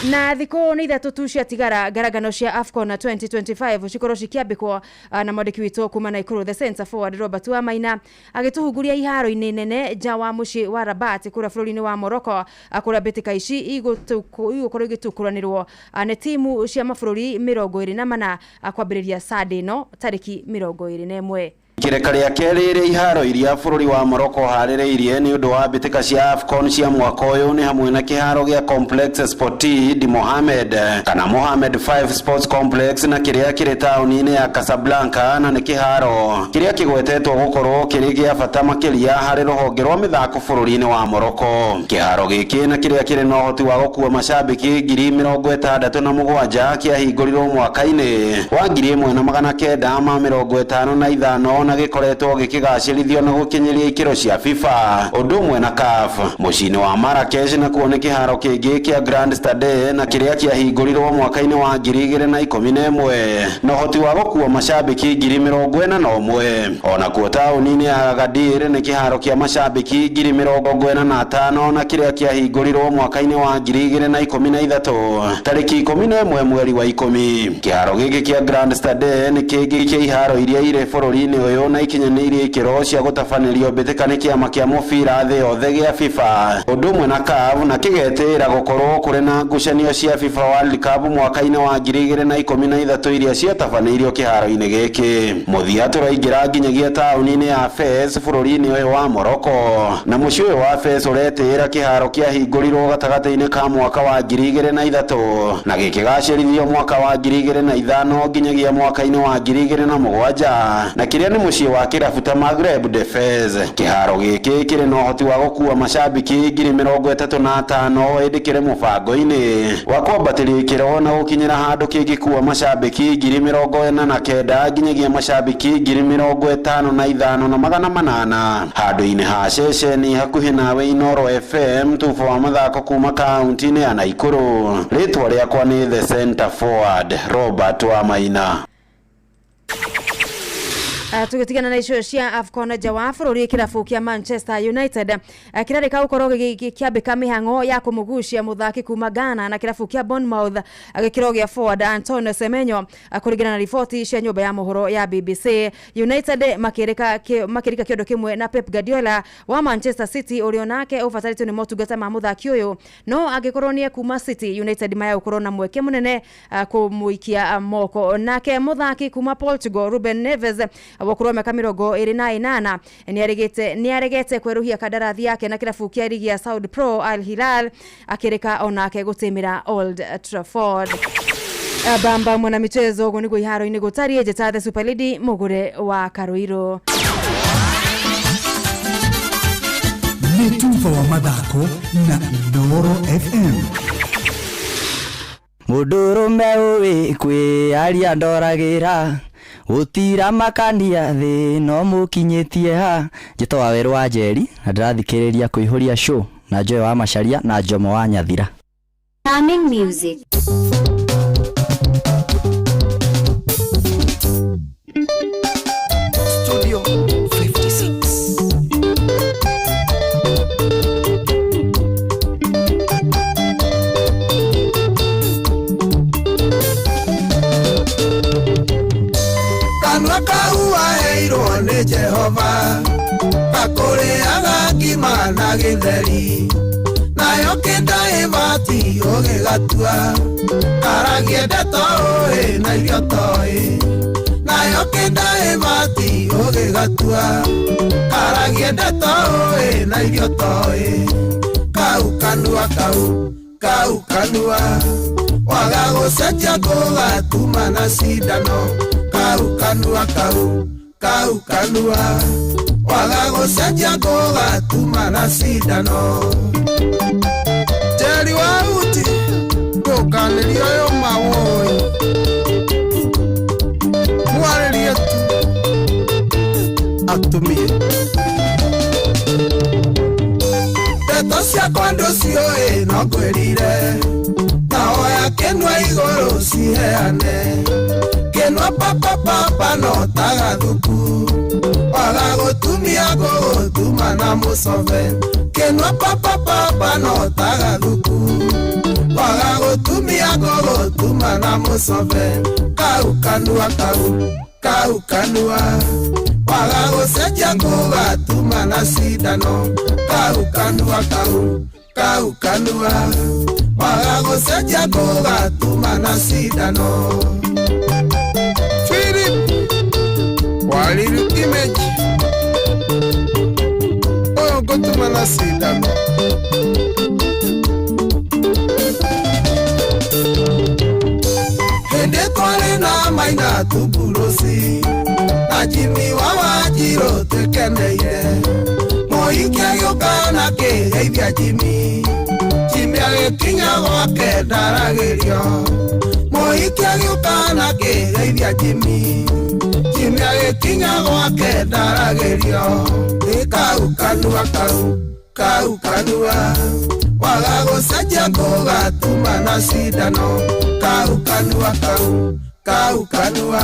Na thikũ nĩ ithatũ tu ciatigara ngarangano cia AFCON 2025 cikorwo cikĩambĩkwo na mwandĩki witũ kuma Naikuru the center forward Robert Wamaina agĩtũhunguria iharo-inĩ nene nja wa mũciĩ wa Rabat kũrĩa bũrũri-inĩ wa Morocco kũrĩa mbĩtĩka ici igũkorwo igĩtukũranĩrwo nĩ timu cia mabũrũri 24 kwambĩrĩria Sunday ĩno tarĩki 21.
Ikereka rĩa kerĩ rĩa iharo iria bũrũri wa Morocco harĩrĩirie nĩ ũndũ wa mbĩtĩka cia AFCON cia mwaka ũyũ nĩ hamwe na kĩharo gĩa Complexe Sportif de Mohamed kana Mohamed V Sports Complex na kĩrĩa kĩrĩ taũni-inĩ ya Casablanca, na nĩ kĩharo kĩrĩa kĩgwetetwo gũkorwo kĩrĩ gĩa bata makĩria harĩ rũhonge rwa mĩthako bũrũri-inĩ wa Morocco. Kĩharo gĩkĩ na kĩrĩa kĩrĩ na ũhoti wa gũkua macambĩki 67,000 kĩahingũrirwo mwaka-inĩ wa 1955 na gĩkoretwo gĩkĩgacĩrithio na gũkinyĩria ikĩro cia FIFA ũndũ ũmwe na CAF. Mũciĩ-inĩ wa Marrakesh nakuo nĩ kĩharo kĩngĩ kĩa Grand Stade na kĩrĩa kĩahingũrirwo mwaka-inĩ wa 2011 na ũhoti wa gũkua macambĩki 41,000. Onakuo taũni-inĩ ya Agadir nĩ kĩharo kĩa macambĩki 45,000 na kĩrĩa kĩahingũrirwo mwaka-inĩ wa 2013 tarĩki 11 mweri wa 10. Kĩharo gĩkĩ kĩa Grand Stade nĩ kĩngĩ kĩa iharo iria irĩ bũrũri-inĩ ũyũ ũyũ na ikinyanĩirie ikĩro cia gũtabanĩrio mbĩtĩka nĩ kĩama kĩa mũbira thĩ yothe gĩa FIFA ũndũ ũmwe na CAF na kĩgetĩĩra gũkorwo kũrĩ na ngucanio cia FIFA World Cup mwaka-inĩ wa 2013 iria ciatabanĩirio kĩharo-inĩ gĩkĩ. Mũthia tũraingĩra nginyagia taũni-inĩ ya Fez bũrũri-inĩ ũyũ wa Morocco na mũciĩ ũyũ wa Fez ũretĩĩra kĩharo kĩahingũrirwo gatagatĩ-inĩ ka mwaka wa 2003 na gĩkĩgacĩrithio mwaka wa 2005 nginyagia mwaka-inĩ wa 2007 na kĩrĩa nĩ mũciĩ wa kĩrabu ta Maghreb de Fez. Kĩharo gĩkĩ kĩrĩ na ũhoti wa gũkua macambĩki 35,000 ĩndĩ kĩrĩ mũbango-inĩ wa kwambatĩria ikĩro na gũkinyĩra handũ kĩngĩkua macambĩki 49,000 nginyagia macambĩki 55,800 handũ-inĩ ha ceceni hakuhĩ nawe Inoro FM tubo wa mathako kuma kaunti-inĩ ya Naikuru. Rĩtwa rĩakwa nĩ The Center Forward Robert Wamaina.
Tũgĩtigana na icio cia AFCON nja wa bũrũri kĩrabu kĩa Manchester United kĩrarĩka gũkorwo gĩkĩambĩka mĩhang'o ya kũmũgucia mũthaki kuma Ghana na kĩrabu kĩa Bournemouth gĩkĩro gĩa forward Antonio Semenyo kũringana na riboti cia nyũmba ya mohoro ya BBC. United makĩrĩka kĩondo kĩmwe na Pep Guardiola wa Manchester City ũrĩa onake ũbatarĩtio nĩ motungata ma mũthaki ũyũ, no angĩkorwo nĩ kuma City United maya gũkorwo na mweke mũnene kũmũikia moko. Nake mũthaki kuma Portugal Ruben Neves wa mĩaka 28 nĩaregete kwerũhia kandarathi yake na kĩrabu kĩa ligi ya Saudi Pro Al Hilal akĩrĩka onake gũtĩmĩra Old Trafford. Bamba mwana michezo ũguo nĩguo iharo-inĩ gũtariĩ. Njĩta The Super Lady mũgũre wa Karuirũ.
Nĩ tuba wa mathako na Inooro FM.
Mũndũrũme ũĩ kwĩyaria ndoragĩra gũtira makania thĩ no mũkinyĩtie ha. Njĩtwo Wawerũ wa Njeri na ndĩrathikĩrĩria kũihũria show na Joy wa Macharia na Jomo wa Nyathira.
Charming music.
Studio 56.
Kanua kau waheirwo nĩ Jehova gakũrĩaga ngima na gĩtheri nayo kĩnda ĩbati ũgĩgatua karagie ndeto ũĩ na irio toĩ nayo kĩnda ĩbati ũgĩgatua karagie ndeto ũĩ na irio toĩ kau kanua kau kau kanua waga gũcenjia gũgatuma na cindano kau kanua kau kau kanua waga gũcenjia gũgatuma na cindano. Njeri wa uti ndũkanĩrio ũyũ mawũi mwarĩrie tu atumie ndeto ciakwa ndũciũĩ no ngwĩrire taoya kĩnua igũrũ ciheane kĩnua papapapa no tagathuku waga gũtumia gũgũtuma na mũcobe kĩnua papapapa no tagathuku waga gũtumia gũgũtuma na mũcobe kau kanua kau kau kanua waga gũcenjia gũgatuma na cindano kau kanua kau kau kanua waga gũcenjia gũgatuma na cindano.
Philip Waliru image ũyũ ngũtuma na cindano.
Hĩndĩ twarĩ na Maina Tumburuci na Jimmy wa Wanjirũ twĩkeneire mũhiki agĩũka na kĩgeithia Jimmy Jimmy agĩkinya gwake ndaragĩrio mũhiki agĩũka na kĩgeithia Jimmy Jimmy agĩkinya gwake ndaragĩrio ĩ kau kanua kau kau kanua waga gũcenjia gũgatuma na cindano kau kanua kau kau kanua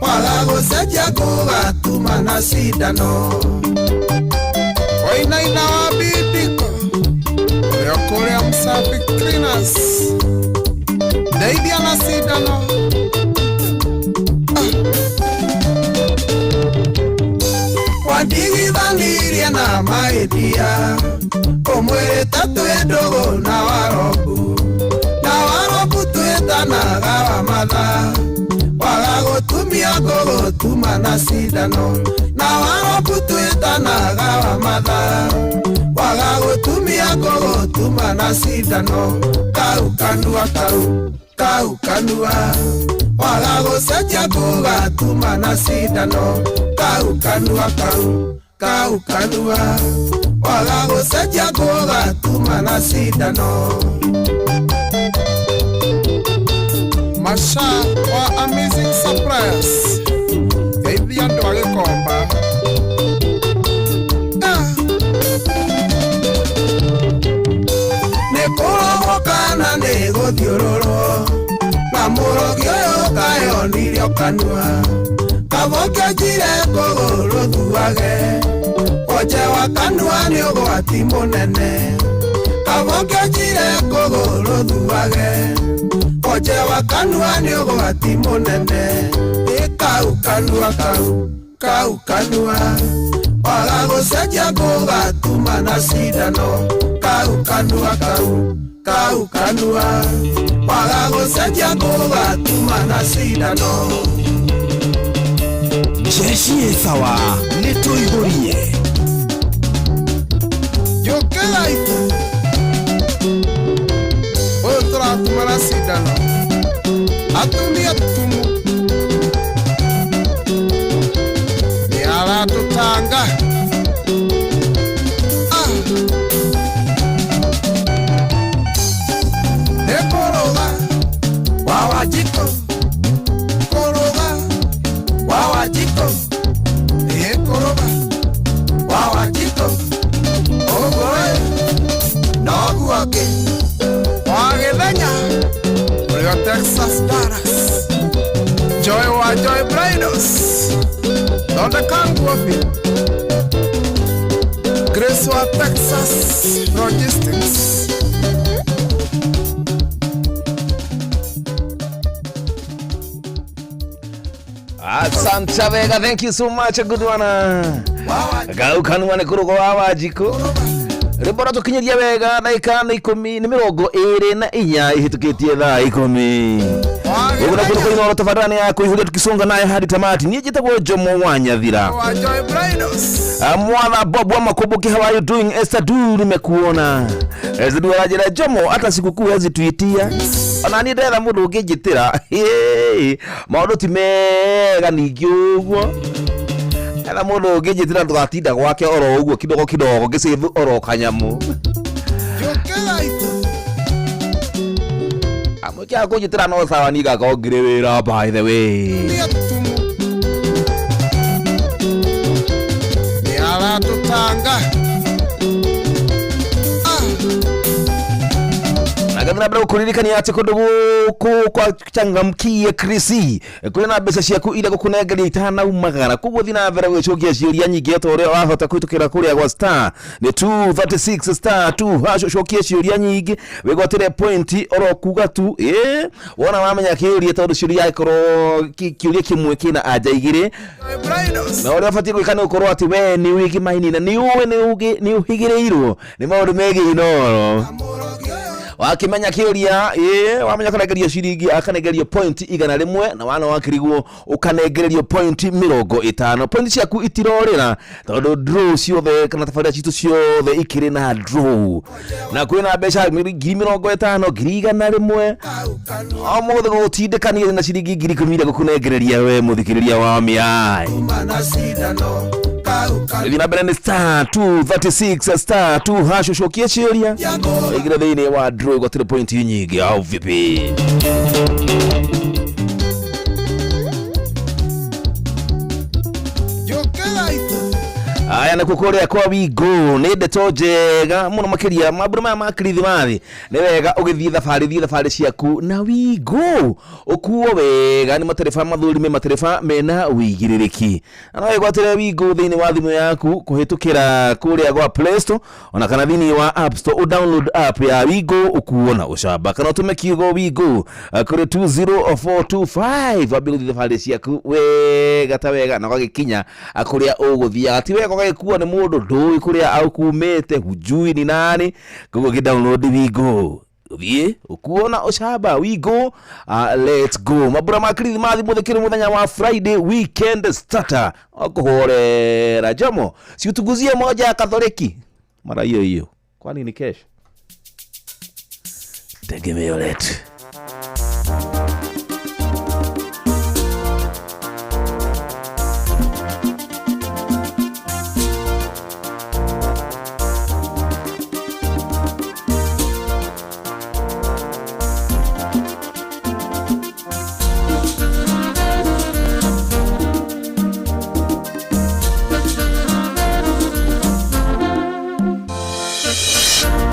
waga gũcenjia gũgatuma na cindano.
Wainaina wa bidiko ũrĩa kũrĩa Msafi Cleaners ndeithia na cindano. Ndamũtigithanirie na mahĩtia Ũmwĩrĩte twĩ ndũgũ na warobu Na warobu twĩtanaga wa mathaa Waga gũtumia ngũgũtuma na cindano Na warobu twĩtanaga wa mathaa Waga gũtumia ngũgũtuma na cindano Kau kanua kau, kau kanua Waga gũcenjia ngũgatuma na cindano Kau kanua kau, kau kanua Waga gũcenjia ngũgatuma na cindano Masha wa Amazing Surprise Geithia andũ a Gĩkomba. Nĩ kũrogwo kana nĩ gũthiũrũrwo Na mũrogi ũyũ kayonirio kanua Kamũkĩnjire kũgũrũ thuage Wonje wa kanua nĩ ũgwati mũnene Kamũkĩnjire kũgũrũ thuage Wonje wa kanua nĩ ũgwati mũnene Ĩ kau kanua kau, kau kanua Waga gũcenjia ngũgatuma na cindano Kau kanua kau, kau kanua Waga gũcenjia ngũgatuma na cindano.
Jeshi ĩ sawa nĩ tũihũrie.
Njũkĩra itu Ũyũ tũratuma na cindano Atumia tumu Nĩ aratũtanga. Nĩ kũrũga wa Wanjikũ Kũrũga wa Wanjikũ Ĩ kũrũga wa Wanjikũ Ũguo ĩ noguo ngĩ Wa Gĩthenya ũrĩa Texas Dallas Joy wa Joy Bridals Thondeka nguo biũ Grace wa Texas Logistics.
Asante wega, thank you so much, good one. Gau kanua nĩ kũrũga wa Wanjikũ. Rwĩmbo rwatũkinyĩria wega ndagĩka nĩ ikũmi nĩ mĩrongo ĩrĩ na inya ihĩtũkĩtie thaa ikũmi. Ũguo nakuo nĩ kũinoro tabarĩra ya kũihũria tukisonga nayo hadi tamati. Niĩ njĩtagwo Jomo wa Nyathira.
Wa Joy Bridals.
Mwana Bob wa Makumbuki, how are you doing? Esther Du, nimekuona. Esther Du aranjĩra Jomo, hata sikukuu hezi tuitia. Ona niĩ ndetha mũndũ ũngĩnjĩtĩra. Maũndũ ti mega ningĩ ũguo. Etha mũndũ ũngĩnjĩtĩra tũgatinda gwake oro ũguo kidogo kidogo ngĩcĩthũ oro kanyamũ.
Njũkĩra itu
Amũkĩaga kũnjĩtĩra no sawa niĩ ngakorwo ngĩrĩ wĩra by the way.
Nĩ aratũtanga.
Na mbere gũkũririkania atĩ kũndũ gũkũ kwa changamkie Krisi kũrĩ na mbeca ciaku iria gũkũnengeria itanaumagara koguo thiĩ na mbere gwĩcokia ciũria nyingĩ ta ũrĩa wahota kũhĩtũkĩra kũrĩa gwa star nĩ 236 star 2 hash ũcokie ciũria nyingĩ wĩgwatĩre point oro kuga tu ĩ wona wamenya kĩũria tondũ ciũria ĩkorwo kĩũria kĩmwe kĩna anja igĩrĩ na ũrĩa ũbatiĩ gwĩka nĩ ũkorwo atĩ we nĩ wĩgĩmaini na nĩ ũĩ nĩ ũhĩgĩrĩirwo nĩ maũndũ megiĩ Inooro. Wakimenya kĩũria ĩ wamenya kũnengerio ciringi akanengerio point 100 na wana wakirigwo ũkanengererio point 50. Point ciaku itirorĩra tondũ draw ciothe kana tabarĩra citũ ciothe ikĩrĩ na draw na kwĩna mbeca 50,000 100,000 o mũthĩ gũgũtindĩkania na ciringi 10,000 iria gũkũnengereria we mũthikĩrĩria wa mĩai. Thiĩ na mbere nĩ star 236 star 2 hash ũcokie ciũria ĩingĩre thĩinĩ wa draw ĩgwatĩre point nyingĩ au vipi? Aya nakuo kũrĩa kwa Wingo nĩ ndeto njega mũno makĩria mambura maya ma Kirithimathi nĩ wega ũgĩthiĩ thabarĩ thiĩ thabarĩ ciaku na Wingo ũkuo wega nĩ matereba mathũrime matereba mena ũigĩrĩrĩki na no wĩgwatĩre Wingo thĩinĩ wa thimũ yaku kũhĩtũkĩra kũrĩa gwa Play Store ona kana thĩinĩ wa App Store ũ download app ya Wingo ũkuo na ũcamba kana ũtũme kiugo Wingo kũrĩ 20425 wambie gũthiĩ thabarĩ ciaku wega ta wega na ũgagĩkinya kũrĩa ũgũthiaga ti wega ũgagĩkuo Ũrakuo nĩ mũndũ ndũĩ kũrĩa aukumĩte, hujui ni nani. Koguo gĩ download Wigo, thiĩ ũkuona ũcamba. Wigo, let's go. Mambura ma Kirithimathi mũthĩ kĩrĩ mũthenya wa Friday, weekend starter okũhorera. Jomo, siutuguzie moja ya Katholiki mara hiyo hiyo, kwani ni kesho? Tegemeo letu.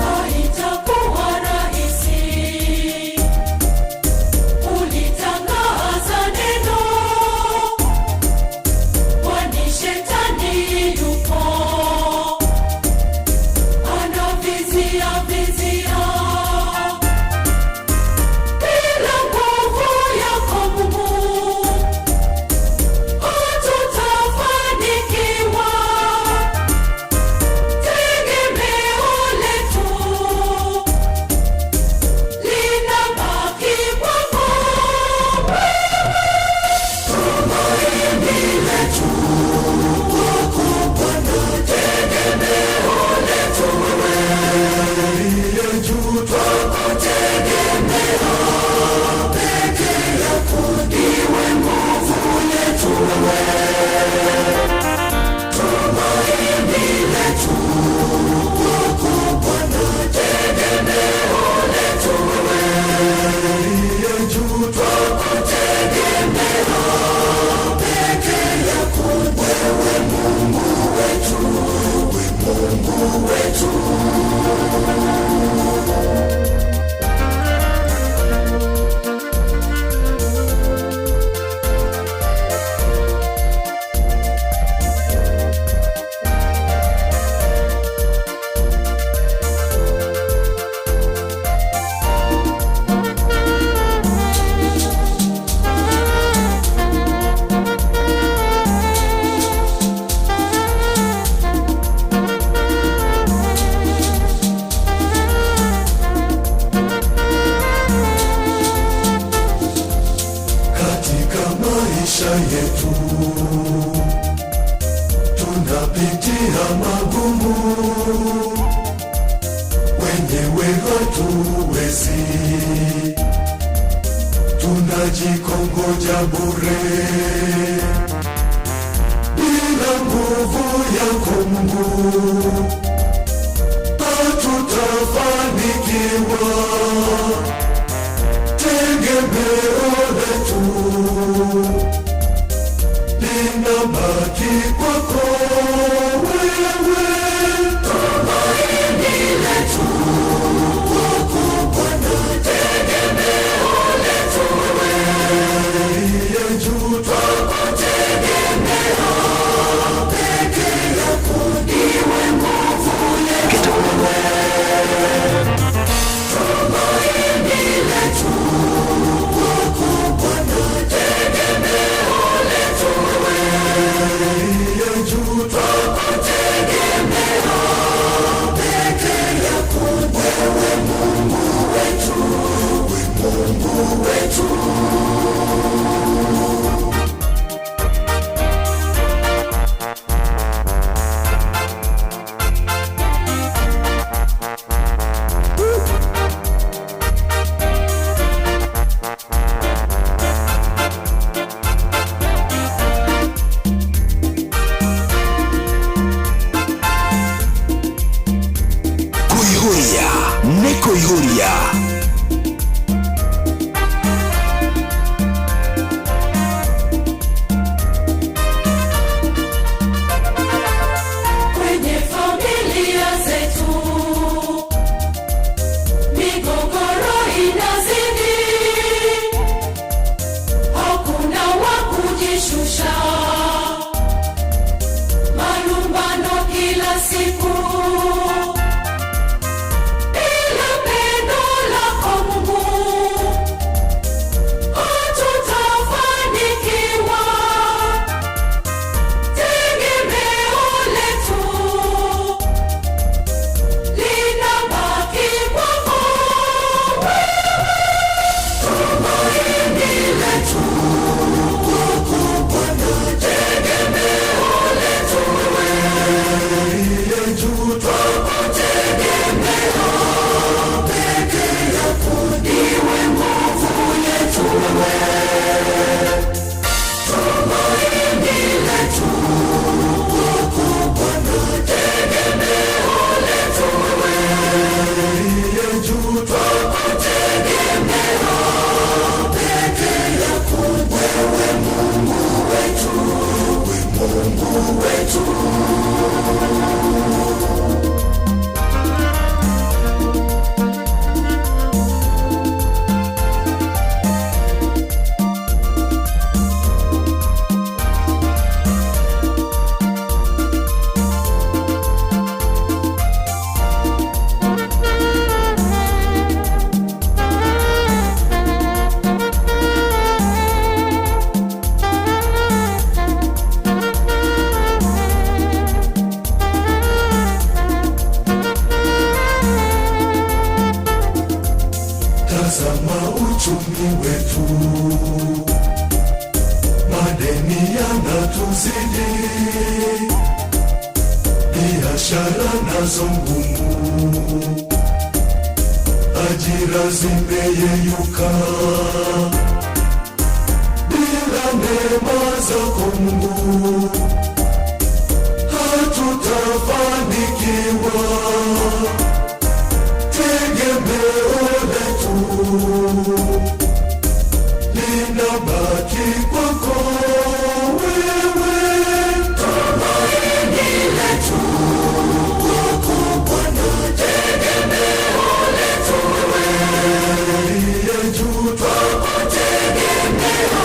Haitakuwa rahisi, ulitangaza neno, kwani shetani yupo anavizia vizia. Bila nguvu yako Mungu, hatutafanikiwa. Tegemeo letu linabaki kwako wewe. Tumaini letu kwako Bwana, tegemeo letu wewe. Uliye juu twakutegemea, peke yako ndiwe nguvu yetu wewe. Tumaini letu kwako Bwana, tegemeo letu wewe. Uliye juu twakutegemea, peke yako wewe Mungu wetu, we Mungu wetu. Katika maisha yetu tunapitia magumu, wenyewe hatuwezi, tunajikongoja bure. Bila nguvu yako Mungu hatutafanikiwa. Tegemeo letu linabaki kwako wewe. Tumaini letu kwako Bwana, tegemeo letu wewe. Uliye juu twakutegemea, peke yako ndiwe nguvu yetu wewe. Tumaini letu kwako Bwana, tegemeo letu wewe. Uliye juu twakutegemea, peke yako wewe Mungu wetu, we Mungu wetu.
Kuihũria nĩ kũihũria.
Kwenye familia zetu migogoro inazidi, hakuna wa kujishusha, malumbano kila siku, bila pendo la
Tazama uchumi wetu, madeni yanatuzidi, biashara nazo ngumu, ajira zimeyeyuka. Bila neema zako Mungu hatutafanikiwa. Tegemeo letu linabaki kwako wewe, tumaini letu kwako Bwana, tegemeo letu wewe, uliye juu twakutegemea,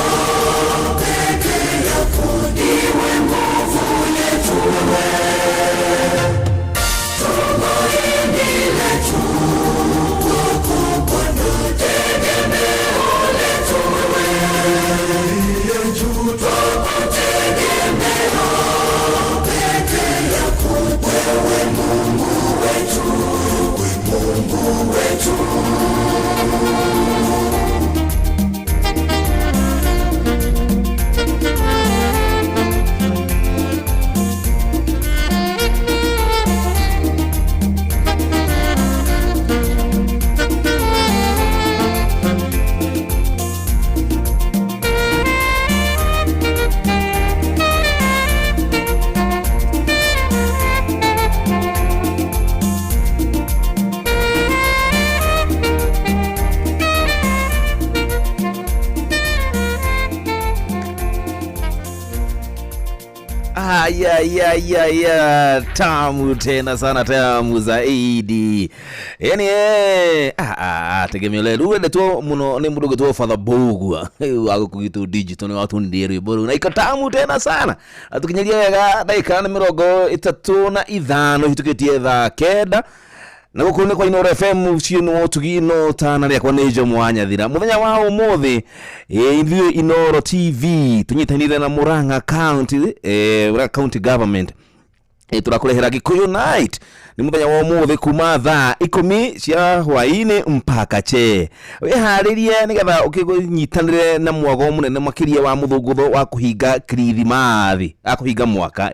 peke yako ndiwe nguvu yetu wewe, tumaini letu kwako Bwana, tegemeo letu wewe, uliye juu twakutegemea, peke yako wewe Mungu wetu, we Mungu wetu.
Ayayayaya, tamu tena sana, tamu zaidi yani tegemeo letu wendetwo muno ni mundu gwitwo Father Mbugua wa guku gitu digital ni watunirie rwimbo ruu na iko tamu tena sana atukinyaria wega ndagika ni 35 hitukitie thaa 9 na guku ni kwa Inooro FM ucio ni wotugi no tana riakwa ni Jomo wa Nyathira muthenya wa umuthi ithuĩ Inooro TV tunyitanire na Murang'a County, Murang'a County Government, turakurehera Gikuyu Night ni muthenya wa umuthi kuma thaa 10 cia hwaini mpaka che wiharirie nigetha ukinyitanire na mwago munene makiria wa muthungutho wa kuhinga kirithimathi a kuhinga mwaka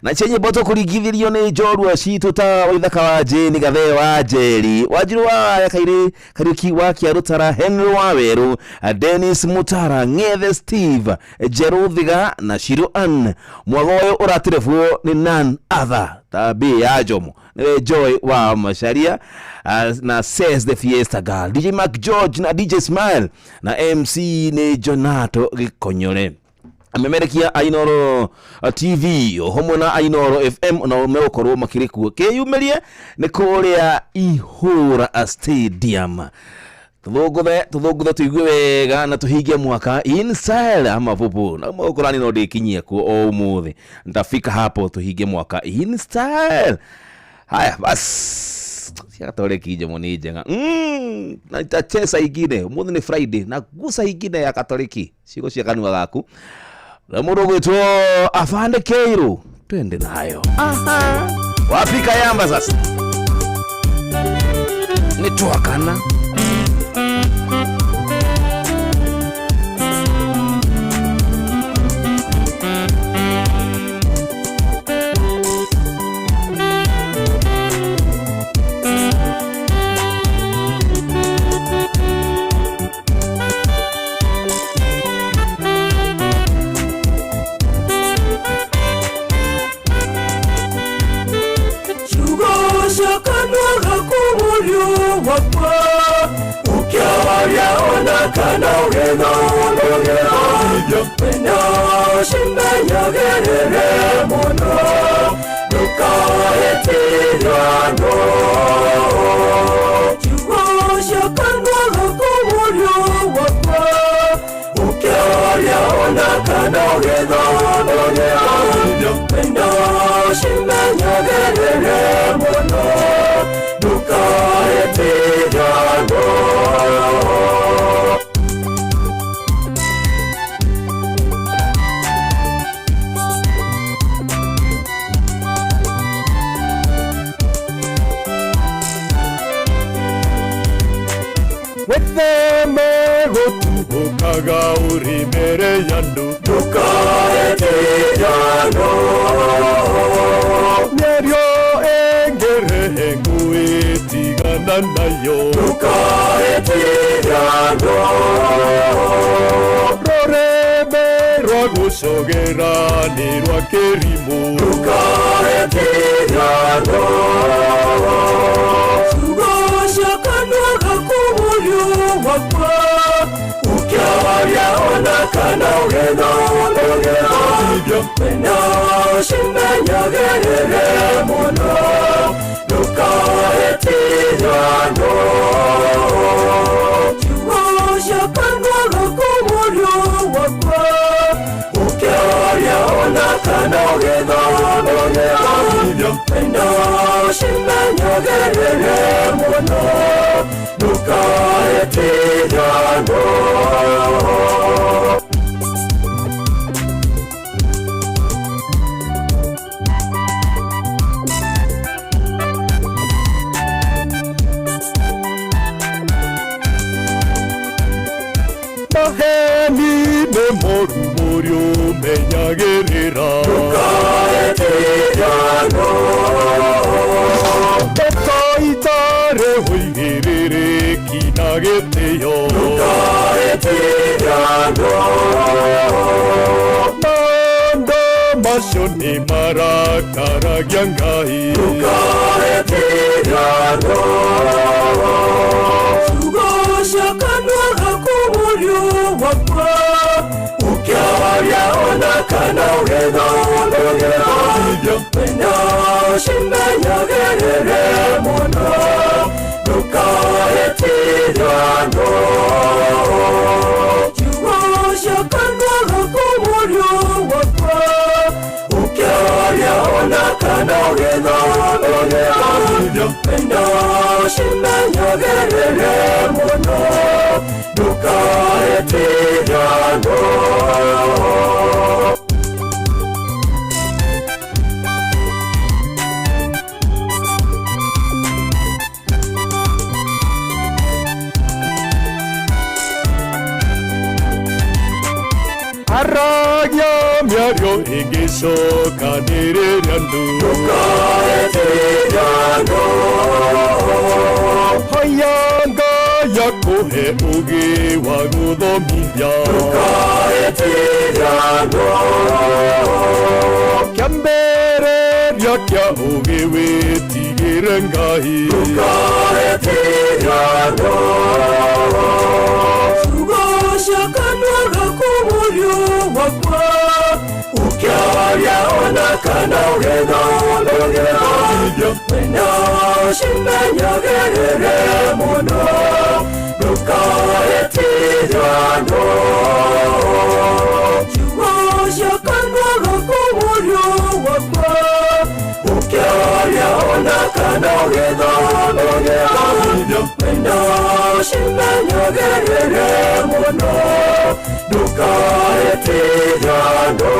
na cia nyimbo tukuringithirio ni njorua citu ta Waithaka wa Jane Gathee wa Njeri Wanjiru wa Kairi Kariuki wa Kiarutara Henry wa Weru Dennis Mutara Ng'ethe Steve Njeru Thiga na Shiro Ann. Mwago uyu uratirebuo ni none other tabi ya Jomo niwe Joy wa Macharia na Says the Fiesta Girl, DJ Mark George na DJ Smile na MC ni Jonato Gikonyore. Amemerekia a Inooro TV hamwe na Inooro FM na megũkorwo makĩrĩ kuo kĩyumĩrie nĩ kũrĩa Ihũra Stadium. Tuthũngũthe tuigue wega na tuhingie mwaka in style ama vupu na mũkorani no ndĩkinyie kuo o ũmũthĩ ntafika hapo tuhingie mwaka in style. Haya bas cia Katoliki Jomo ni njega na itachesa ingine ũmũthĩ nĩ Friday na guca ingine ya Katoliki ciugo cia kanua gaku na mũndũ ũgwĩtwo Afande Keiru twende nayo. Aha, wafika Yamba sasa nĩ twakana.
Wĩtheme gũtuhũkaga ũrĩ mbere ya andũ. Ndũkaetĩĩre andũ. Mĩario ĩngĩrehe ngũĩ tigana nayo. Ndũkaetĩĩre andũ. Rũrĩmĩ rwa gũcogera nĩ rwa kĩrimũ. Ndũkaetĩĩre andũ.
Ciugo cia kanua gaku mũriũ wakwa, ũkĩaria ona kana ũgĩthomithia, menya ũcimenyagĩrĩre mũno, ndũkaetĩĩre andũ. Ciugo cia kanua gaku mũriũ wakwa, ũkĩaria ona kana ũgĩthomithia, menya ũcimenyagĩrĩre mũno, ndũkaetĩĩre andũ.
Maheni nĩ moru mũriũ menyagĩrĩra. Ndũkaetĩĩre andũ. Ndũkaitare ũigĩrĩrĩki na gĩtĩo. Ndũkaetĩĩre andũ. Maũndũ macio nĩ marakaragia Ngai. Ndũkaetĩĩre andũ.
Ciugo cia kanua gaku mũriũ wakwa, ũkĩaria ona kana ũgĩthomithia, menya ũcimenyagĩrĩre mũno, ndũkaetĩĩre andũ. Ciugo cia kanua gaku mũriũ wakwa, ũkĩaria ona kana ũgĩthomithia, menya ũcimenyagĩrĩre mũno, ndũkaetĩĩre andũ.
Aragia mĩario ĩngĩcokanĩrĩria andũ. Ndũkaetĩĩre andũ. Hoya Ngai akũhe ũũgĩ wa gũthomithia. Ndũkaetĩĩre andũ. Kĩambĩrĩria kĩa ũũgĩ wĩtigĩre Ngai. Ndũkaetĩĩre andũ.
Ciugo cia kanua gaku mũriũ wakwa, ũkĩaria ona kana ũgĩthomithia, menya ũcimenyagĩrĩre mũno, ndũkaetĩĩre andũ. Ciugo cia kanua gaku mũriũ wakwa, ũkĩaria ona kana ũgĩthomithia, menya ũcimenyagĩrĩre mũno, ndũkaetĩĩre andũ.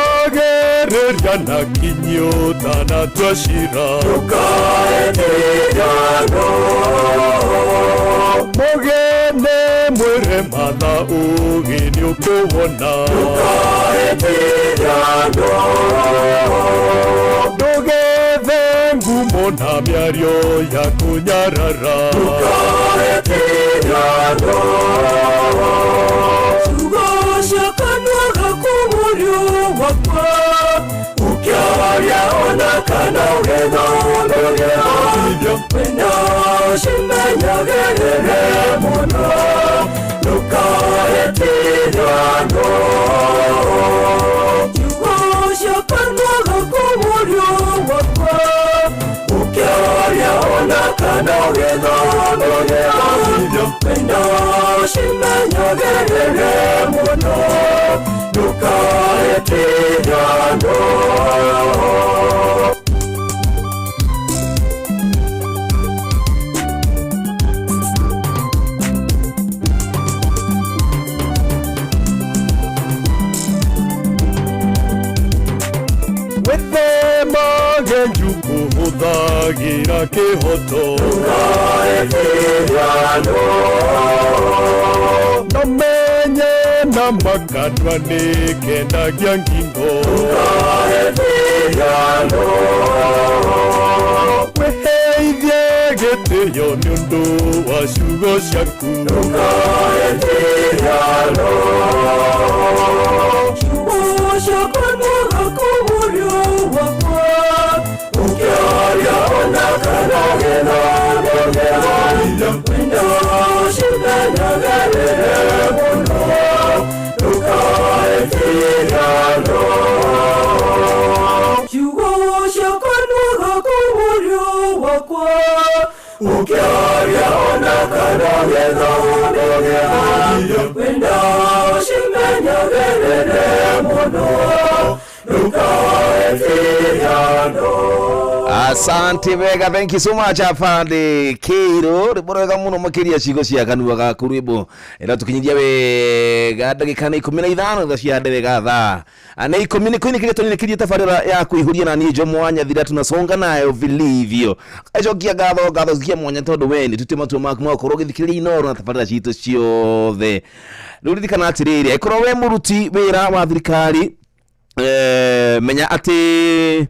Thikagĩrĩria na kinyi ũtanatua ciira. Ndũkaetĩĩre andũ. Mũgeni mwĩre matha ũũgĩ nĩũkũwona. Ndũkaetĩĩre andũ. Ndũgethe ngumo na mĩario ya kũnyarara. Ndũkaetĩĩre andũ.
Ciugo cia kanua gaku mũriũ wakwa, ũkĩaria ona kana ũgĩthomithia, menya ũcimenyagĩrĩre mũno, ndũkaetĩĩre andũ. Ciugo cia kanua gaku mũriũ wakwa, ũkĩaria ona kana ũgĩthomithia, menya ũcimenyagĩrĩre mũno, ndũkaetĩĩre andũ.
na kĩhoto na menye na makanua nĩ kendagia ngingo wĩheithie gĩtĩo nĩ ũndũ wa ciugo ciaku
Ukiaria ona kana gĩthomo wendo cimenyagĩrĩre mũno ndũkae
Asante wega, thank you so much afande Kiro. Rwimbo rwega muno makiria cigo cia kanua gaku rwimbo ĩratukinyithia wega ndagĩka nĩ 15 thaa cia wega thaa nĩ 10 nĩ kũinĩkĩria tũinĩkĩrie tabarĩra ya kũihũria na niĩ Jomo wa Nyathira tunasonga nayo vilivyo. Acokia ngatho ngatho cia mwanya tondũ we nĩ tute matua maku ma gũkorwo ũgĩthikĩrĩria Inooro na tabarĩra citũ ciothe. Rĩu ririkana atĩrĩrĩ, angĩkorwo we mũruti wĩra wa thirikari menya atĩ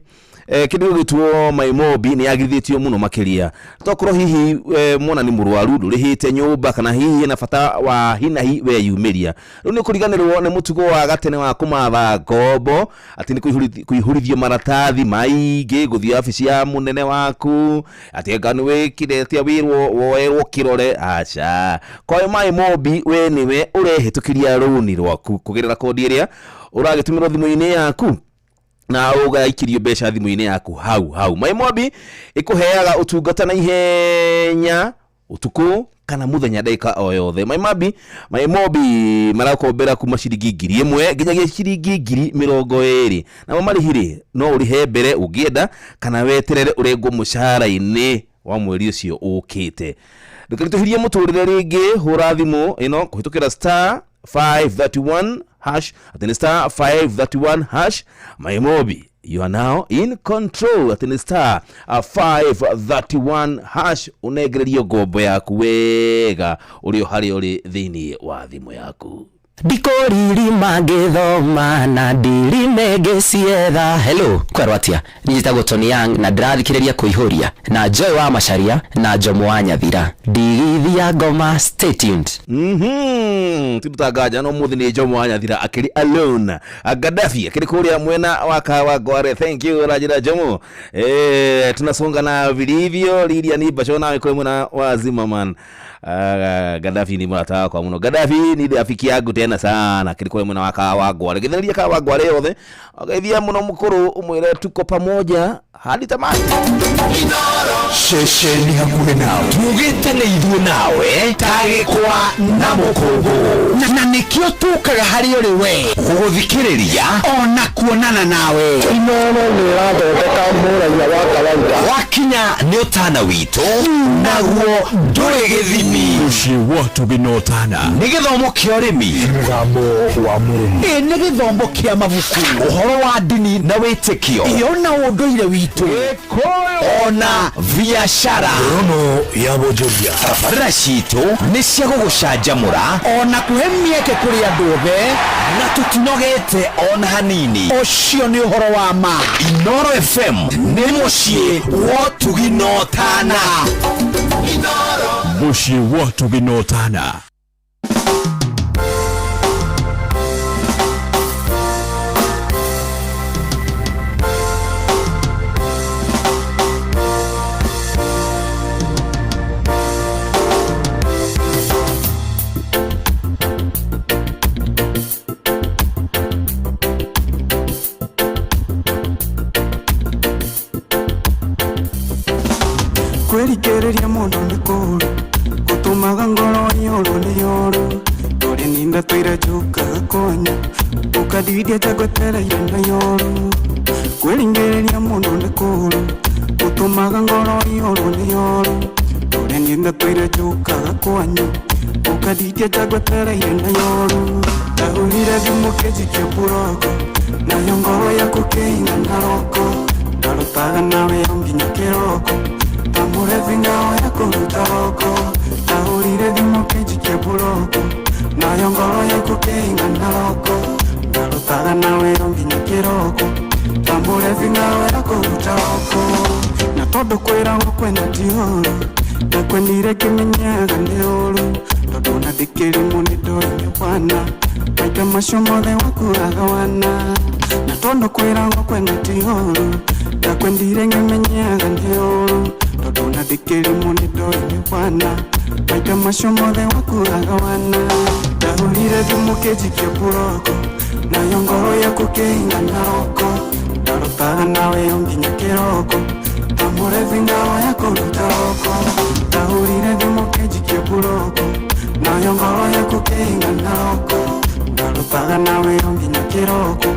kindu gĩgwĩtwo maimobi nĩ yagirithĩtio mũno makĩria tokorwo hihi mwana nĩ mũrwaru ndũrĩhĩte nyũmba kana hihi ena bata wa hinahi weyumĩria rĩu nĩ kũriganĩrwo nĩ mũtugo wa gatene wa kũmatha ngombo atĩ nĩ kũihũrithio maratathi maingĩ gũthiĩ wabici ya mũnene waku atĩ anga nĩ wĩkire atĩa wĩrwo woerwo kĩrore aca kwayo maimobi we nĩwe ũrehĩtũkĩria rũni rwaku kũgerera kodi ĩrĩa ũragĩtũmĩrwo thimũ-inĩ yaku na ũgaikirio mbeca thimũ-inĩ yaku hau hau. Maimobi ĩkũheaga ũtungata na ihenya ũtukũ kana mũthenya ndagĩka o yothe. Maimobi marakombera kuma ciringi 1000 nginyagia ciringi 20,000 namo marĩhi rĩ no ũrĩhe mbere ũngĩenda kana weterere ũrengwo mũcara-inĩ wa mweri ũcio ũkĩte. Ndũkaritũhĩrie mũtũrĩre rĩngĩ, hũra thimũ ĩno kũhĩtũkĩra star 531 hash at star 531 hash. Maimobi, you are now in control at star 531 hash. Unengererio ngombo yaku wega uri o harĩa ũrĩ thĩinĩ wa thimũ yaku.
Ndikũririma ngĩthoma na ndirime ngĩcietha. Hello, kwerwo atĩa? Niĩ njĩtagwo Tony Young na ndĩrathikĩrĩria kũihũria na Joy wa Macharia na Jomo wa Nyathira. Ndigithia ngoma, stay tuned.
Tindutanganja no mũthĩ nĩ Jomo wa Nyathira akĩrĩ alone. Gaddafi akĩrĩ kũrĩa mwena wa Kawangware. Thank you Rajira Jomo. Tunasonga na vilivyo. Lilia ni Basho nawe kwa mwena wa Zimmerman. Gaddafi ni mũrata wakwa mũno. Gaddafi ni rafiki yangu tena sana akĩrĩ kũrĩa mwena wa Kawangware. Gĩthĩrĩria Kawangware yothe ũgeithia mũno mũkũrũ ũmwĩre tuko pamoja hadi tamati.
Ceceni hakuhĩ nawe tugĩte nĩ ithuĩ nawe tagĩkwa na mũkũngũ na nĩkĩo tũkaga harĩ ũrĩ we gũgũthikĩrĩria ona kuonana nawe. Inooro nĩ ĩrathondeka mũraia wa kawaida wakinya nĩ ũtana witũ naguo ndũrĩ gĩthimi.
Mũciĩ wa ũtugi na ũtana
nĩ gĩthomo kĩa ũrĩmi
mũgambo wa mũrĩmi
ĩ nĩ gĩthomo kĩa mabuku ũhoro wa ndini na wĩtĩkio ĩyo na ũndũire witũ ona biashara
Rono ya bonjoria
tabarĩra citũ nĩ cia gũgũcanjamũra ona kũhe mĩeke kũrĩ andũ othe na tũtinogete ona hanini. Ũcio nĩ ũhoro wa ma. Inooro FM nĩ mũciĩ wa ũtugi na ũtana.
Mũciĩ wa ũtugi na ũtana.
Kwĩrikĩrĩria mũndũ nĩ kũũru gũtũmaga ngoro iyũrwo nĩ ũũru tũrĩ ninda tũire njũkaga kwanyu ũkandiria njagwetereire na yoru kwĩringĩrĩria mũndũ nĩ kũũru gũtũmaga ngoro iyũrwo nĩ ũũru tũrĩ ninda tũire njũkaga kwanyu ũkandiria njagwetereire na yoru ndahũrire thimũ kĩnjikia mburoko nayo ngoro yaku kĩina na roko ndarutaga nawe o nginya kĩroko Ta mũrebi ngao ya kũruta roko. Ndahũrire thimũ kĩnjikie mburoko. Nayo ngoro yaku kĩingana roko. Ndarutaga na wĩra nginya kĩroko. Ta mũrebi ngao ya kũruta roko. Na tondũ kwĩragwo kwenda ti ũũru. Ndakwendire ngĩmenyaga nĩ ũũru. Tondũ ona ndĩkĩrimũ nĩ ndoĩ nĩ wana. Maita macio mothe wakuaga wana. Na tondũ kwĩragwo kwenda ti ũũru. Ndakwendire ngĩmenyaga nĩ ũũru. Tondũ ona ndĩkĩrimũ nĩ ndoĩ nĩ wana. Maita macio mothe wakuaga wana. Ndahũrire thimũ kĩnjikie mburoko. Nayo ngoro yaku kĩingana roko. Ndarutaga nawe o nginya kĩroko. Ta mũrebi ngao ya kũruta roko. Ndahũrire thimũ kĩnjikie mburoko. Nayo ngoro yaku kĩingana roko. Ndarutaga nawe o nginya kĩroko.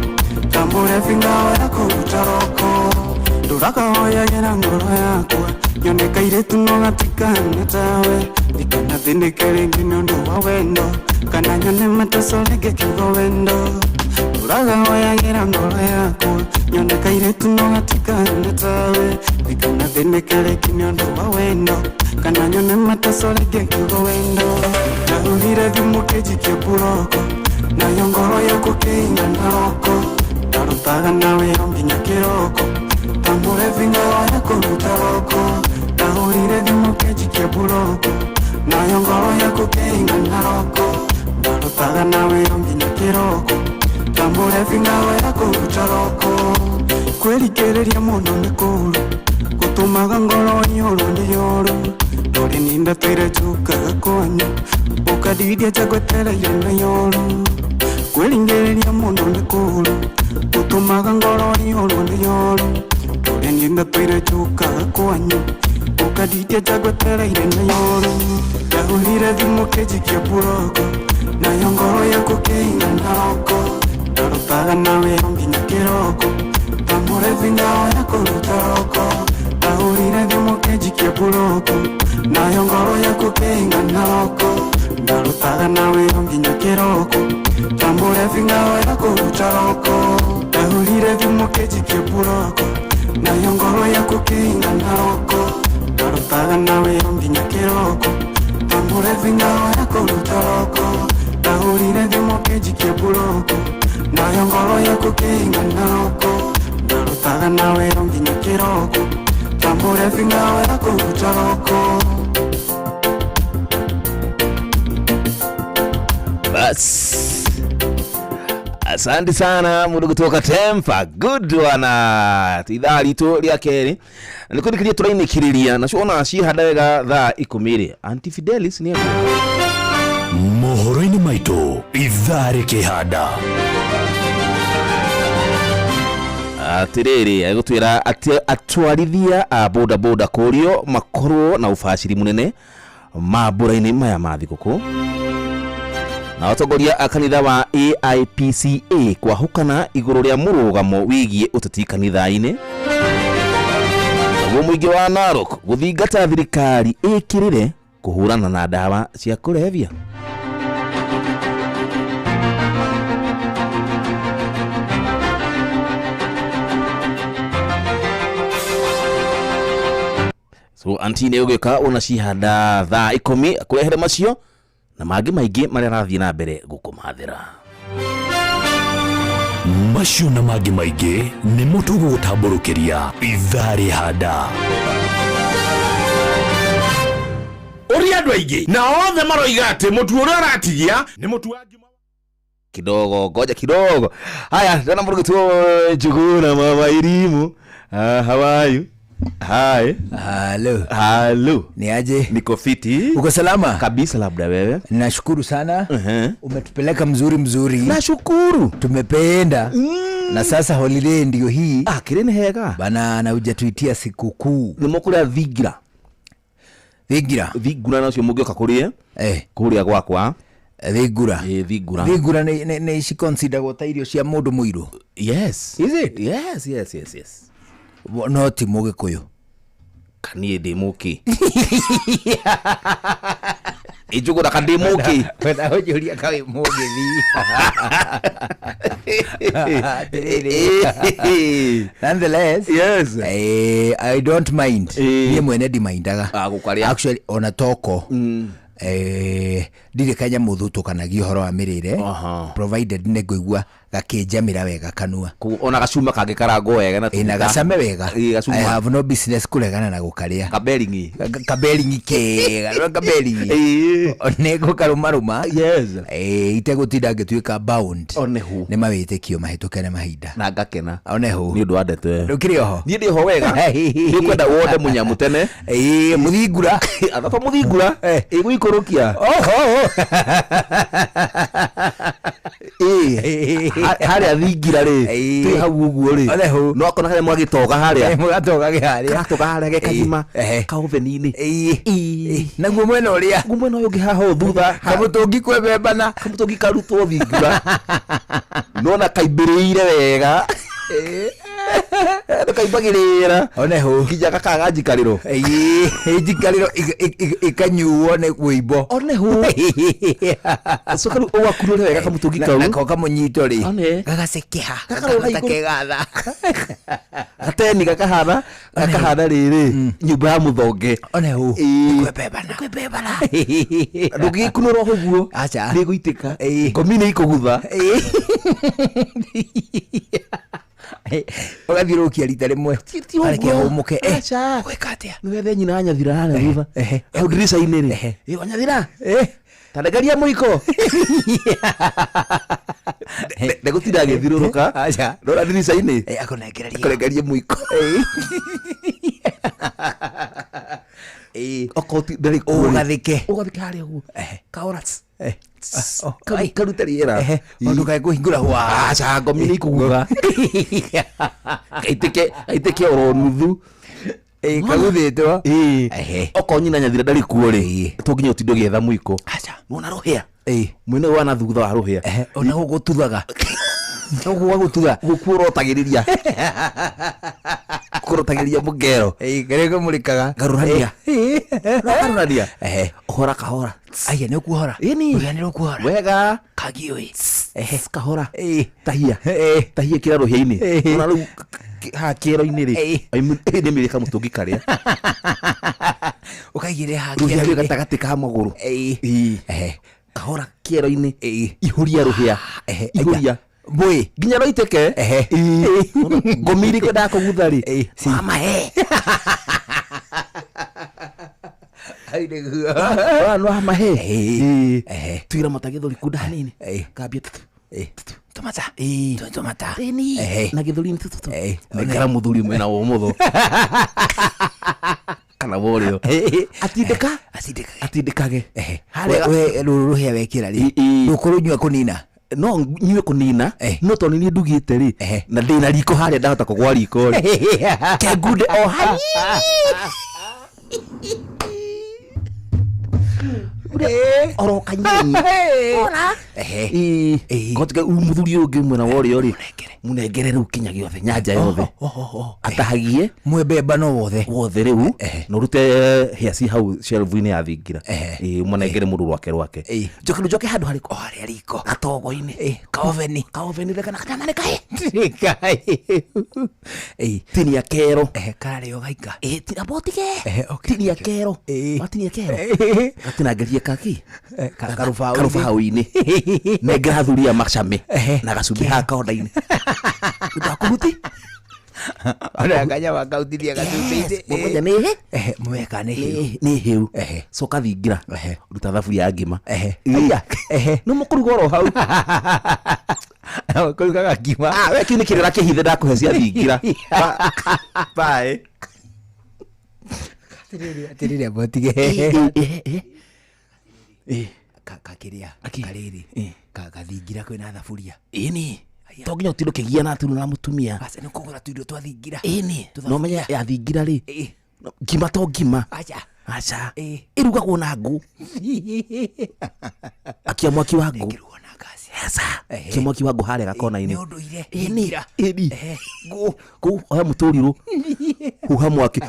Ta mũrebi ngao ya kũruta roko. Ndũrakahoyagĩra ngoro yakwa. Nyone kairĩtu no gatikahane tawe. Ndikanathĩnĩke rĩngĩ nĩ ũndũ wa wendo. Kana nyone mateso rĩngĩ kiugo wendo. Ndũrakahoyagĩra ngoro yakwa. Nyone kairĩtu no gatikahane tawe. Ndikanathĩnĩke rĩngĩ nĩ ũndũ wa wendo. Kana nyone mateso rĩngĩ kiugo wendo. Ndahũrire thimũ kĩnjikie mburoko. Nayo ngoro yaku kĩingana roko. Ndarutaga nawe o nginya kĩroko. Ta mũrebi ngao ya kũruta roko. Ndahũrire thimũ kĩnjikie mburoko. Nayo ngoro yaku kĩingana roko. Ndarutaga nawe o nginya kĩroko. Ta mũrebi ngao ya kũruta roko. Kwĩrikĩrĩria mũno nĩ kũũru. Gũtũmaga ngoro ĩihũrwo nĩ ũũru. Ndũrĩ nindatũire njũkaga kwanyu. Ũkandiria njagwetereire na yoru. Kwĩringĩrĩria mũno nĩ kũũru. Gũtũmaga ngoro ĩihũrwo nĩ ũũru. Ndũrĩ nindatũire njũkaga kwanyu. Ũkandiria njagwetereire na yoru. Ndahũrire thimũ kĩnjikie mburoko. Nayo ngoro yaku kĩingana roko. Ndarutaga nawe o nginya kĩroko. Ta mũrebi ngao ya kũruta roko. Ndahũrire thimũ kĩnjikie mburoko. Nayo ngoro yaku kĩingana roko. Ndarutaga nawe o nginya kĩroko. Ta mũrebi ngao ya kũruta roko. Ndahũrire thimũ kĩnjikie mburoko. Nayo ngoro yaku kĩingana roko. Ndarutaga nawe o nginya kĩroko. Ta mũrebi ngao ya kũruta roko. Ndahũrire thimũ kĩnjikie mburoko. Nayo ngoro yaku kĩingana roko. Ndarutaga nawe o nginya kĩroko. Ta mũrebi ngao ya kũruta roko.
Bas. Asante sana mundu kutoka Tempa. Good one. Ithaa ritũ rĩa kerĩ nĩ kũrĩkĩria tũrainĩkĩrĩria nacio ona cihanda wega thaa ikũmi rĩ. Auntie Fidelis nĩ
mohoro-inĩ maitũ ithaa rĩkĩhanda
atirĩrĩ agũtwĩra atĩ atwarithia a bodaboda kũrio makorwo na ũbacĩri mũnene mambũra-inĩ maya ma thigũkũ na atongoria a kanitha wa AIPCA kwahũkana igũrũ rĩa mũrũgamo wĩgiĩ ũteti kanitha-inĩ naguo mũingĩ wa Narok gũthingata thirikari ĩkĩrĩre kũhũrana na ndawa cia kũrebia. So anti nĩ ũgĩũka ona cihanda thaa ikũmi akũrehere macio na mangĩ maingĩ marĩa arathiĩ na mbere gũkũmathĩra.
Macio na mangĩ maingĩ nĩmo tũgũgũtambũrũkĩria ithaa rĩhanda.
Ũria andũ aingĩ na othe maroiga atĩ mũtu ũrĩa ũratigia nĩ mũtu wa
kidogo, ngoja kidogo. Haya, ndona mũndũ gĩtwo Njuguna mama Irimu. How are you? Hi.
Hello.
Hello.
Ni aje?
Niko fiti.
Uko salama?
Kabisa, labda wewe.
Nashukuru sana. Umetupeleka mzuri mzuri.
Nashukuru.
Tumependa. Na sasa holiday ndio hii.
Ah, kirene hega.
Bana na hujatuitia sikukuu.
Nĩ mũkũrĩa thingira.
Thingira.
Thingura nacio mũngĩũka kũrĩe. Kũrĩa gwakwa.
Thingura.
Thingura.
Thingura nĩ ciconsideragwo ta irio cia mũndũ mũirũ.
Yes.
Is it?
Yes, yes, yes, yes.
No ti mũgĩkũyũ.
Kaniĩ ndĩ mũkĩ. Ĩnjũgũra ka ndĩ mũkĩ.
Wenda ũnjũria ka wĩ mũgĩthi. Atĩrĩrĩ. Nonetheless,
yes.
I don't mind. Niĩ mwene ndimindaga.
Gũkarĩa.
Actually, ona toko. Ndirĩ kanyamũ thutũkanagia ũhoro wa mĩrĩre provided nĩ ngũigua gakĩnjamĩra wega kanua.
Ona gacuma kangĩkarangwo wega na
Ĩ, na gacame wega.
Ĩ, gacuma.
I have no business kũregana na gũkarĩa.
Kaberingi.
Kaberingi kega, no kaberingi. Nĩ ngũkarũmarũma.
Yes.
Itegũtinda ngĩtuĩka bound.
Onehu.
Nĩ mawĩtĩkio mahĩtũke nĩ mahinda.
Na ngakena.
Onehu.
Nĩ ũndũ wa ndeto ĩyo.
Ndũkĩrĩ oho?
Niĩ ndĩ ho wega. Nĩ kwenda wonde mũnyamũ tene.
Ĩ, mũthingura.
Atho mũthingura. Ĩgũikũrũkia.
Oho.
Ĩ, harĩa thingira rĩ, twĩ hau ũguo rĩ.
Onehu.
No akona harĩa mwagĩtoga harĩa.
Mũgatoga harĩa.
Karatoga harĩa ge kagima. Ka-oven-inĩ.
Naguo mwena ũrĩa.
Naguo mwena ũyũ ũngĩ haha ũũ thutha.
Kamũtũngi kwembembana.
Kamũtũngi karutwo thingira. Nona kaimbĩrĩire wega. Ndũkaimbagĩrĩra.
Onehu.
Nginya gakaga njikarĩro.
Njikarĩro ĩkanyuo nĩ wũimbo.
Onehu. Coka rĩu ũgakurure wega kamũtũngi kau.
Nako kamũnyito rĩ.
One.
Gagacekeha.
Gakarũga
Gakahana
igũrũ.
kegatha.
Gateni gakahana gakahana rĩrĩ nyũmba ya mũthonge.
Onehu.
Kwembembana.
Kwembembana.
Ndũngĩgĩkunũra ũguo.
Aca.
Nĩĩgũitĩka. Ngomi nĩ ikũgutha.
Ũgathiũrũrũkia rita rĩmwe. Kareke hũmũke.
Aca.
Gwĩka atĩa?
Nĩ wethe nyina wa Nyathira harĩa thutha. Hau ndirica-inĩ rĩ. Ĩ, wa Nyathira. Ta ndengeria mũiko. Ndegũtinda agĩthiũrũrũka.
Aca.
Rora ndirica-inĩ.
Akũnengereria.
Akũnengerie mũiko. Okorwo ti ndarĩ kuo rĩ.
Ũgathĩke.
Ũgathĩke harĩa ũguo. Kahora. Karute rĩera.
Ndũkae kũhingũra hwa.
Aca, ngomi nĩ ikũgutha. Gaitĩke gaitĩke oro nuthu.
Kaguthĩtwo.
Okorwo nyina Nyathira ndarĩ kuo rĩ, to nginya ũtinde ũgĩetha mũiko. Nĩwona rũhĩa? Mwena ũyũ wa na thutha wa rũhĩa.
Ona gũgũtuthaga. Gũkũ gwagũtutha.
Gũkũ ũrotagĩrĩria. Kũrotagĩrĩria mũngero.
Kĩrĩa kĩmũrĩkaga.
Garũrania. Garũrania. Hora kahora.
Aya nĩ ũkuohora.
Ĩni.
Rũhĩa nĩ rũkuohora.
Wega.
Kagiũĩ.
Kahora. Tahia. Tahia kĩra rũhĩa-inĩ. Ona rĩu haha kĩero-inĩ rĩ. Nĩ mĩrĩ kamũtũngi karĩa.
Ũkaigĩrĩra haha
Rũhĩa rwĩ
kĩero-inĩ.
gatagatĩ ka magũrũ. Kahora kĩero-inĩ. Ihũria rũhĩa. Ihũria.
Mbũĩ.
Nginya rũitĩke. Ngomi iria ikwendaga kũgutha rĩ. Wamahe. Wamahe. Tuira mata gĩthũri kunda hanini. Kambia tutu.
Tumata. Tumata.
Ĩni. Na gĩthũri-inĩ tutu. Nengera mũthuri mwena wa ũmotho. Kana wa ũrĩo. Atindĩka. Atindĩkage. Harĩa
We rũrũ rũhĩa wekĩra rĩ. Rũkũrũnyua kũnina.
No nyue kũnina no tondũ nĩ niĩ ndugĩte rĩ na ndĩ na riko harĩa ndahota kũgwa riko rĩ kengunde o hanini oro kanyeni ngotige mũthuri ũyũ ũngĩ mwena wa ũrĩo rĩ mũnengere rĩu kinya gĩothe nyanja yothe atahagie
Mwembembano wothe.
Wothe rĩu na ũrute hĩa ci hau shelf-inĩ ya thingira. Ĩ, mũnengere mũndũ rwake rwake. Njoke rĩu njoke handũ harĩkũ?
O harĩa riko.
Gatogo-inĩ.
Kaoveni.
Kaoveni rĩ kana kanyama nĩ kaĩ.
Kaĩ.
Tinia kero.
Kararĩo gaika.
Amba ũtige. Tinia kero. Watinia kero. Gatinangĩrie kaki.
Karũbaũ-inĩ.
Karũbaũ-inĩ. Nengera athuri aya macame. Na gacumbĩ haha konda-inĩ. Ndakũruti.
Ona kanyama kautithia gacumbĩ-inĩ.
Mũmenya nĩ hĩ?
Mũmenye kana nĩ hĩu.
Nĩ hĩu. Coka thingira. Ruta thaburia ya ngima.
Aya.
Nĩ mũkũruga oro hau.
Kũrugaga ngima.
We kĩu nĩ kĩrĩra kĩhithe ndakũhe cia thingira. Bye.
Atĩrĩrĩ amba ũtige. Kakĩrĩa. Karĩrĩ. Gathingira kwĩna thaburia.
Ĩni. To nginya ũtinde ũkĩgiana atĩ na mũtumia.
Aca nĩ kũgũra tũindo twa thingira.
Ĩni. No ũmenye ya thingira rĩ. Ngima to ngima.
Aca.
Aca. Ĩrugagwo na ngũ. Akia mwaki wa ngũ. Aca. Akia mwaki wa ngũ harĩa gakona-inĩ.
Nĩ ũndũire.
Ĩni. Ĩni. Ngũ. Ngũ. Oya mũtũrirũ. Huha mwaki.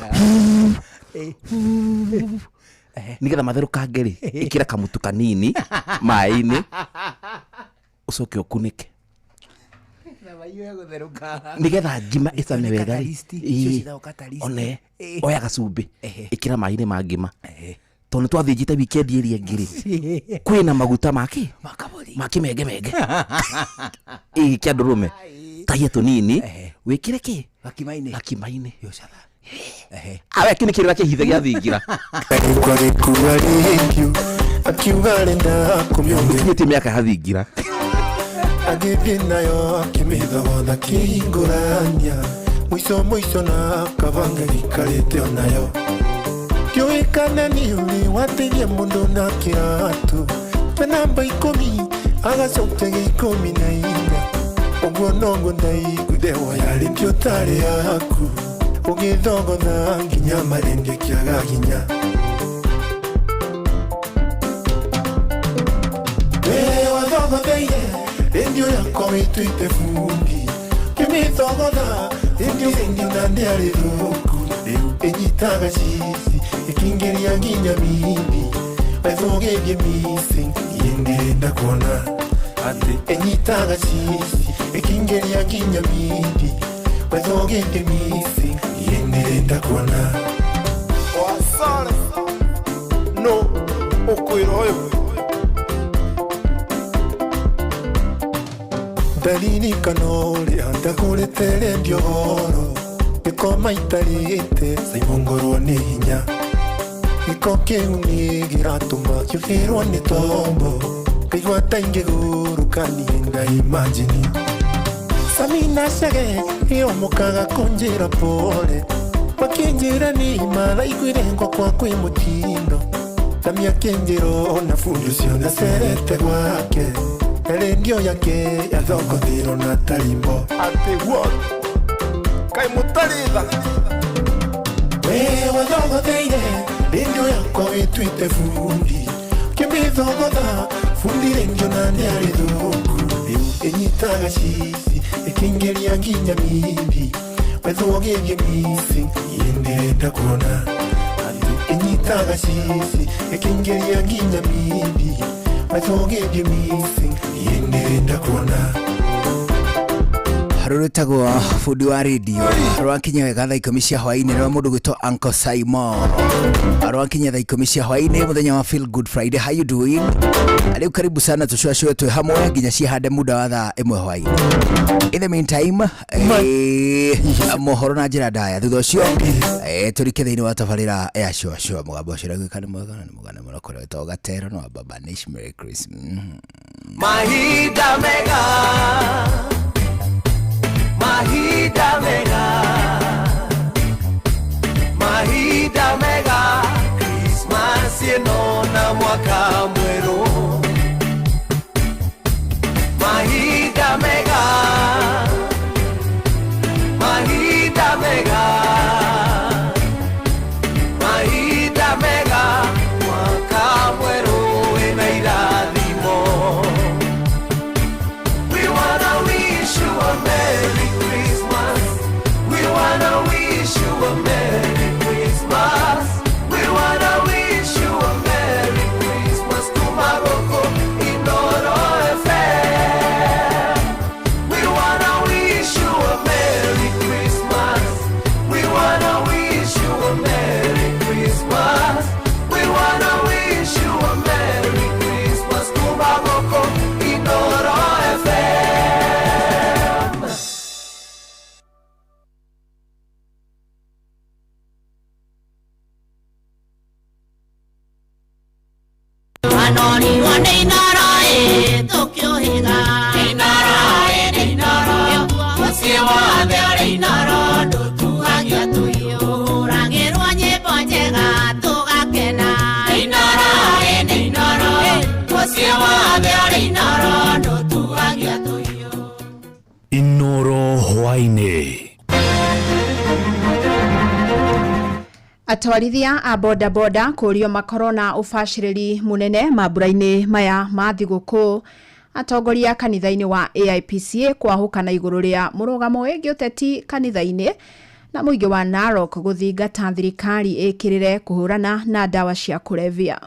Nĩgetha matherũkange rĩ, ĩkĩra kamũtu kanini maĩ-inĩ, ũcoke ũkunĩke nĩgetha ngima ĩcame wega rĩ. Ĩĩ. One oya gacumbĩ, ĩkĩra maĩ-inĩ ma ngima, tondũ nĩtwathĩnjĩte wikendi ĩrĩa ĩngĩ rĩ, kwĩna maguta makĩ ma kĩmengemenge, ĩ kĩa ndũrũme tahia tũnini, wĩkĩre kĩ
gakima-inĩ.
Gakima-inĩ. Awe kĩ nĩ kĩrĩra kĩhithe gĩa thingira.
Gĩkua rĩngĩ akiuga arenda kũmĩongera.
Ũkinyĩtie mĩaka ya thingira.
Agĩthiĩ nayo akĩmĩthogotha kĩhingũrania mũico mũico na kabanga gĩikarĩte onayo ndiũĩ kana nĩ ũrĩ wateithia mũndũ na kĩratũ na namba 10 agacokia gĩa 14 ũguo noguo ndaiguire woya rĩngĩ ũtarĩ yaku ũgĩthogotha nginya marĩndĩ kĩaga hinya. Wewe wathogotheire rendio yakwa wĩtuĩte bundi kĩmĩthogotha rendio ĩngĩ na ndĩarĩ thũku rĩu ĩnyitaga cici ĩkĩingĩria nginya mindi wethũgĩthie missing niĩ ndĩrenda kuona atĩ ĩnyitaga cici ĩkĩingĩria nginya mindi wethũgĩthie missing niĩ ndĩrenda kuona.
Wasare no ũkwĩra ũyũ.
Ndaririkana ũrĩa ndagũrĩte rendio goro gĩkoma itarĩte caimongorwo nĩ hinya gĩko kĩu nĩ gĩratũma kĩũhĩrwo nĩ tombo ngaigua ta ingĩgũrũka niĩ ndaimajini Samina Chege ĩomokaga kũnjĩra pole makĩnjĩra nĩ maraiguire ngwakwa kwĩ mũtindo Sami akĩnjĩra ona bundi ũcio ndacerete gwake na rendio yake yathogothirwo na tarimbo.
Atĩ what? Kaĩ mũtarĩ tha?
We wathogotheire rendio yakwa wĩtuĩte bundi kĩmĩthogotha bundi rendio na ndĩarĩ thũku rĩu ĩnyitaga cici ĩkĩingĩria nginya mindi wethũgĩthie missing niĩ ndĩrenda kuona atĩ ĩnyitaga cici ĩkĩingĩria nginya mindi wethũgĩthie missing niĩ ndĩrenda kuona.
Rũrĩtagwo bundi wa radio rwakinya wega thaa 10 cia hwaĩ-inĩ rwa mũndũ gwĩtwo Uncle Simon rwakinya thaa 10 cia hwaĩ-inĩ mũthenya wa Feel Good Friday. How you doing? Rĩu karibu sana tũcũacũe twĩ hamwe nginya cihande muda wa thaa 1 hwaĩ-inĩ. In the meantime, mohoro na njĩra ndaya thutha ũcio tũrike thĩinĩ wa tabarĩra ya cũacũa mũgambo ũcio ũraiguĩka nĩ mwega na nĩ mũgane mũno kũrĩa wĩtagwo Gatero na wa Baba Nish. Merry Christmas.
Mahinda mega, mahinda mega, mahinda mega, Christmas ĩno na mwaka mwerũ. Mahinda mega, mahinda mega, mahinda mega, mwaka mwerũ wĩna irathimo. We wanna wish you a Merry Christmas. We wanna wish you a Merry Christmas. We wanna wish you a Merry Christmas. Kumaroko Inoro FM. We wanna wish you a Merry Christmas. We wanna wish you a Merry Christmas. We wanna wish you a Merry Christmas. Kumaroko Inoro FM.
Anorirwo nĩ Inoro ĩ tũkĩũhĩga Inoro ĩ nĩ Inoro mũciĩ wothe ũrĩ Inoro ndũtuagia tũhiũ hũragĩrwo nyĩmbo njega tũgakena Inoro ĩ nĩ Inoro mũciĩ wothe ũrĩ Inoro ndũtuagia tũhiũ.
Inoro hwaĩ-inĩ.
Atwarithia a bodaboda kũrio makorwo na ũbacĩrĩri mũnene mambura-inĩ maya ma thigũkũ. Atongoria kanitha-inĩ wa AIPCA kwahũkana igũrũ rĩa mũrũgamo wĩgiĩ ũteti kanitha-inĩ Na mũingĩ wa Narok gũthingata thirikari ĩkĩrĩre kũhũrana na ndawa cia kũrebia.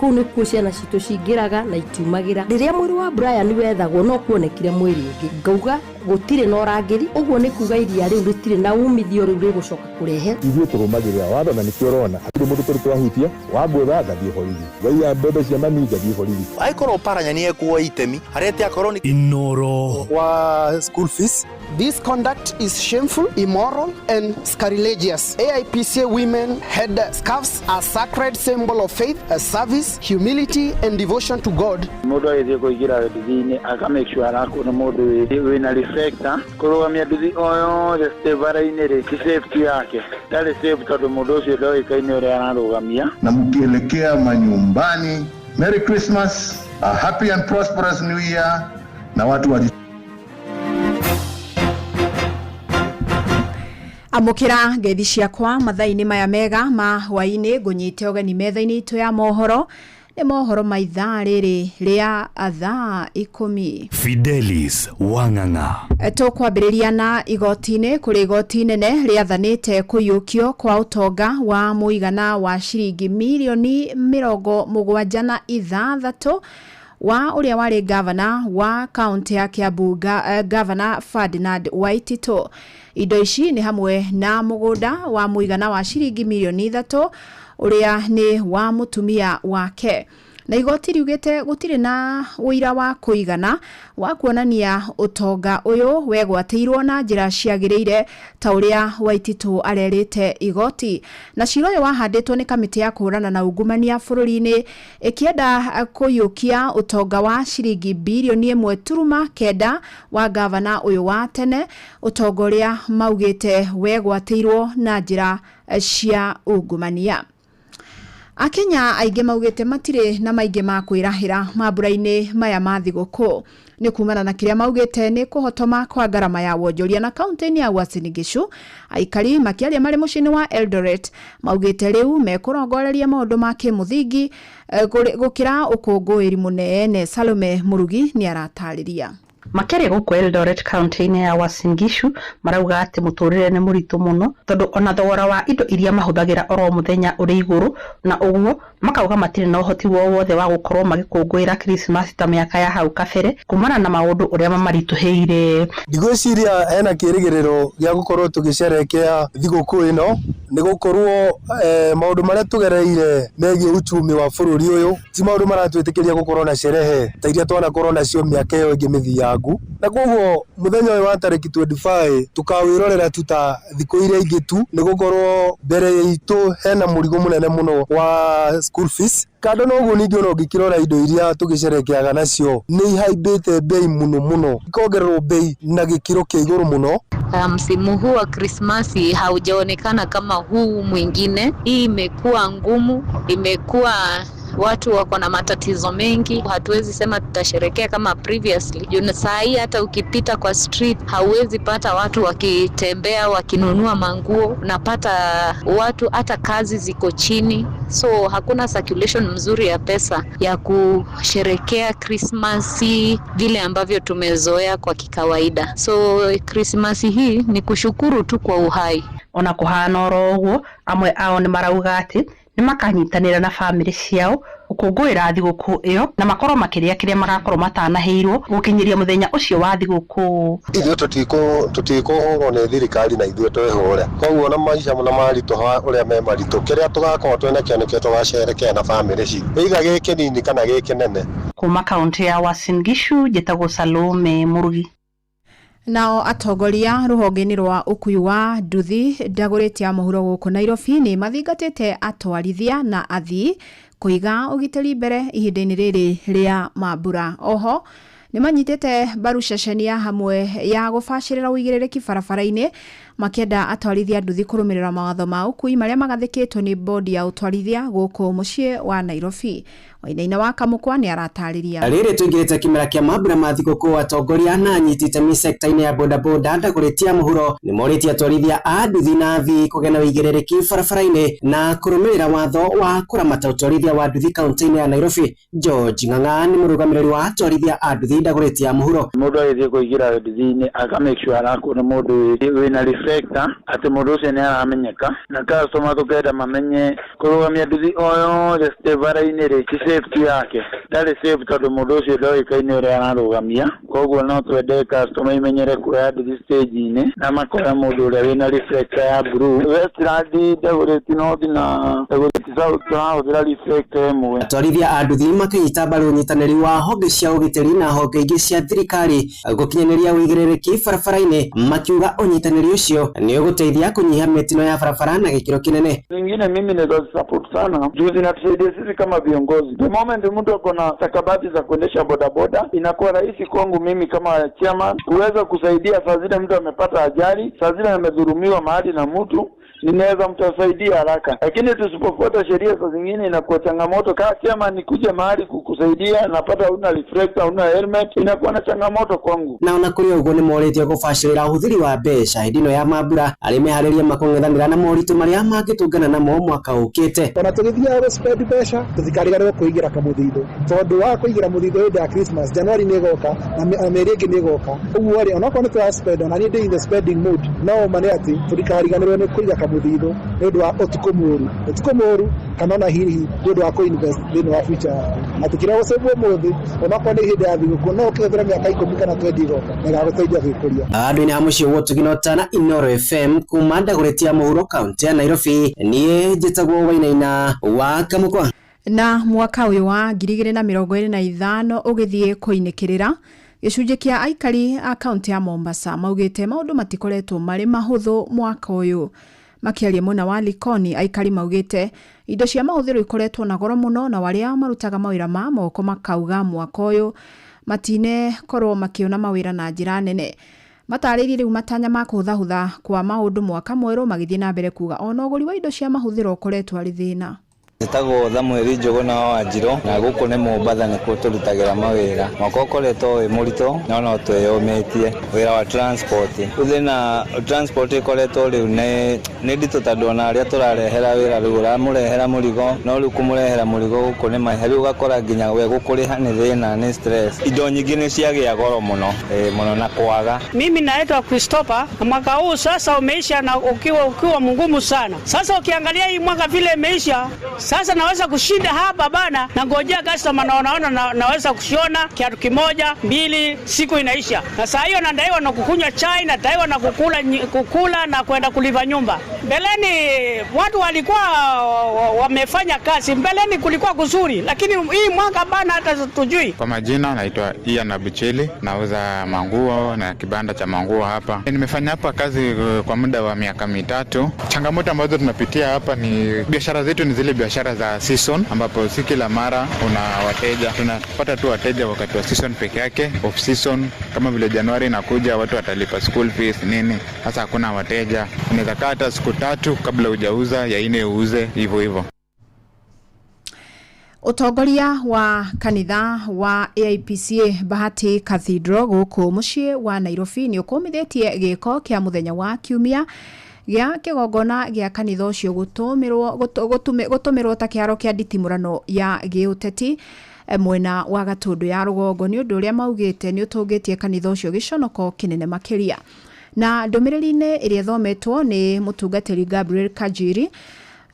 Kũu nĩkuo ciana citũ cingĩraga na itiumagĩra. Rĩrĩa mwĩrĩ wa Brian wethagwo no kuonekire mwĩrĩ ũngĩ, ngauga gũtirĩ na ũrangĩri, ũguo nĩ kuga iria rĩu rĩtirĩ na umithio rĩu rĩgũcoka kũrehe.
Ithuĩ tũrũmagĩrĩra watho na nĩkĩo ũrona hatirĩ mũndũ tũrĩ twahutia wangũtha ngathiĩ borithi, waiya mbembe cia mami ngathiĩ borithi.
Angĩkorwo Oparanya nĩ ekuoya itemi arete akorwo nĩ
Inoro
wa school fees.
This conduct is shameful, immoral, and sacrilegious. AIPCA women head scarves are sacred symbol of faith, service, humility, and devotion to God.
Mũndũ agĩthiĩ kũingĩra nduthi-inĩ aka make sure arakuona mũndũ wĩna reflector kũrũgamia nduthi o yothe bara-inĩ rĩ ti safety yake, ndarĩ safe tondũ mũndũ ũcio ndoĩkaine ũrĩa ararũgamia.
Na mkielekea manyumbani, Merry Christmas, a happy and prosperous new year, na watu wa
Amũkĩra ngeithi ciakwa mathaa-inĩ maya mega ma hwaĩ-inĩ, ngũnyite ũgeni metha-inĩ itũ ya mohoro. Nĩ mohoro ma ithaa rĩrĩ rĩa thaa 10.
Fidelis Wang'ang'a.
Tũkwambĩrĩria na igoti-inĩ kũrĩ igoti nene rĩathanĩte kũiyũkio kwa ũtonga wa mũigana wa ciringi mirioni 76 wa ũrĩa warĩ gavana wa kaunti ya Kiambu, gavana Ferdinand Waititu. Indo ici nĩ hamwe na mũgũnda wa mũigana wa ciringi mirioni 3 ũrĩa nĩ wa mũtumia wake. Na igoti riugĩte gũtirĩ na ũira wa kũigana wa kuonania ũtonga ũyũ wegwatĩirwo na njĩra ciagĩrĩire ta ũrĩa Waititu arerĩte igoti. Na cira ũyũ wahandĩtwo nĩ kamĩtĩ ya kũhũrana na ungumania bũrũri-inĩ ĩkĩenda kũiyũkia ũtonga wa ciringi birioni 1.9 wa gavana ũyũ wa tene, ũtonga ũrĩa maugĩte wegwatĩirwo na njĩra cia ungumania. Akenya aingĩ maugĩte matirĩ na maingĩ ma kwĩrahĩra mambura-inĩ maya ma thigũkũ nĩ kumana na kĩrĩa maugĩte nĩ kũhotoma kwa ngarama ya wonjoria. Na kaunti-inĩ ya Uasin Gishu, aikari makĩaria marĩ mũciĩ-inĩ wa Eldoret maugĩte rĩu mekũrongoreria maũndũ ma kĩmũthingi gũkĩra ũkũngũĩri mũnene. Salome Mũrugi nĩ aratarĩria.
Makĩaria gũkũ Eldoret kaunti-inĩ ya Uasin Gishu marauga atĩ mũtũrĩre nĩ mũritũ mũno tondũ ona thogora wa indo iria mahũthagĩra oro mũthenya ũrĩ igũrũ, na ũguo makauga matirĩ na ũhoti wowothe wa gũkorwo magĩkũngũĩra Krismasi ta mĩaka ya hau kabere kumana na maũndũ ũrĩa mamaritũhĩire.
Ndigwĩciria hena kĩrĩgĩrĩro gĩa gũkorwo tũgĩcerekea thigũkũ ĩno nĩ gũkorwo maũndũ marĩa tũgereire megiĩ uchumi wa bũrũri ũyũ ti maũndũ maratwĩtĩkĩria gũkorwo na sherehe ta iria twanakorwo nacio mĩaka ĩyo ĩngĩ mĩthiangu, na koguo mũthenya ũyũ wa tarĩki 25 tukawĩrorera tu ta thikũ iria ingĩ tu nĩ gũkorwo mbere itũ hena mũrigo mũnene mũno wa school fees. Kando na ũguo ningĩ ona ũngĩkĩrora indo iria tũgĩcerekeaga nacio nĩ ihaimbĩte bei mũno mũno, ikongererwo bei na gĩkĩro kĩa igũrũ mũno.
Msimu huu wa Krismasi haujaonekana kama huu mwingine. Hii imekuwa ngumu, imekuwa watu wako na matatizo mengi. Hatuwezi sema tutasherekea kama previously. Juu saa hii hata ukipita kwa street hauwezi pata watu wakitembea wakinunua manguo, unapata watu hata kazi ziko chini, so hakuna circulation mzuri ya pesa ya kusherekea Krismasi vile ambavyo tumezoea kwa kikawaida. So Krismasi hii ni kushukuru tu kwa uhai.
Ona kuhana oro ũguo, amwe ao nĩ marauga atĩ nĩ makanyitanĩra na bamĩrĩ ciao gũkũngũĩra thigũkũ ĩyo na makorwo makĩrĩa kĩrĩa magakorwo matanaheirwo gũkinyĩria mũthenya ũcio wa thigũkũ.
Ithuĩ tũtikũhũrwo nĩ thirikari na ithuĩ twĩhũre, koguo na maica na maritũha ũrĩa me maritũ, kĩrĩa tũgakorwo twĩnakĩo nĩkĩo tũgacerekea na bamĩrĩ citũ, either gĩ kĩnini kana gĩ kĩnene.
Kuma kaunti ya Uasin Gishu, njĩtagwo Salome Mũrugi.
Nao atongoria rũhonge-inĩ rwa ũkui wa nduthi ndagũrĩte ya mũhuro gũkũ Nairobi nĩ mathingatĩte atwarithia na athii kũiga ũgitĩri mbere ihinda-inĩ rĩrĩ rĩa mambura. Oho nĩ manyitĩte mbaru ceceni ya hamwe ya gũbacĩrĩra ũigĩrĩrĩki barabara-inĩ Makĩenda atwarithia nduthi kũrũmĩrĩra mawatho ma ũkui marĩa magathĩkĩtwo nĩ bodi ya ũtwarithia gũkũ mũciĩ wa Nairobi. Wainaina wa Kamũkwa nĩ aratarĩria.
Rĩrĩ tũingĩrĩte kĩmera kĩa mambura ma thigũkũ, atongoria na anyiti itemi sekta-inĩ ya bodaboda Ndagũrĩti ya mũhuro nĩ morĩtie atwarithia a nduthi na athii kũgĩa na ũigĩrĩrĩki barabara-inĩ na kũrũmĩrĩra watho wa kũramata ũtwarithia wa nduthi kaunti-inĩ ya Nairobi. George Ng'ang'a nĩ mũrũgamĩrĩri wa atwarithia a nduthi Ndagũrĩti ya mũhuro.
Mũndũ agĩthiĩ kũingĩra nduthi-inĩ aka make sure arakuona mũndũ wĩna reflector atĩ mũndũ ũcio nĩ aramenyeka, na customer tũkenda mamenye kũrũgamia nduthi o yothe bara-inĩ rĩ ti safety yake, ndarĩ safe tondũ mũndũ ũcio ndoĩkaine ũrĩa ararũgamia. Koguo no twende customer imenyere kuoya nduthi stage-inĩ na makoya mũndũ ũrĩa wĩna reflector ya blue. Westland, Dagoretti North na Dagoretti South tũrahũthĩra reflector ĩmwe.
Atwarithia a nduthi makĩnyita mbaru ũnyitanĩri wa honge cia ũgitĩri na honge ingĩ cia thirikari gũkinyanĩria ũigĩrĩrĩki barabara-inĩ, makiuga ũnyitanĩri ũcio nĩ ũgũteithia kũnyihia mĩtino ya barabara na gĩkĩro kĩnene.
Nyingine mimi naweza support sana juu zinatusaidia sisi kama viongozi. The moment mtu ako na stakabadhi za kuendesha bodaboda, inakuwa rahisi kwangu mimi kama chairman kuweza kusaidia. Saa zile mtu amepata ajali, saa zile amedhulumiwa mahali na mtu, ninaweza mtasaidia haraka, lakini tusipofuata sheria saa zingine inakuwa changamoto. Kama chairman nikuje mahali kukusaidia, napata una reflector, una helmet, inakuwa na changamoto kwangu.
Na ona kũrĩ ũguo nĩ morĩtio gũbacĩrĩra ũhũthĩri wa mbeca hĩndĩ ĩno ya mambura arĩa meharĩria makũng'ethanĩra na moritũ marĩa mangĩtũngana namo mwaka ũkĩte.
Ona tũgĩthiaga gũ spend mbeca tũtikariganĩrwo kũigĩra kamũthithũ, tondũ wa kũigĩra mũthithũ hĩndĩ ya Christmas, January nĩ ĩgoka na mĩeri ĩngĩ nĩ ĩgoka. Ũguo rĩ, onokorwo nĩ tũra spend, ona niĩ ndĩ in the spending mood, no ũma nĩ atĩ tũtikariganĩrwo nĩ kũiga kamũthithũ nĩ ũndũ wa ũtukũ mũru, ũtukũ mũru kana ona hihi nĩ ũndũ wa kũ-invest thĩinĩ wa future yaku, atĩ kĩrĩa ũgũcĩvwo ũmũthĩ onokorwo nĩ hĩndĩ ya thigũkũ no ũkĩhũthĩra mĩaka 10 kana 20 ĩgoka na ĩgagũteithia gwĩkũria.
Andũ-inĩ a mũciĩ wa Ũtugi na Ũtana, Inooro FM kuma Ndagũrĩti ya mũhuro kaunti ya Nairobi, niĩ njĩtagwo Wainaina wa Kamũkwa.
Na mwaka ũyũ wa 2025 ũgĩthiĩ kũinĩkĩrĩra, gĩcunjĩ kĩa aikari a kaunti ya Mombasa maugĩte maũndũ matikoretwo marĩ mahũthũ mwaka ũyũ. Makĩaria mwena wa Likoni, aikari maugĩte indo cia mahũthĩro ikoretwo na goro mũno, na arĩa marutaga mawĩra ma moko makauga mwaka ũyũ matinekorwo makĩona mawĩra na njĩra nene. Matarĩirie rĩu matanya ma kũhũthahũtha kwa maũndũ mwaka mwerũ, magĩthiĩ na mbere kuga ona ũgũri wa indo cia mahũthĩro ũkoretwo arĩ thĩna.
Njĩtagwo Thamueli Njũgũna wa Wanjirũ na gũkũ nĩ Mombatha nĩkuo tũrutagĩra mawĩra. Mwaka ũkoretwo wĩ mũritũ no no twĩyũmĩtie. Wĩra wa transport, rĩu thĩna transport ĩkoretwo rĩu nĩ nditũ tondũ ona arĩa tũrarehera wĩra rĩu ũramũrehera mũrigo no rĩu kũmũrehera mũrigo gũkũ nĩ mahe, rĩu ũgakora nginya we gũkũrĩha nĩ thĩna, nĩ stress. Indo nyingĩ nĩ ciagĩa goro mũno, mũno na kwaga.
Mimi naitwa Christopher. Mwaka huu sasa umeisha na ukiwa mgumu sana. Sasa ukiangalia hii mwaka vile imeisha, sasa naweza kushinda hapa bana, na ngojea customer na naona na, naweza kushona kiatu kimoja mbili, siku inaisha. Na saa hiyo nadaiwa na kukunywa chai, nadaiwa na kukula na kwenda kulipa nyumba. Mbeleni watu walikuwa wamefanya kazi, mbeleni kulikuwa kuzuri, lakini hii mwaka bana hata tujui.
Kwa majina naitwa Ian Abucheli, nauza manguo na kibanda cha manguo hapa. Nimefanya hapa kazi kwa muda wa miaka 3. Changamoto ambazo tunapitia hapa ni biashara zetu ni zile biashara za season, ambapo si kila mara una wateja. Tunapata tu wateja wakati wa season peke yake. Off season kama vile Januari inakuja, watu watalipa school fees nini, sasa hakuna wateja. Unaweza kaa hata siku 3 kabla hujauza, ya 4 uuze hivyo hivyo.
Ũtongoria wa kanitha wa AIPCA Bahati Cathedral gũkũ mũciĩ wa Nairobi nĩ ũkũmithĩtie gĩko kĩa mũthenya wa kiumia gĩa kĩgongona gĩa kanitha ũcio gũtũmĩrwo ta kĩharo kĩa nditimũrano ya gĩũteti mwena wa Gatũndũ ya rũgongo, nĩ ũndũ ũrĩa maugĩte nĩ ũtũngĩtie kanitha ũcio gĩconoko kĩnene makĩria. Na ndũmĩrĩri-inĩ ĩrĩa ĩthometwo nĩ mũtungatĩri Gabriel Kajiri,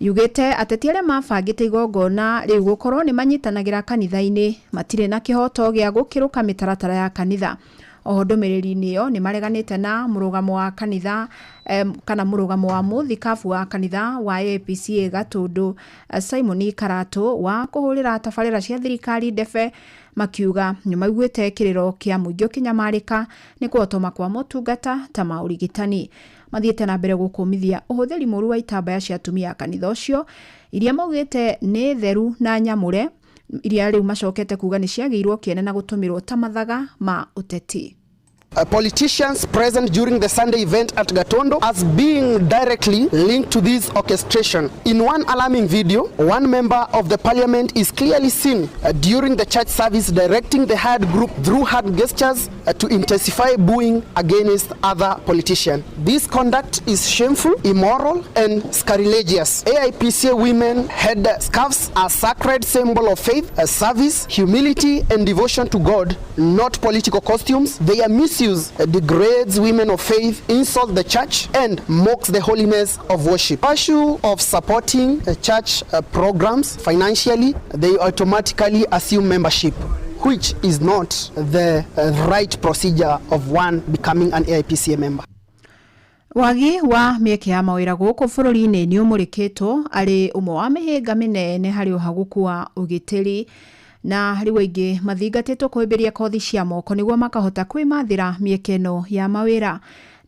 yugĩte ateti arĩa mabangĩte igongona rĩu gũkorwo nĩ manyitanagĩra kanitha-inĩ matirĩ na kĩhoto gĩa gũkĩrũka mĩtaratara ya kanitha. Oho ndũmĩrĩri-inĩ ĩyo nĩ mareganĩte na mũrũgamo wa kanitha kana mũrũgamo wa mũthikabu wa kanitha wa APCA Gatũndũ Simon Karatũ wa kũhũrĩra tabarĩra cia thirikari ndebe, makiuga nĩ maiguĩte kĩrĩro kĩa mũingĩ ũkĩnyamarĩka nĩ kũhotoma kwa motungata ta ma ũrigitani. Mathiĩte na mbere gũkũmithia ũhũthĩri mũru wa itambaya cia atumia a kanitha ũcio iria maugĩte nĩ theru na nyamũre, iria rĩu macokete kuga nĩ ciagĩirwo kĩene na gũtũmĩrwo ta mathaga ma ũteti.
Politicians present during the Sunday event at Gatondo as being directly linked to this orchestration. In one alarming video, one member of the parliament is clearly seen during the church service directing the hired group through hand gestures to intensify booing against other politicians. This conduct is shameful, immoral, and sacrilegious. AIPCA women head scarves are sacred symbol of faith, service, humility, and devotion to God, not political costumes. Their misuse degrades women of faith, insults the church, and mocks the holiness of worship. Issue of supporting church programs financially, they automatically assume membership, which is not the right procedure of one becoming an AIPCA member.
Wagi wa mĩeke ya mawĩra gũkũ bũrũri-inĩ nĩ ũmũrĩkĩtwo arĩ ũmwe wa mĩhĩnga mĩnene harĩ ũhagũku wa ũgitĩri na rĩu aingĩ mathingatĩtwo kũhĩmbĩria kothi cia moko nĩguo makahota kwĩmathĩra mĩeke ĩno ya mawĩra.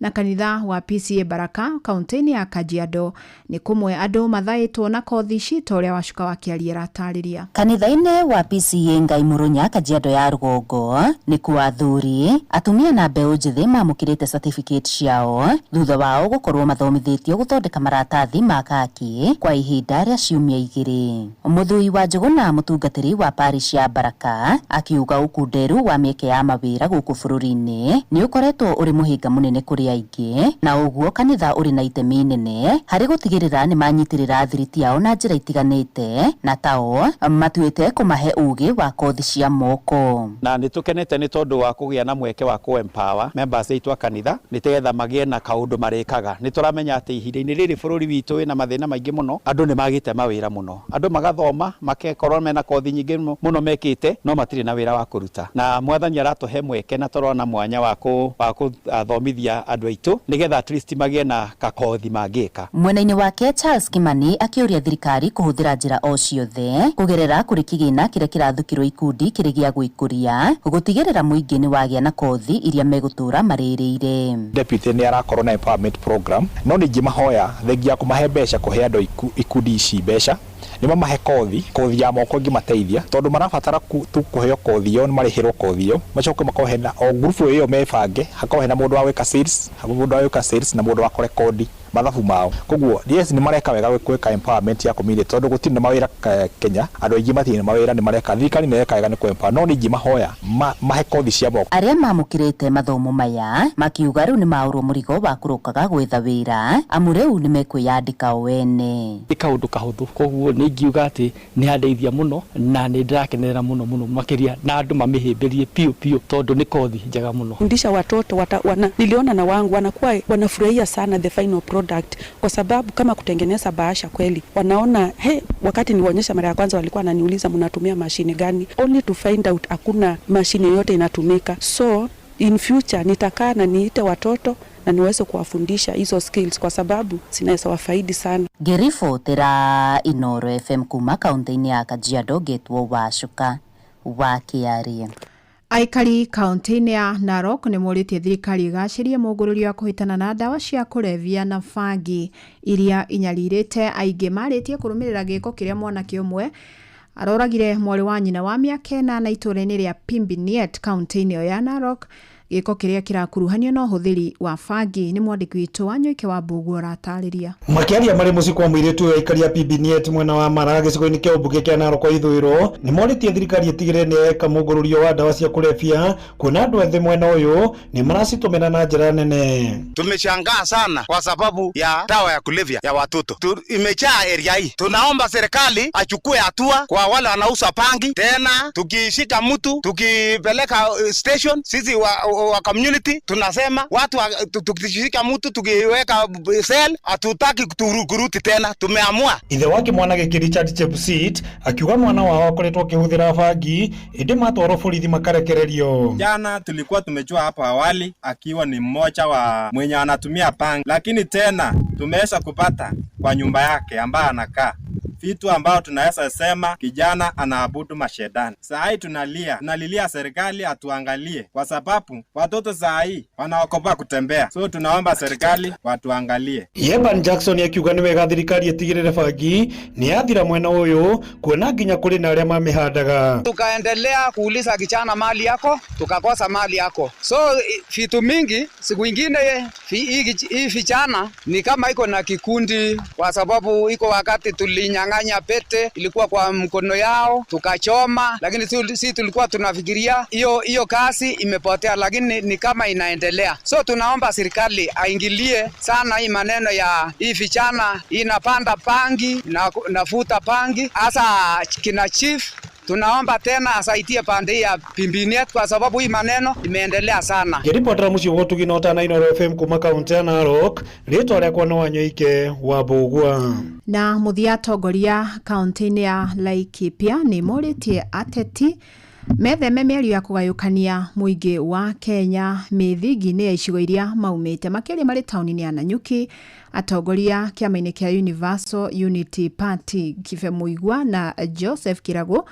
Na kanitha wa PCA Baraka kaunti-inĩ ya Kajiado nĩ kũmwe andũ mathaĩtwo na kothi ici ta ũrĩa Wacuka wa Kĩaria aratarĩria.
Kanitha-inĩ wa PCA Ngai Murunya Kajiado ya rũgongo nĩkuo athuri atumia na mbeũ njĩthĩ mamũkĩrĩte certificate ciao thutha wao gũkorwo mathomithĩtio gũthondeka maratathi ma kaki kwa ihinda rĩa ciumia 2. Mũthui wa Njũgũna mũtungatĩri wa parish ya Baraka akiuga ũkunderu wa mĩeke ya mawĩra gũkũ bũrũri-inĩ nĩ ũkoretwo ũrĩ mũhĩnga mũnene kũrĩ aingĩ na ũguo kanitha ũrĩ na itemi nene harĩ gũtigĩrĩra nĩ manyitĩrĩra thiriti yao na njĩra itiganĩte na tao matuĩte kũmahe ũgĩ wa kothi cia moko.
Na nĩ tũkenete nĩ tondũ wa kũgĩa na mweke wa kũ empower members aitũ a kanitha nĩgetha magĩe na kaũndũ marĩkaga. Nĩ tũramenya atĩ ihinda-inĩ rĩrĩ bũrũri witũ wĩna mathĩna maingĩ mũno, andũ nĩ magĩte mawĩra mũno, andũ magathoma makekorwo mena kothi nyingĩ mũno mekĩte no matirĩ na wĩra wa kũruta, na mwathani aratũhe mweke na tũrona mwanya wa kũthomithia andũ aitũ nĩgetha at least magĩe na kakothi mangĩka.
Mwena-inĩ wake Charles Kimani akĩũria thirikari kũhũthĩra njĩra o ciothe kũgerera kũrĩ kĩgĩna kĩrĩa kĩrathukĩrwo ikundi kĩrĩ gĩa gwĩkũria gũtigĩrĩra mũingĩ nĩ wagĩa na kothi iria megũtũra marĩrĩire.
Deputy nĩ arakorwo na empowerment program no ningĩ mahoya thengia kũmahe mbeca kũhe andũ ikundi ici mbeca nĩ mamahe kothi ya moko ĩngĩmateithia tondũ marabatara tu kũheo kothi ĩyo nĩ marĩhĩrwo kothi ĩyo macoke makorwo hena o ngurubu ĩyo mebange hakorwo hena mũndũ wa gwĩka sales, mũndũ wa gwĩka sales na mũndũ wa kũrekondi mathabu mao. Koguo yes nĩ mareka wega gwĩka empowerment ya community tondũ gũtirĩ na mawĩra Kenya, andũ aingĩ matirĩ na mawĩra nĩ mareka, thirikari nĩ ĩreka wega nĩ kũ empower no ningĩ mahoya mahe kothi cia moko.
Arĩa mamũkĩrĩte mathomo maya makiuga rĩu nĩ maũrwo mũrigo wa kũrokaga gwetha wĩra amu rĩu nĩ mekwĩyandĩka o ene.
Nĩ kaũndũ kahũthũ koguo nĩ ingiuga atĩ nĩ handeithia mũno na nĩ ndĩrakenerera mũno mũno makĩria na andũ mamĩhĩmbĩrie piũ piũ tondũ nĩ kothi njega mũno.
Fundisha watoto niliona na wangu wanakuwa wanafurahia sana the final product kwa sababu kama kutengeneza bahasha kweli wanaona he, wakati niwaonyesha mara ya kwanza walikuwa wananiuliza mnatumia mashine gani, only to find out hakuna mashine yote inatumika. So in future nitakaa na niite watoto na niweze kuwafundisha hizo skills kwa sababu zinaweza wafaidi sana.
Ngĩribotera Inoro FM kuma kaunti-inĩ ya Kajiado ngetwo Wacuka wa Kĩaria.
Aikari kaunti-inĩ ya Narok nĩ morĩtie thirikari ĩgacĩrie mũngũrũrio wa kũhĩtana na ndawa cia kũrebia na bangi iria inyarirĩte aingĩ marĩtie kũrũmĩrĩra gĩko kĩrĩa mwanake ũmwe aroragire mwarĩ wa nyina wa mĩaka 8 itũũra-inĩ rĩa Pimbiniet kaunti-inĩ ĩyo ya Narok, gĩko kĩrĩa kĩrakuruhanio na ũhũthĩri wa bangi. Nĩ mwandĩki witũ wa Nyoike wa Mbũguo ũratarĩria.
Makĩaria marĩ mũciĩ kwa mũirĩtu ũyũ aikari a Pimbiniet mwena wa Mara gĩcigo-inĩ kĩa ũmbunge kĩa Narok ithũĩro nĩ morĩtie thirikari ĩtigĩrĩre nĩ yeka mũngũrũrio wa ndawa cia kũrebia kuona andũ ethĩ mwena ũyũ nĩ maracitũmĩra na njĩra nene.
Tumeshangaa sana kwa sababu ya dawa ya kulevya ya watoto imejaa area hii. Tunaomba serikali achukue hatua kwa wale wanauza bangi. Tena tukishika mtu tukipeleka station, sisi wa community tunasema watu tukishika mtu tukiweka cell hatutaki kuruti tena, tumeamua.
Ithe wake mwana gĩkĩ Richard Chepsit akiuga mwana wao akoretwo akĩhũthĩra bangi ĩndĩ matwarwo borithi makarekererio.
Jana tulikuwa tumejua hapo awali akiwa ni mmoja wa mwenye anatumia bangi, lakini tena tumeweza kupata kwa nyumba yake ambaye anakaa Vitu ambao tunaweza sema kijana anaabudu mashetani. Saa hii tunalia, tunalilia serikali atuangalie, kwa sababu watoto saa hii wanaogopa kutembea. So tunaomba serikali watuangalie.
Yeban Jackson akiuga nĩ wega thirikari ĩtigĩrĩre bangi nĩ yathira mwena ũyũ kuona nginya kũrĩ na arĩa mamĩhandaga.
Tukaendelea kuuliza kijana mali yako, tukakosa mali yako. So vitu mingi siku ingine hii vijana ni kama iko na kikundi, kwa sababu iko wakati tulinyang'anya pete ilikuwa kwa mkono yao tukachoma, lakini si tulikuwa tunafikiria hiyo kazi imepotea, lakini ni kama inaendelea. So tunaomba serikali aingilie sana hii maneno ya hii vijana inapanda pangi na nafuta pangi, hasa kina chief. Tunaomba tena asaidie pande ya Pimbinet kwa sababu hii maneno imeendelea sana.
Ngĩribotera mũciĩ wa ũtugi na ũtana Inooro FM kuma kaunti ya Narok, rĩtwa rĩakwa nĩ Wanyoike wa Mbũgua.
Na mũthia atongoria kaunti-inĩ ya Laikipia nĩ morĩtie ateti metheme mĩario ya kũgayũkania mũingĩ wa Kenya mĩthingi-inĩ ya icigo iria maumĩte, makĩria marĩ taũni-inĩ ya Nanyuki. Atongoria kĩama-inĩ kĩa Universal Unity Party Kibe Mũigua na Joseph Kirago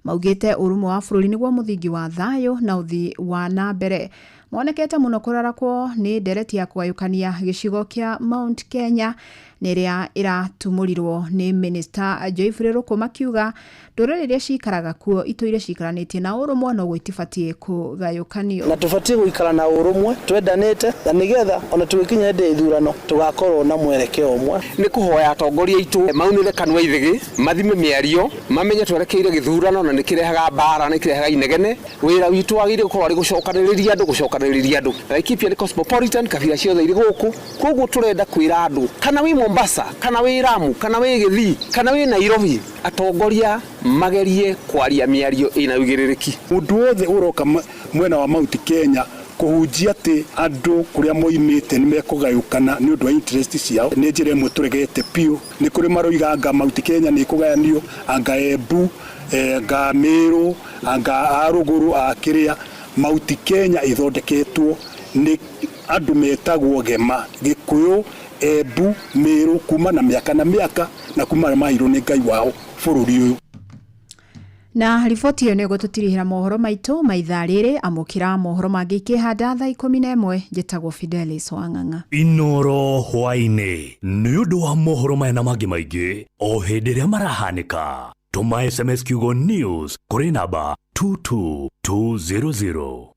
maugĩte ũrũmwe wa bũrũri nĩguo mũthingi wa thayũ na ũthii wa na mbere. Monekete mũno kũrarakwo nĩ ndereti ya kũgayũkania gĩcigo kĩa Mount Kenya nĩrĩa ĩratumũrirwo nĩ Minister Geoffrey Ruku, makiuga ndũrĩrĩ iria cikaraga kuo itũire cikaranĩtie na ũrũmwe noguo itibatiĩ kũgayũkanio.
Na tũbatiĩ gũikara na ũrũmwe twendanĩte, na nĩgetha ona tũgĩkinya hĩndĩ ya ithurano tũgakorwo na mwerekeo ũmwe.
Nĩ kũhoya atongoria aitũ maunĩre kanua ithĩgĩ, mathime mĩario, mamenye twerekeire gĩthurano na nĩkĩrehaga mbara, nĩkĩrehaga inegene. Wĩra witũ wagĩrĩire gũkorwo arĩ gũcokanĩrĩria andũ, gũcokanĩrĩria andũ. Laikipia nĩ cosmopolitan, kabira ciothe irĩ gũkũ, koguo tũrenda kwĩra andũ kana wĩ Mombasa, kana wĩ Lamu, kana wĩ Gĩthii, kana wĩ Nairobi, atongoria magerie kwaria mĩario ĩna ũigĩrĩrĩki.
Mũndũ wothe ũroka mwena wa Mount Kenya kũhunjia atĩ andũ kũrĩa moimĩte nĩ mekũgayũkana nĩ ũndũ wa interest ciao nĩ njĩra ĩmwe tũregete biũ. Nĩ kũrĩ maroiga anga Mount Kenya nĩ ĩkũgayanio, anga Embu, anga Meru, anga a rũgũrũ, a kĩrĩa. Mount Kenya ĩthondeketwo nĩ andũ metagwo Gema, Gĩkũyũ, Embu, Meru, kuma na mĩaka na mĩaka, na kuma arĩa maheirwo nĩ Ngai wao bũrũri ũyũ.
Na riboti ĩyo nĩ ĩgũtũtirihĩra mohoro maitũ ma ithaa rĩrĩ. Amũkĩra mohoro mangĩ ikĩhanda thaa 11. Njĩtagwo Fidelis Wang'ang'a.
Inooro hwaĩ-inĩ nĩ ũndũ wa mohoro maya na mangĩ maingĩ o hĩndĩ ĩrĩa marahanĩka. Tũma SMS kiugo news kũrĩ namba 22200.